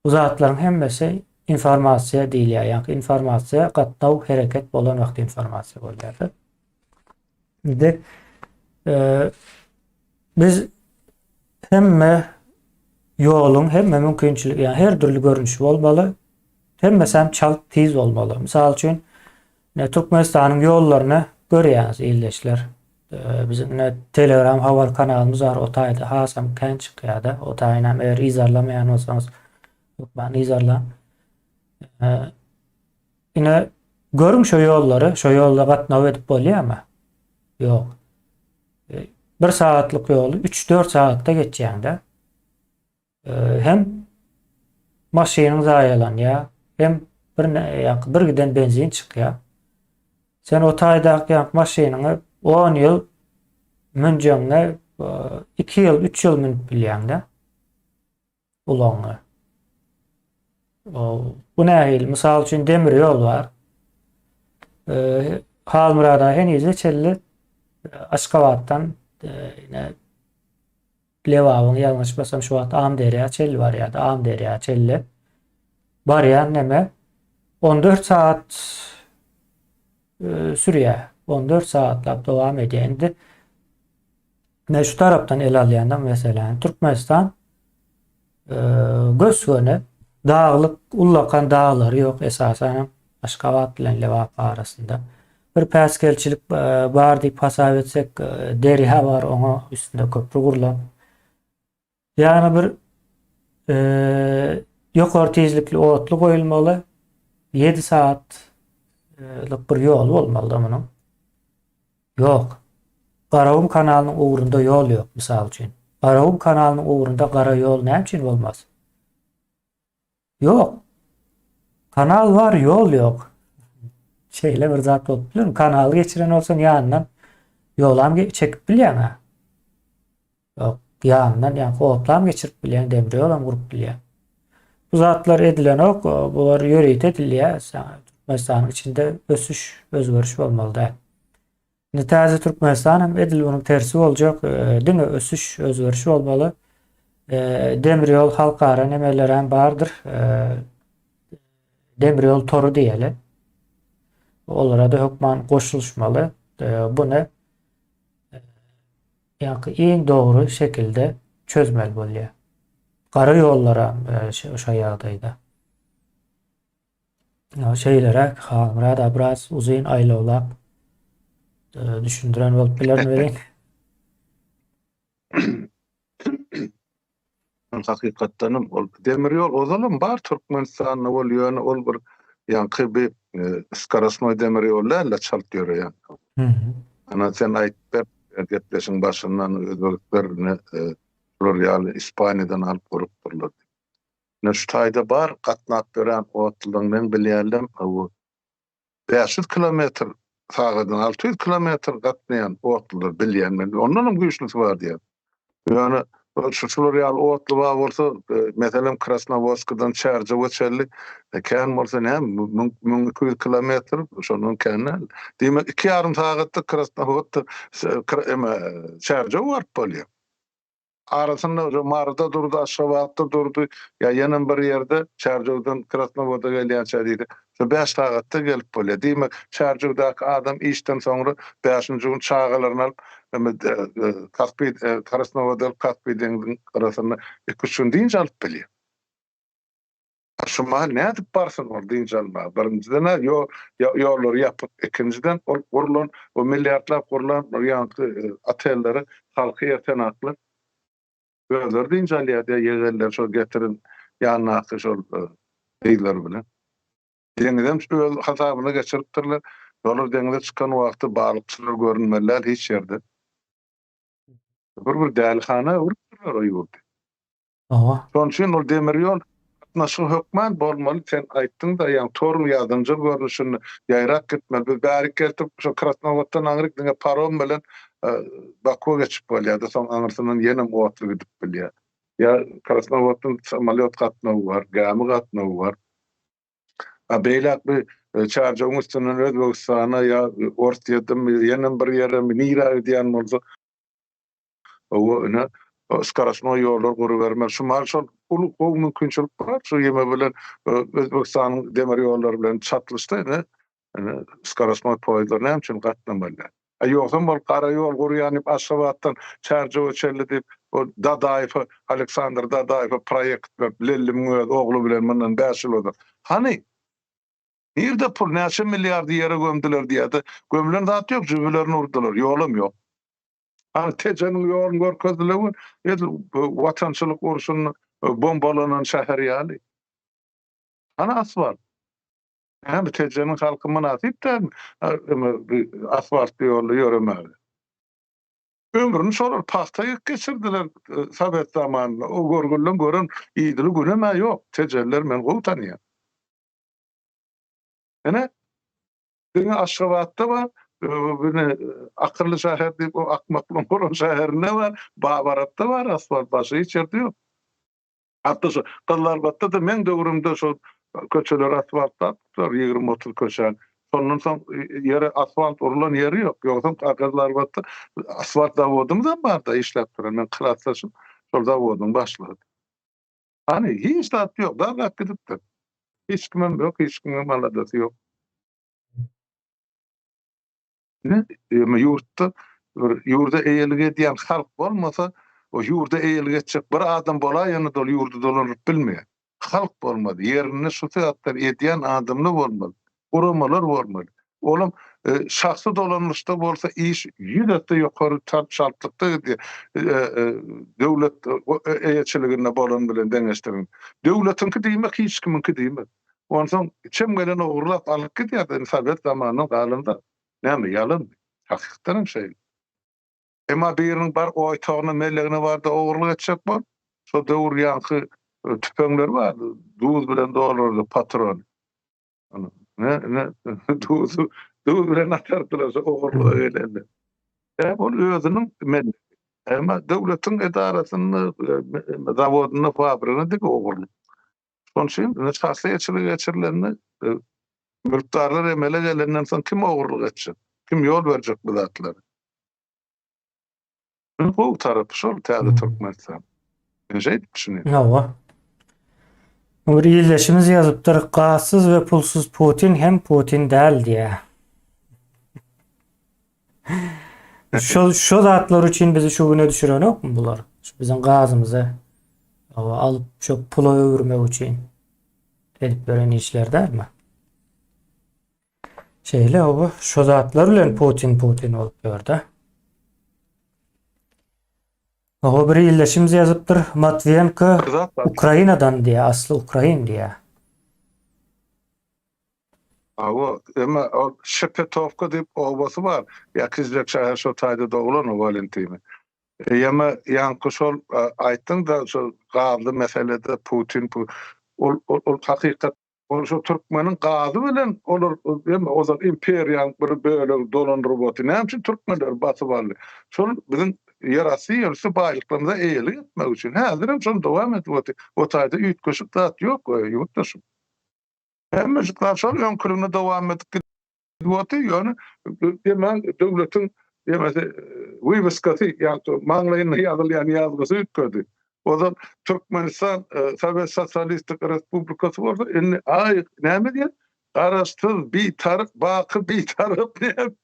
Bu zatlaryň hemmesi informasiýa diýilýär. Ýagny informasiýa gatnaw, hereket bolan wagtda informasiýa bolýar. Indi e, biz hemme ýoluň hemme mümkinçilik, ýagny her dürli görnüşi bolmaly. Hemmesi hem çalt, tiz bolmaly. Mysal üçin, ne Türkmenistanyň ýollaryny görýäňiz ildeşler. E, bizim ne Telegram habar kanalymyz bar, o taýda hasam kän çykýar-da. O taýyny hem eger yzarlamaýan bolsaňyz, hökman yzarlaň. E, ine görüň şo ýollary, şo ýolda gatnaw edip bolýarmy? Ýok. Bir sagatlyk ýoly 3-4 sagatda geçýäňde hem maşynyň zaýalanýar, hem bir ýa bir giden benzin çykýar. Sen o taýdaky ýa maşynyňy 10 ýyl münjeňde 2 ýyl, 3 ýyl münüp bilýäňde. Ulagyňy. Bu nähili? Mysal üçin demir ýol bar. Halmyrada henize çenli Aşgabatdan ine Lebabyň ýalňyşmasam şu wagt Amderýa çenli barýardy. Amderýa çenli barýan neme 14 saat sürýär. 14 saatlap dowam edýär. Indi Men şu tarapdan ele alýanda meseläni Türkmenistan e, gös-göni daglyk ullakan daglary ýok esasan hem Aşgabat bilen Lebap arasynda. Bir päsgelçilik e, bar diýip hasap etsek, e, derýa bar, oňa üstünde köprü gurlan. Ýagny bir e, ýokary tizlikli otly goýulmaly. 7 saatlyk bir ýol bolmaly da munuň. Ýok. Garagum kanalynyň ugrunda ýol ýok, mysal üçin. Garagum kanalynyň ugrunda gara ýol näme üçin bolmaz? Ýok. Kanal bar, ýol ýok. Şeýle bir zat bolup bilermi? Kanaly geçiren bolsaň ýanyndan ýolam çekip bilýäň-ä. Ýok, ýanyndan ýaňky otlam geçirip bilýäň, demir ýolam gurup bilýäň. Bu zatlar edilenok, bular ýörite edilýär. Türkmenistanyň içinde ösüş, özgeriş bolmaly däl. Indi täze Türkmenistan hem edil munuň tersi boljak, e, diňe ösüş, özgeriş bolmaly. E, demir ýol halkara nemeleri hem bardyr. E, demir ýol tory diýeli. Olara da hökman goşulyşmaly. Bu ne? Ýaňky iň dogry şekilde çözmeli bolýar. Gara ýollara şo ýagdaýda. Şeýleräk Halmyrat aga biraz uzyn aýlawlap düşündiren bolup bilerin welin. Hakykatdan hem ol demir ýol ozalam bar Türkmenistanda ol ýöne ol bir ýaňky bir e, skorostnoý demir ýol däl-de çalt ýöreýän. Ana sen aýdyp ber gepleşiň başyndan özbekler ne e, şular ýaly Ispaniýadan alyp gurupdyrlar. Ne şu taýda bar gatnap ýören otludan men bilýänlem bu 500 kilometr sagadyna 600 kilometr gatnaýan otlular bilýän men. Ondan hem güýçlüsi bar diýýän. Ýöne şu şular ýaly otly bar bolsa, e, meselem Krasnowodskdan Çärjewe çenli e, kän bolsa näme 1200 kilometr, şondan kän däl. Diýmek 2,5 sagatda Krasnowodda Çärjewe baryp bolýar. Arasynda şo Maryda durdy, Aşgabatda durdy, ýa ýenem bir ýerde Çärjewden Krasnowoda gelýänçä diýdi. Şo bäş sagatda gelip bolýar. Diýmek, Çärjewdäki adam işden soňra bäşinji gün çagalaryny alyp, Kaspi, Krasnowoda gelip Kaspi deňziň gyrasynda iki-üç gün dynç alyp bilýär. A şu mahal nädip barsyn ol dynç almaga? Birinjiden-ä ýollary ýapyk, ikinjiden ol gurlan, o milliardlap gurlan ýaňky otelleri halky erten aklar özleri dynç alýar diýýär, ýegenleri şol getiren ýanyndaky şol gyzlary bilen. Deňizem öz hasabyna geçiripdirler. Olar deňize çykan wagty balykçylar görünmeli däl hiç ýerde. Bir bir dälihana öwrüpdirler o ýurdy. Hawa. Şonuň üçin ol demir ýol gatnaşygy hökman bolmaly, sen aýtdyň-da, ýagny tor ýa zynjyr görnüşinde ýaýrap gitmeli. Biz bärik geltip, şo Krasnowoddan aňryk diňe parom bilen Bakuwa geçip bolýar-da, soň aňyrsyndan ýenem otly gidip bilýär. Ýa Krasnowoddan samolýot gatnawy bar, gämi gatnawy bar. A beýläk bir Çärjewiň üstünden Özbegistana ýa Orsýetemi, ýenem bir ýeremi, nirä gidýän bolsa, Hawa, ine, skorostnoý ýollar gurubermeli. Şu mahal şol uly gowy mümkinçilik bar. Şu ýeme bilen Özbegistanyň demir ýollary bilen çatlyşdy, ine, ine, skorostnoý poýezdler näme üçin gatnamaly däl? A ýogsam ol gara ýol gurýan diýip Aşgabatdan Çärjewe çenli diýip, ol Dadaýewe, Aleksandr Dadaýewe proýekt berip, Lellimiň öz ogly bilen mundan bäş ýyl ozal. Hany? Nirde pul, näçe milliardy ýere gömdüler diýýär-de, gömlen zat ýok, jübülerini urdular, ýolam ýok. Hany Tejeniň ýoluny görkezdiler we edil watançylyk urşunda bombalanan şäher ýaly. Hany asfalt? Näme Tejeniň halky mynasyp dälmi asfaltly ýolda ýöremäge? Ömrüni şolar pagta ekip geçirdiler sowet zamanynda. O görgülileň gören idili günem-ä ýok. Tejenleri men gowy tanýan. Ine, Diňe Aşgabatda bar, ine akylly şäher diýip o akmaklyň guran şäherinde bar, Babarapda bar asfalt, başga hiç ýerde ýok. Hatda şu Gyzylarbatda-da meň döwrümde şol köçeleri asfaltlapdylar, 20-30 köçäni. Şondan soň ýere asfalt urlan ýeri ýok. Ýogsam Gyzylarbatda asfalt zawodymyzam bardy işläp duran. Meň klasdaşym şol zawodyň başlygydy. Hany, hiç zat ýok, dargap gidipdir. Hiç kimem ýok, hiç kimiňem aladasy ýok. Ine, ýöne ýurtda bir ýurda eýelik edýän halk bolmasa, o ýurda eýelik etjek bir adam bolaýanda-da ol ýurdy dolandyryp bilmeýär. Halk bolmaly, ýerinde şu zatlary edýän adamlar bolmaly, guramalar bolmaly. Olam şahsy dolanyşda bolsa iş ýüz esse ýokary çaltlykda gidýär. Döwlet eýeçiliginde bolan bilen deňeşdiriň. Döwletiňki diýmek hiç kimiňki diýmek. Onsoň çem gelen ogurlap alyp gidýär, indi sowet zamanyndan galan zat. Näme ýalanmy? Hakykatdan hem şeýle. Emma biriniň bar oýtagyna, melegine bar-da ogurlyk etjek bol. Şo döwür ýaňky tüpeňler bardy, duz bilen dolardy patron. Ne, ne, duz, duz bilen atardylar şu ogurlyga gelende. E, ol özüniň men emma döwletiň edarasynda, zawodynda, fabriginde diňe ogurlyk. Şonuň üçin şahsy eýeçilige geçirilende e, mülkdarlar emele gelenden soň kim ogurlyk etjek? Kim ýol berjek bu zatlara? Gowy tarapy şol täze Türkmenistan. Men şeýdip düşünýän. Hawa. Bir ildeşimiz ýazypdyr, gazsyz we pulsuz Putin hem Putin däl diýä. Şo şo zatlar üçin bizi şu güne düşürenokmy bular? Şu biziň gazymyzy hawa alyp şo pula öwürmek üçin edip beren işler dälmi? Şeýle hawa şo zatlar bilen Putin Putin bolup ýörde. Hawa bir ildeşimiz ýazypdyr, Matwienko Ukrainadan diýä, asly ukrain diýä. Hawa, emma ol Şepetowka diýip obasy bar. Ýakizjek şäher şo taýda doglan o Walentini. Ýeme ýaňky şol aýtdyň-da şol gazly meselede Putin ol ol hakykat Ol şo türkmeniň gazy bilen olar hem ozal imperiýanyň bir bölegi dolandyryp otyr. Näme üçin türkmenleri basyp aldy? Şol biziň ýerasty ýerüsti baýlyklarymyza eýelik etmek üçin. Häzir hem şony dowam edip otyr. O taýda üýtgeşik zat ýok, ýurtdaşym. Hemmejik zat şol öňküligine dowam edip gidip otyr. Ýöne diýmän döwletiň. Ýemesi wywiskasy ýa-da maňlaýynda ýazylýan ýazgysy üýtgedi. Ozal Türkmenistan Sowet Sosialistik Respublikasy bolsa, indi aý näme diýen? Garaşsyz, Bitarap, baky Bitarap näme?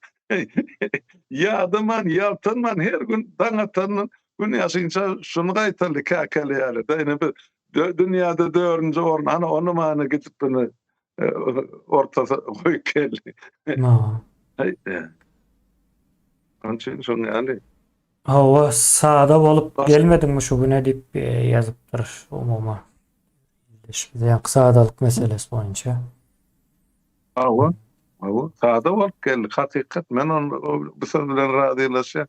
Ýadaman, ýaltanman her gün daň atandan gün ýaşynça şuny gaýtaly käkeleýärler-de. Ine biz dünýäde dördünji orun, ana ony many gidip ine ortasy goýup geldi. Onuň üçin şoň ýaly. Hawa, sada bolup gelmediňmi şu güne diýip ýazypdyr umuman. Ýa sadalyk meselesi boýunça. Hawa, hawa, sada bolup geldi. Hakykat, men ony bu söz bilen razylaşýan.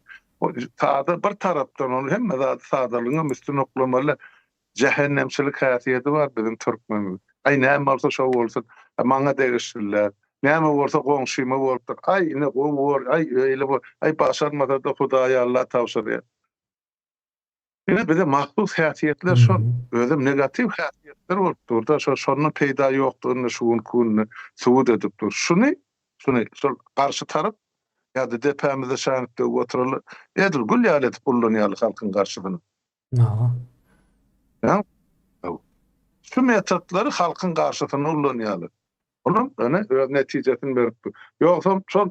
Sada bir tarapdan ony hemme zady sadalygyň üstüne oklamaly. Jähennemçilik häsiýeti bar biziň türkmeniň. Aý näme bolsa şo bolsun. Maňa degişliler. Näme bolsa goňşyma bolupdyr. Aý ine gowy bor, aý öýle bor. Aý başarmasa-da Hudaýa Alla tabşyrýar. Ine bize mahsus häsiýetler şol. Özem negatiw häsiýetler bolup dur-da. Şo şondan peýda ýokdugyny şu günki günde subut edip dur. Şuny, şuny şol garşy tarap ýa-da depämizde şänik döwüp oturanlar edil gül ýaly edip ullanýarlar halkyň garşysyna. Hawa. Şu metodlary halkyň garşysyna ullanýarlar. Olam ine öz netijesini berip dur. Ýogsam şol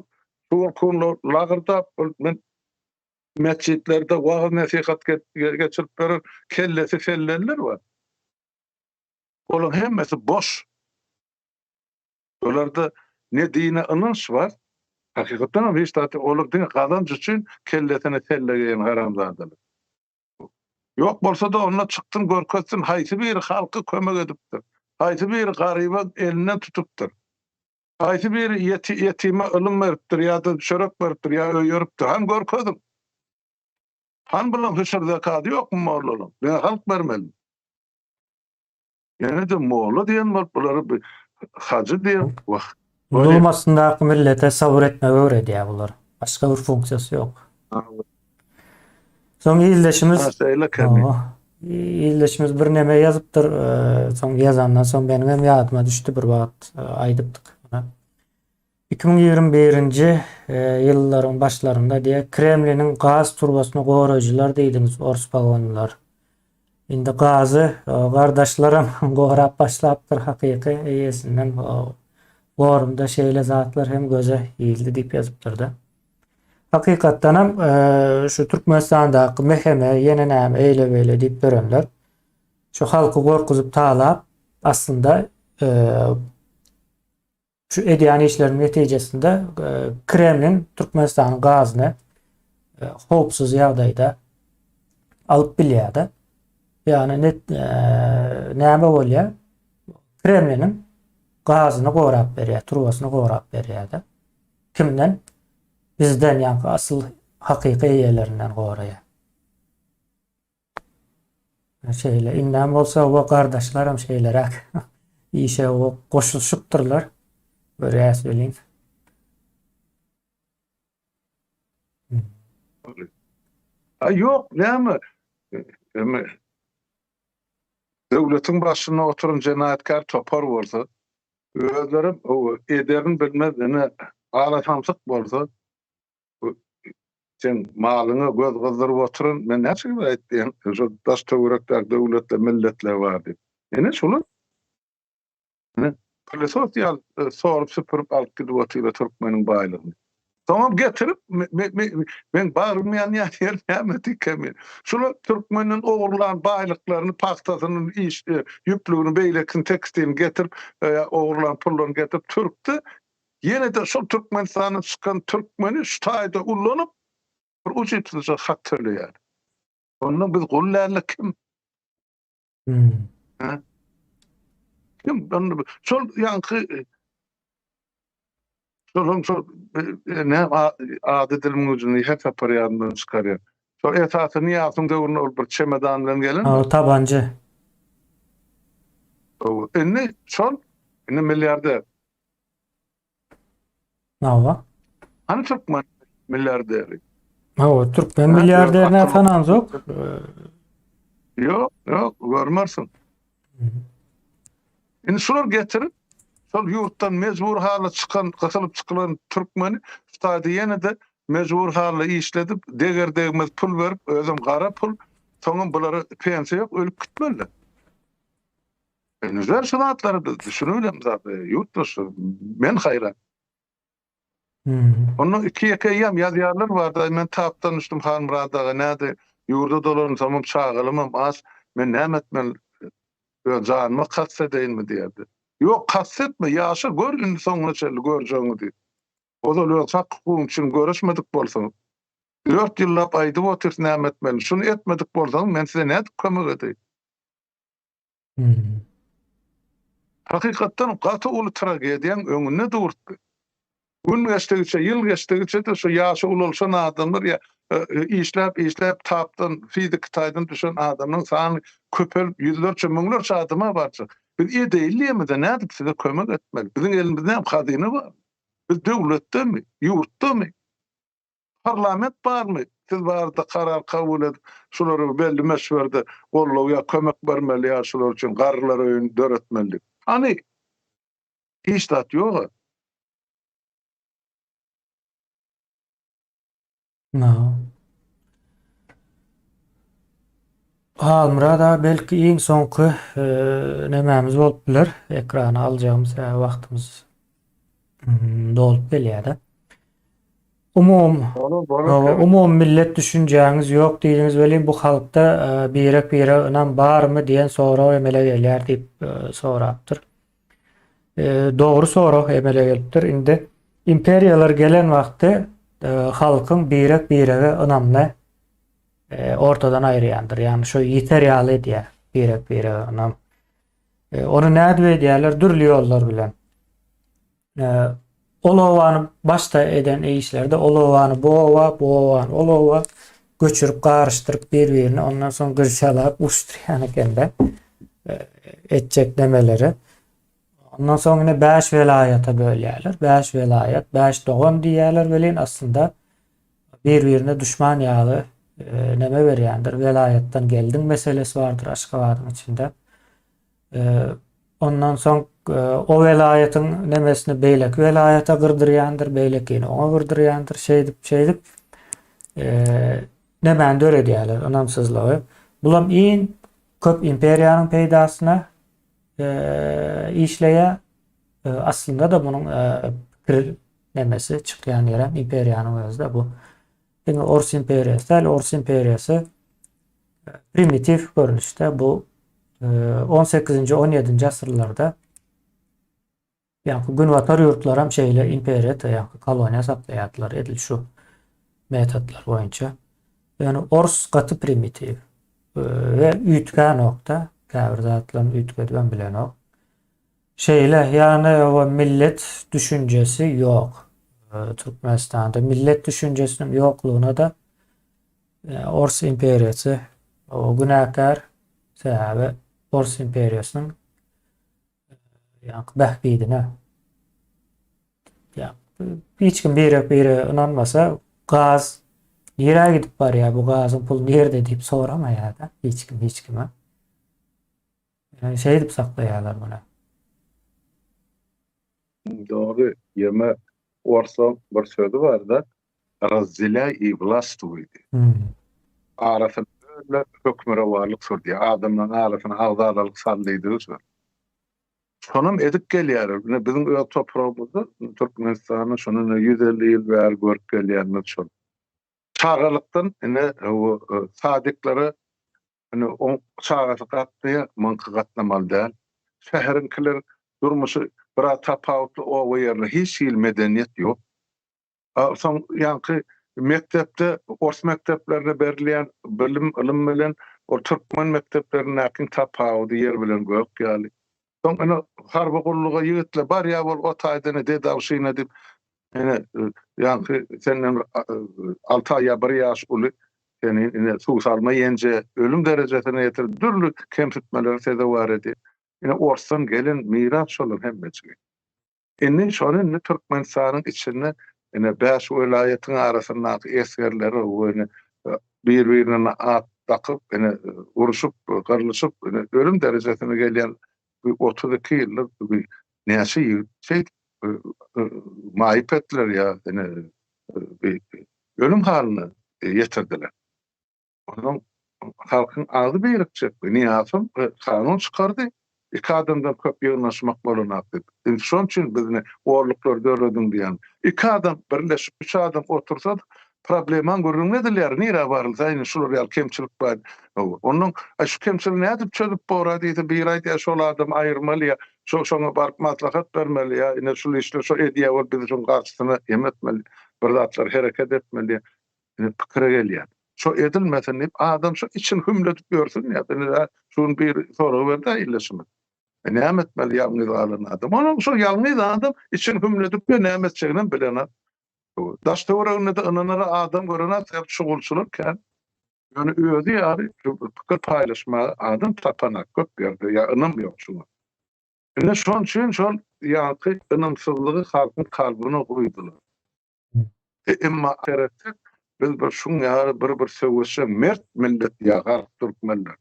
şu günki lagyrdap men metjitlerde wagyz-nesihat geçirip beren kellesi selleller bar. Olaryň hemmesi boş. Olarda ne dine ynanç bar, hakykatdan hem hiç zat ýok. Olar diňe gazanç üçin kellesine selle geýen haramzadalar. Ýok bolsa-da onda çyksyn görkezsin haýsy biri halka kömek edipdir, haýsy biri garyba elinden tutupdyr, haýsy biri ýetime ylym beripdir ýa-da çörek beripdir ýa öýeripdir. Hany görkeziň. Hany bulaň hüşür-zekady ýokmy mollalaň? Diňe halk bermelimi? Ýene-de molla diýen bolup bulary bir hajy diýen wah. Zulum astyndaky millete sabyr etmegi öwredýär bular. Başga bir funksiýasy ýok. Soň ildeşimiz ildeşimiz bir neme ýazypdyr. Soň ýazandan soň meniň hem ýadyma düşdi bir wagt aýdypdyk. 2021-nji ýyllaryň başlarynda diýýär, Kremliniň gaz turbasyny goraýjylar diýdiňiz ors pagonlylar. Indi gazy gardaşlaram gorap başlapdyr hakyky eýesinden forumda şeýle zatlar hem göze ildi diýip ýazypdyrda. Hakykatdanam şu Türkmenistandaky MHM ýene näme eýle beýle diýip ýörenler şu halky gorkuzyp talap aslynda Şu edýän işleriniň netijesinde Kremliň Türkmenistanyň gazyny howpsuz ýagdaýda alyp bilýär-de. Ýagny net näme bolýar? Kremliniň gazyny gorap berýär, turbasyny gorap berýär-de. Kimden? Bizden, ýagny asyl hakyky eýelerinden goraýar. Şeýle, indem bolsa we gardaşlaram şeýleräk işe goşulyşypdyrlar. Görýäs welin. A ýok, näme? Eme döwletiň başynda oturan jenaýatkär topar bolsa, özlerem ederini bilmez, ine, ala samsyk bolsa, Sen malyňa göz gyzdyryp oturan, men näçe gezek aýtdym, şu daş töwerekdäki döwletler, milletler bar diýip. Ine şular. Ine, pylesos ýaly e, sorup süpürip alyp gidip otyr türkmeniň baýlygyny. Soňam getirip men bagrym ýanýan ýer näme diýkem. Şular türkmenden ogurlan baýlyklaryny, pagtasyny, iş e, ýüplügini, beýlekisini, tekstilini getirip, e, ogurlan pullaryny getirip türkde Ýene-de şol Türkmenistandan çykan türkmeni şu taýda ullanyp, bir ujypsyzja hak töleýär. Onda biz gul dälde kim? Hmm. Kim? Onda şol ýaňky şol şol e, ne ady dilimiň ucunda her sapar ýadymdan çykarýar. Şol esasy Nyýazowyň döwründe ol bir çemedan bilen gelen. Ha, tabanjy. Indi şol indi milliarder. Hawa. Hany türkmen milliarderi? Hawa, türkmen milliarderini tanamzok. Ýok, ýok, görmersiň. Indi şular getirip, şol ýurtdan mejbur hala çykan, gysylyp çykylan türkmeni şu taýda ýene-de. mejbur halda işledip, deger-degmez pul berip, özem gara pul, soňam bulara pensiýa ýok, ölüp gitmeliler. Indi şu zatlara biz düşünibilemzok, ýurtdaşlar, men haýran. Onda iki-ýeke eýýäm ýazýarlar bardy, men tapdan düşdüm Halmyrat aga, näde ýurda dolansamam çagalymam aç, men näme etmeli, öz janyma kast edeýinmi diýerdi. Ýok, kast etme, ýaşa, gör indi soňuna çenli görjegiňi diýip. Ozal öz hak-hukugyň üçin göreşmedik bolsaň, dört ýyllap aýdyp otyrys näme etmeli, şuny etmedik bolsaň, men size nädip kömek edeýin? Hakykatdan gaty uly tragediýaň öňünde durupdy. Gün geçdigiçe, ýyl geçdigiçe-de şu ýaşy ulalşan adamlar ýa işläp, işläp tapdan, fiziki taýdan düşen adamlaryň sany köpelip, ýüzlerçe, müňlerçe adama barjak. Biz edeýli diýemizde nädip size kömek etmeli? Biziň elimizde näme hazyna barmy? Biz döwletdemi, ýurtdamy? Parlament barmy? Siz barada karar kabul edip, şulara belli möçberde goldaw ýa kömek bermeli ýa şular üçin garrylar öýüni döretmeli diýip. Hany? Hiç zat ýog-a. Halmyrat aga belki iň soňky nemämiz bolup biler. Ekrana aljagymyz sebäbi wagtymyz dolup gelýär-de. Umum umum millet düşünjäňiz ýok diýdiňiz welin bu halkda birek-birege ynam barmy diýen sorag emele gelýär diýip sorapdyr. Dogry sorag emele gelipdir. Indi imperiýalar gelen wagty halkyň birek-birege ynamyny ortadan aýyrýandyr. Ýagny şo ýiter ýaly edýär birek-birege ynam. Ony nädip edýärler? Dürli ýollar bilen. Ol obany başda eden işlerde ol obany bu oba, bu obany ol oba göçürip garyşdyryp bir-birine ondan soň gyrşalap uçdurýan ekende etjek nemeleri. Ondan soň ine 5 welaýata bölýärler. 5 welaýat, 5 dogan diýýärler welin aslynda bir-birine duşman ýaly e, neme berýändir. Welaýatdan geldiň meselesi bardyr Aşgabadyň içinde. E, ondan soň e, o welaýatyň nemesini beýleki welaýata gyrdyrýandyr, beýlekini oňa gyrdyrýandyr. Şeýdip, şeýdip e, nemäni döredýärler, ynamsyzlygy. Bulam iň köp imperiýanyň peýdasyna e, işleýär. E, aslynda-da munuň e, pikir nemesi çykýan ýerem imperiýanyň özi-de bu. Diňe Ors imperiýasy däl, Ors imperiýasy primitiv görnüşde bu 18-nji, 17-nji asyrlarda ýa-ni günbatar ýurtlaram şeýle imperiýa, ýa-ni koloniýa saklaýardylar edil şu metodlar boýunça. Ýöne ors gaty primitiv we üýtgänokda, käbir zatlaryny üýtgedibem bilenok. Şeýle, ýagny o millet düşünjesi ýok. Türkmenistanda millet düşünjesiniň ýoklugyna-da Ors imperiýasy o günäkär, sebäbi Ors imperiýasynyň ýaňky bähbidine ýa hiç kim birek birege ynanmasa gaz nirä gidip barýar bu gazyň puly nirde diýip soramaýar-da hiç kim hiç kime. Ýani şeýdip saklaýarlar muny. Dogry, ýöne orsaň bir sözi barda, razdelýaý i wlastwuý diýip. Arasyny böl-de, hökmürowanlyk sür diýýär. Adamlaryň arasyna agzalalyk sal diýdigi şol. Şonam edip gelýärler. Ine biziň öz topragymyzda, Türkmenistanda şony ine 150 ýyl bäri görüp gelýänimiz şol. Çagalykdan ine sadiklere Ine, oň çagasy gatnaýar, muňky gatnamaly däl. Şäheriňkiler durmuşy biraz tapawutly, oba ýerinde hiç hili medeniýet ýok. A soň ýaňky mekdepde, ors mekdeplerinde berilýän bilim, ylym bilen ol türkmen mekdeplerindäkiň tapawudy ýer bilen gök ýaly. Soň ine harby gulluga ýigitler barýar bol o taýda ine dedawşina diýip ine ýaňky senden alty aý ýa bir ýaş uly seni ine suw salma ýenje ölüm derejesine ýetirip dürli kemsitmelere sezewar edýär. Ine orsdan gelen miras şolar hemmejigi. Indi şony indi Türkmenistanyň içinde ine bäş welaýatyň arasyndaky esgerleri we ine bir-birine at dakyp ine urşup, gyrlyşyp ine ölüm derejesine gelýän bu 32 ýylda bu näçe ýigit şeýdip maýyp etdiler ýa ine. Ölüm halyna ýetirdiler. Onuň halkyň agzy birikjekdi. Nyýazow kanun çykardy, iki adamdan köp ýygnaşmak bolanok diýip. Indi şonuň üçin biz ine orluklary dörediň diýýän. Iki adam birleşip, üç adam otursa problemaň gürrüňini edilýär. Nirä barylsa indi şular ýaly kemçilik bar. Onnoň aý şu kemçiligi nädip çözüp bor-a diýse biri aýdýar şol adamy aýyrmaly ýa şo şoňa baryp maslahat bermeli ýa ine şul işler şo edýär bolup biz şoň garşysyna em etmeli bir zatlar hereket etmeli diýen ine pikire gelýär. Şo edilmesin diýip adam şo içini hümledip ýörsün diýýär. Ine şu gün biri sorag berdi-ä ildeşimiz. E näme etmeli ýalňyz galan adam? Onuň şo ýalňyz adam içini hümledip ýör näme etjeginem bilenok. Daş töwereginde-de ynanara adam görenok sebäp şugulçylar kän. Ýöne özi ýaly pikir paýlaşmaga adam tapanak köp ýerde ýa ynam ýok şuňa. Ine şonuň üçin şol ýaňky ynamsyzlygy halkyň kalbyna guýdular. Emma seretsek biz bir şuň ýaly bir bir söweşjeň mert millet ýa halk türkmenler.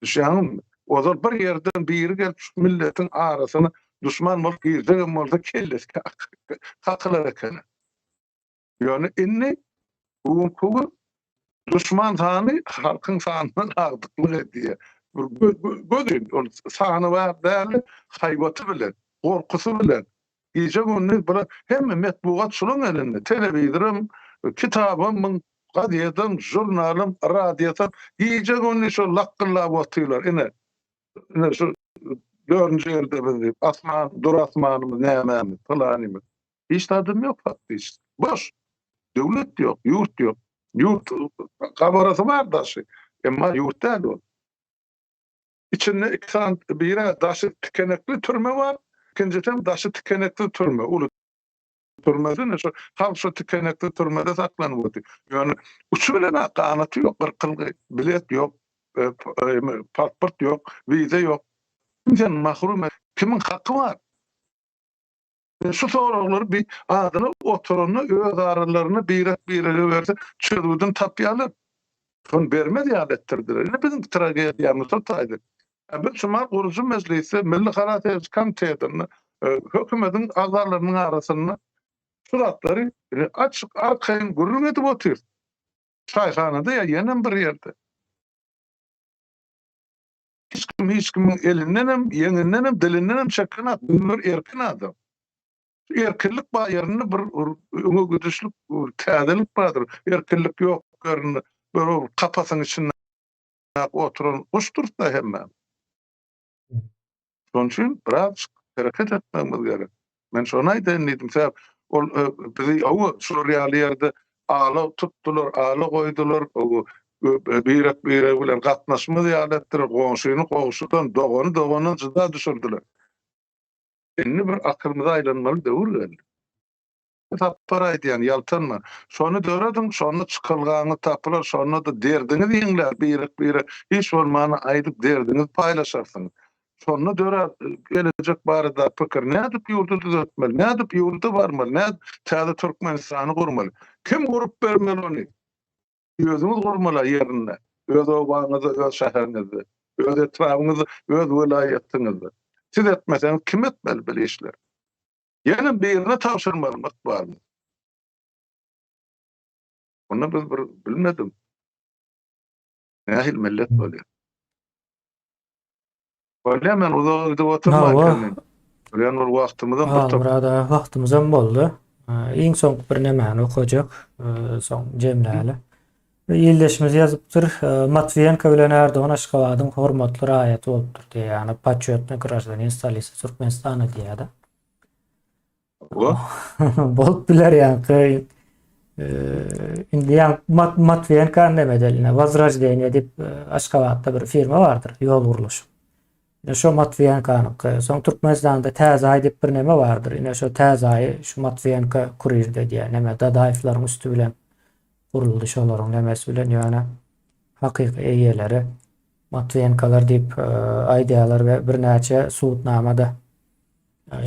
Düşýäňizmi? Ozal bir ýerden biri gelip şu milletiň arasyna duşman bolup girjegem bolsa kellesi kakylar ekeni. Ýöne indi bu günki gün duşman sany halkyň sanyndan agdyklyk edýär. Bir gözün ol sany bar däl, haýbaty bilen, gorkusy bilen gije-gündiz bular hemme metbugat şulaň elinde, telewizoram, kitabam, gazetem, žurnalam, radiosam gije-gündiz şol lakgyllap otyrlar. Ine, ine şu dördünji ýerde biz diýip, asman, dur asmanymyz, nämämiz, pylanymyz. Hiç zadam ýok faktiçeski. Boş. Döwlet ýok, ýurt ýok. Ýurt gabarasy bar daşy. Emma ýurt däl ol. Içinde iki sany biri daşy tikenekli türme bar, ikinjisem daşy tikeneksiz türme, uly türmesi ine şu halk şu tikenekli türmede saklanyp otyr. Ýöne uçy bilen ganaty ýok, gyrkylgy, bilet ýok, pasport ýok, wiza ýok. Kim seni mahrum kimiň haky bar? Şu soraglary bir adyna oturanda öz aralarynda birek-birege berse çözgüdini tapýarlar. Şony bermez ýaly etdirdiler. Ine biziň tragediýamyz şo taýda. Biz şumat gurujy mejlisde Milli halas ediş komitetinde hökümetiň agzalarynyň arasynda şu zatlary açyk arkaýyn gürrüň edip otyrys. Çaýhanada ýa ýenem bir ýerde. Hiç kim hiç kimiň elindenem, ýeňindenem, dilindenem çekenok. Biz bir erkin adam. Şu erkinlik bar ýerinde bir öňe gidişlik, täzelik bardyr. Erkinlik ýok ýerinde bir kapasyň içinde oturan guşdurys-da hemmämiz. Şonuň üçin biraz hereket etmegimiz gerek. Men şony aýdaýyn diýdim. Sebäp ol e, bizi hawa şular ýaly ýerde ala tutdular, ala goýdular, birek birek bilen gatnaşmaz ýaly etdiler, goňşyny goňşudan, dogany dogandan jyda düşürdiler. Indi bir akylymyza aýlanmaly döwür geldi. Sapar aýdýan, ýaltanma. Şony dörediň, şonda çykalgaňyz tapylar, şonda-da derdiňiz ýeňlär, birek-birek hiç bolmanda aýdyp derdiňizi paýlaşarsyňyz. Şonda dörär gelejek barada pikir, nädip ýurdy düzetmeli, nädip ýurda barmaly, nädip täze Türkmenistany gurmaly. Kim gurup bermeli ony? Özüňiz gurmaly ýerinde, öz obaňyzda, öz şäheriňizde, öz etrabyňyzda, öz welaýatyňyzda. Siz etmeseňiz kim etmeli bil işleri? Ýene birine tabşyrmalymy ykbalyny? Onda biz bir bilmedim. Nähili millet bolýar? Bolýar men uzaga gidip oturman. Görýän bir wagtymyzam bir top. Halmyrat aga wagtymyzam boldy. Iň soňky bir nämäni okajak, soň jemläli. Ildeşimiz ýazypdyr, Matwiýenko bilen Erdogan Aşgabadyň hormatly raýaty bolupdyr diýýär. Ýagny početnyý graždanin stolisi Türkmenistana diýýär-de. Bolup biler ýaňky indi ýaň Matwiýenko näme edeline Wozroždeniýe diýip Aşgabatda bir firma bardyr, ýol gurluşyk. Ine şo Matwiýenkanyňky. Soň Türkmenistanda Täze Aý diýip bir neme bardyr. Ine şo Täze Aýy şu Matwiýenko kurirde diýýär. Neme Dadaýewleriň üsti bilen guruldy şolaryň nemesi bilen ýöne hakyky eýeleri Matwiýenkolar diýip aýdýarlar we birnäçe subutnama-da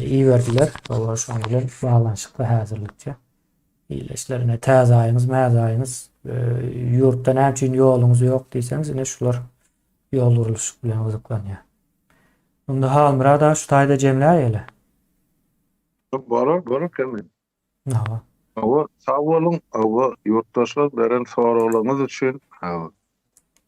iberdiler. Olar şoň bilen baglanyşykly häzirlikçe. Ýerleşlerine Täze Aýyňyz, Mäze Aýyňyz ýurtda näme üçin ýoluňyz ýok diýseňiz ine şular ýol gurluşyk bilen gyzyklanýar. Onda Halmyrat aga şu taýda jemläýeli. Bolar, bolar kemin. Hawa. Hawa, sag boluň, hawa, ýurtdaşlar beren soraglaryňyz üçin, hawa.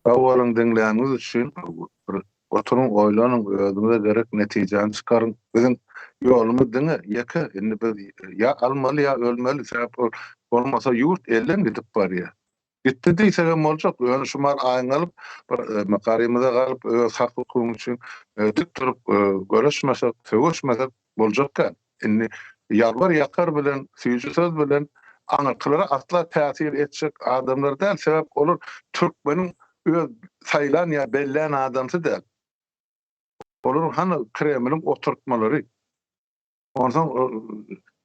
Sag boluň diňläniňiz üçin, hawa. Bir oturyň, oýlanyň, özüňize gerek netijäni çykaryň. Biziň ýolumyz diňe ýeke, indi biz ýa almaly, ýa ölmeli, sebäp ol bolmasa ýurt elden gidip barýar. Gitdi diýsegem boljak, ýöne şu mal aýňalyp, bir garymyza galyp, öz hak-hukugyň üçin dik durup göreşmesek, söweşmesek boljak däl. Indi ýalbar-ýakar bilen, süýji söz bilen aňyrkylara asla täsir etjek adamlar däl, sebäp olar türkmeniň öz saýlan ýa bellän adamsy däl. Olar hany Kremliň oturtmalary. Onsoň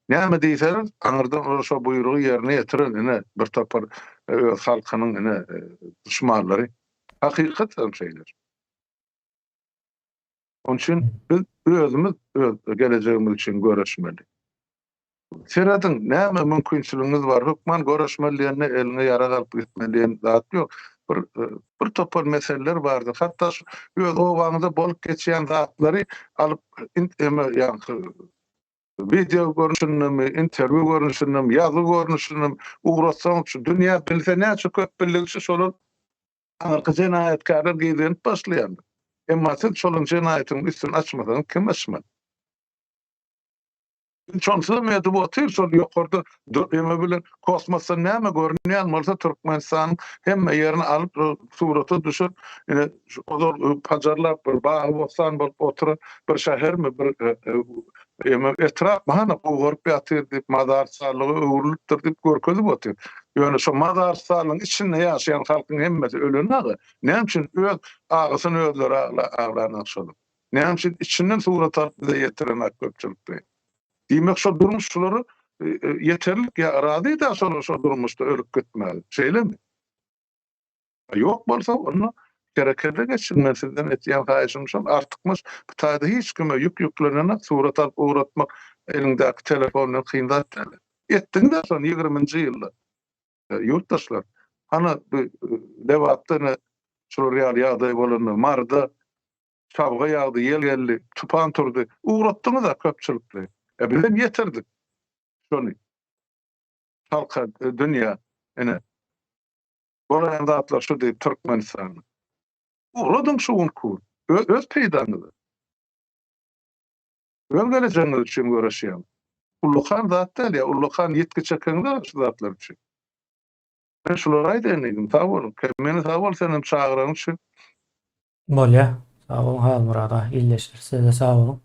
näme diýseler, aňyrdan olar şo buýrugy ýerine ýetiren ine bir topar öz halkynyň ine duşmanlary. Hakykat hem şeýle. Onuň üçin biz özümiz öz gelejegimiz üçin göreşmeli. Serediň, näme mümkinçiligiňiz bar, hökman göreşmeli diýende eliňe ýarag alyp gitmeli diýen zat ýok. Bir bir topar meseleler bardyr. Hatda şu öz obaňyzda bolup geçýän zatlary alyp eme ýaňky wideo görnüşindemi, interwýu görnüşindemi, ýazgy görnüşindemi ugratsaň şu dünýä bilse näçe köp bildigiçe şolar aňyrky jenaýatkärler gizlenip başlaýarlar. Emma siz şolaryň jenaýatynyň üstüni açmasaňyz kim açmaly? Şonsuzam edip otyr şol ýokarda eme bilen kosmosdan näme görünýän bolsa Türkmenistanyň hemme ýerini alyp surata düşürip ine ozal pajarlap bir bagy-bossan bolup oturan bir şähermi bir eme etrapmy hany gugaryp ýatyr diýip mazarstanlyga öwrülipdir diýip görkezip otyr. Ýöne şo mazarstanlygyň içinde ýaşaýan halkyň hemmesi ölen aga. Näme üçin öz agysyny özleri aglanok şonuň. Näme üçin içinden surat alyp bize ýetirenak köpçülikde? Diýmek şol durmuş şulara ýeterlik ýa razy da şolar şol durmuşda ölüp gitmäge. Şeýlemi? Ýok bolsa onda herekete geçiň. Men sizden etýän haýyşym şol artykmaç bu taýda hiç kime ýük ýüklenenak surat alyp ugratmak eliňdäki telefon bilen kyn zat däl. Etdiňdä şony ýigriminji ýylda. Ýurtdaşlar, hany bu Lebapda ine şular ýaly ýagdaý bolanda Maryda Çabga ýagdy, ýel geldi, tupan turdy. Ugratdyňyz-a köpçülikli. E, bizem ýetirdik şony halka, dünýä. Ine, bolaýan zatlar şu diýip Türkmenistanda. Ugradyň şu günki gün. Öz peýdaňyza. Öz gelejegiňiz üçin göreşýäňiz. Ullakan zat däl ýa, ullakan ýitgi çekeňiz şu zatlar üçin. Men şulary aýdaýyn diýdim. Sag boluň. Kemine sag bol senem çagyranyň üçin. Bolýa. Sag boluň Halmyrat aga illeşdir size sag boluň.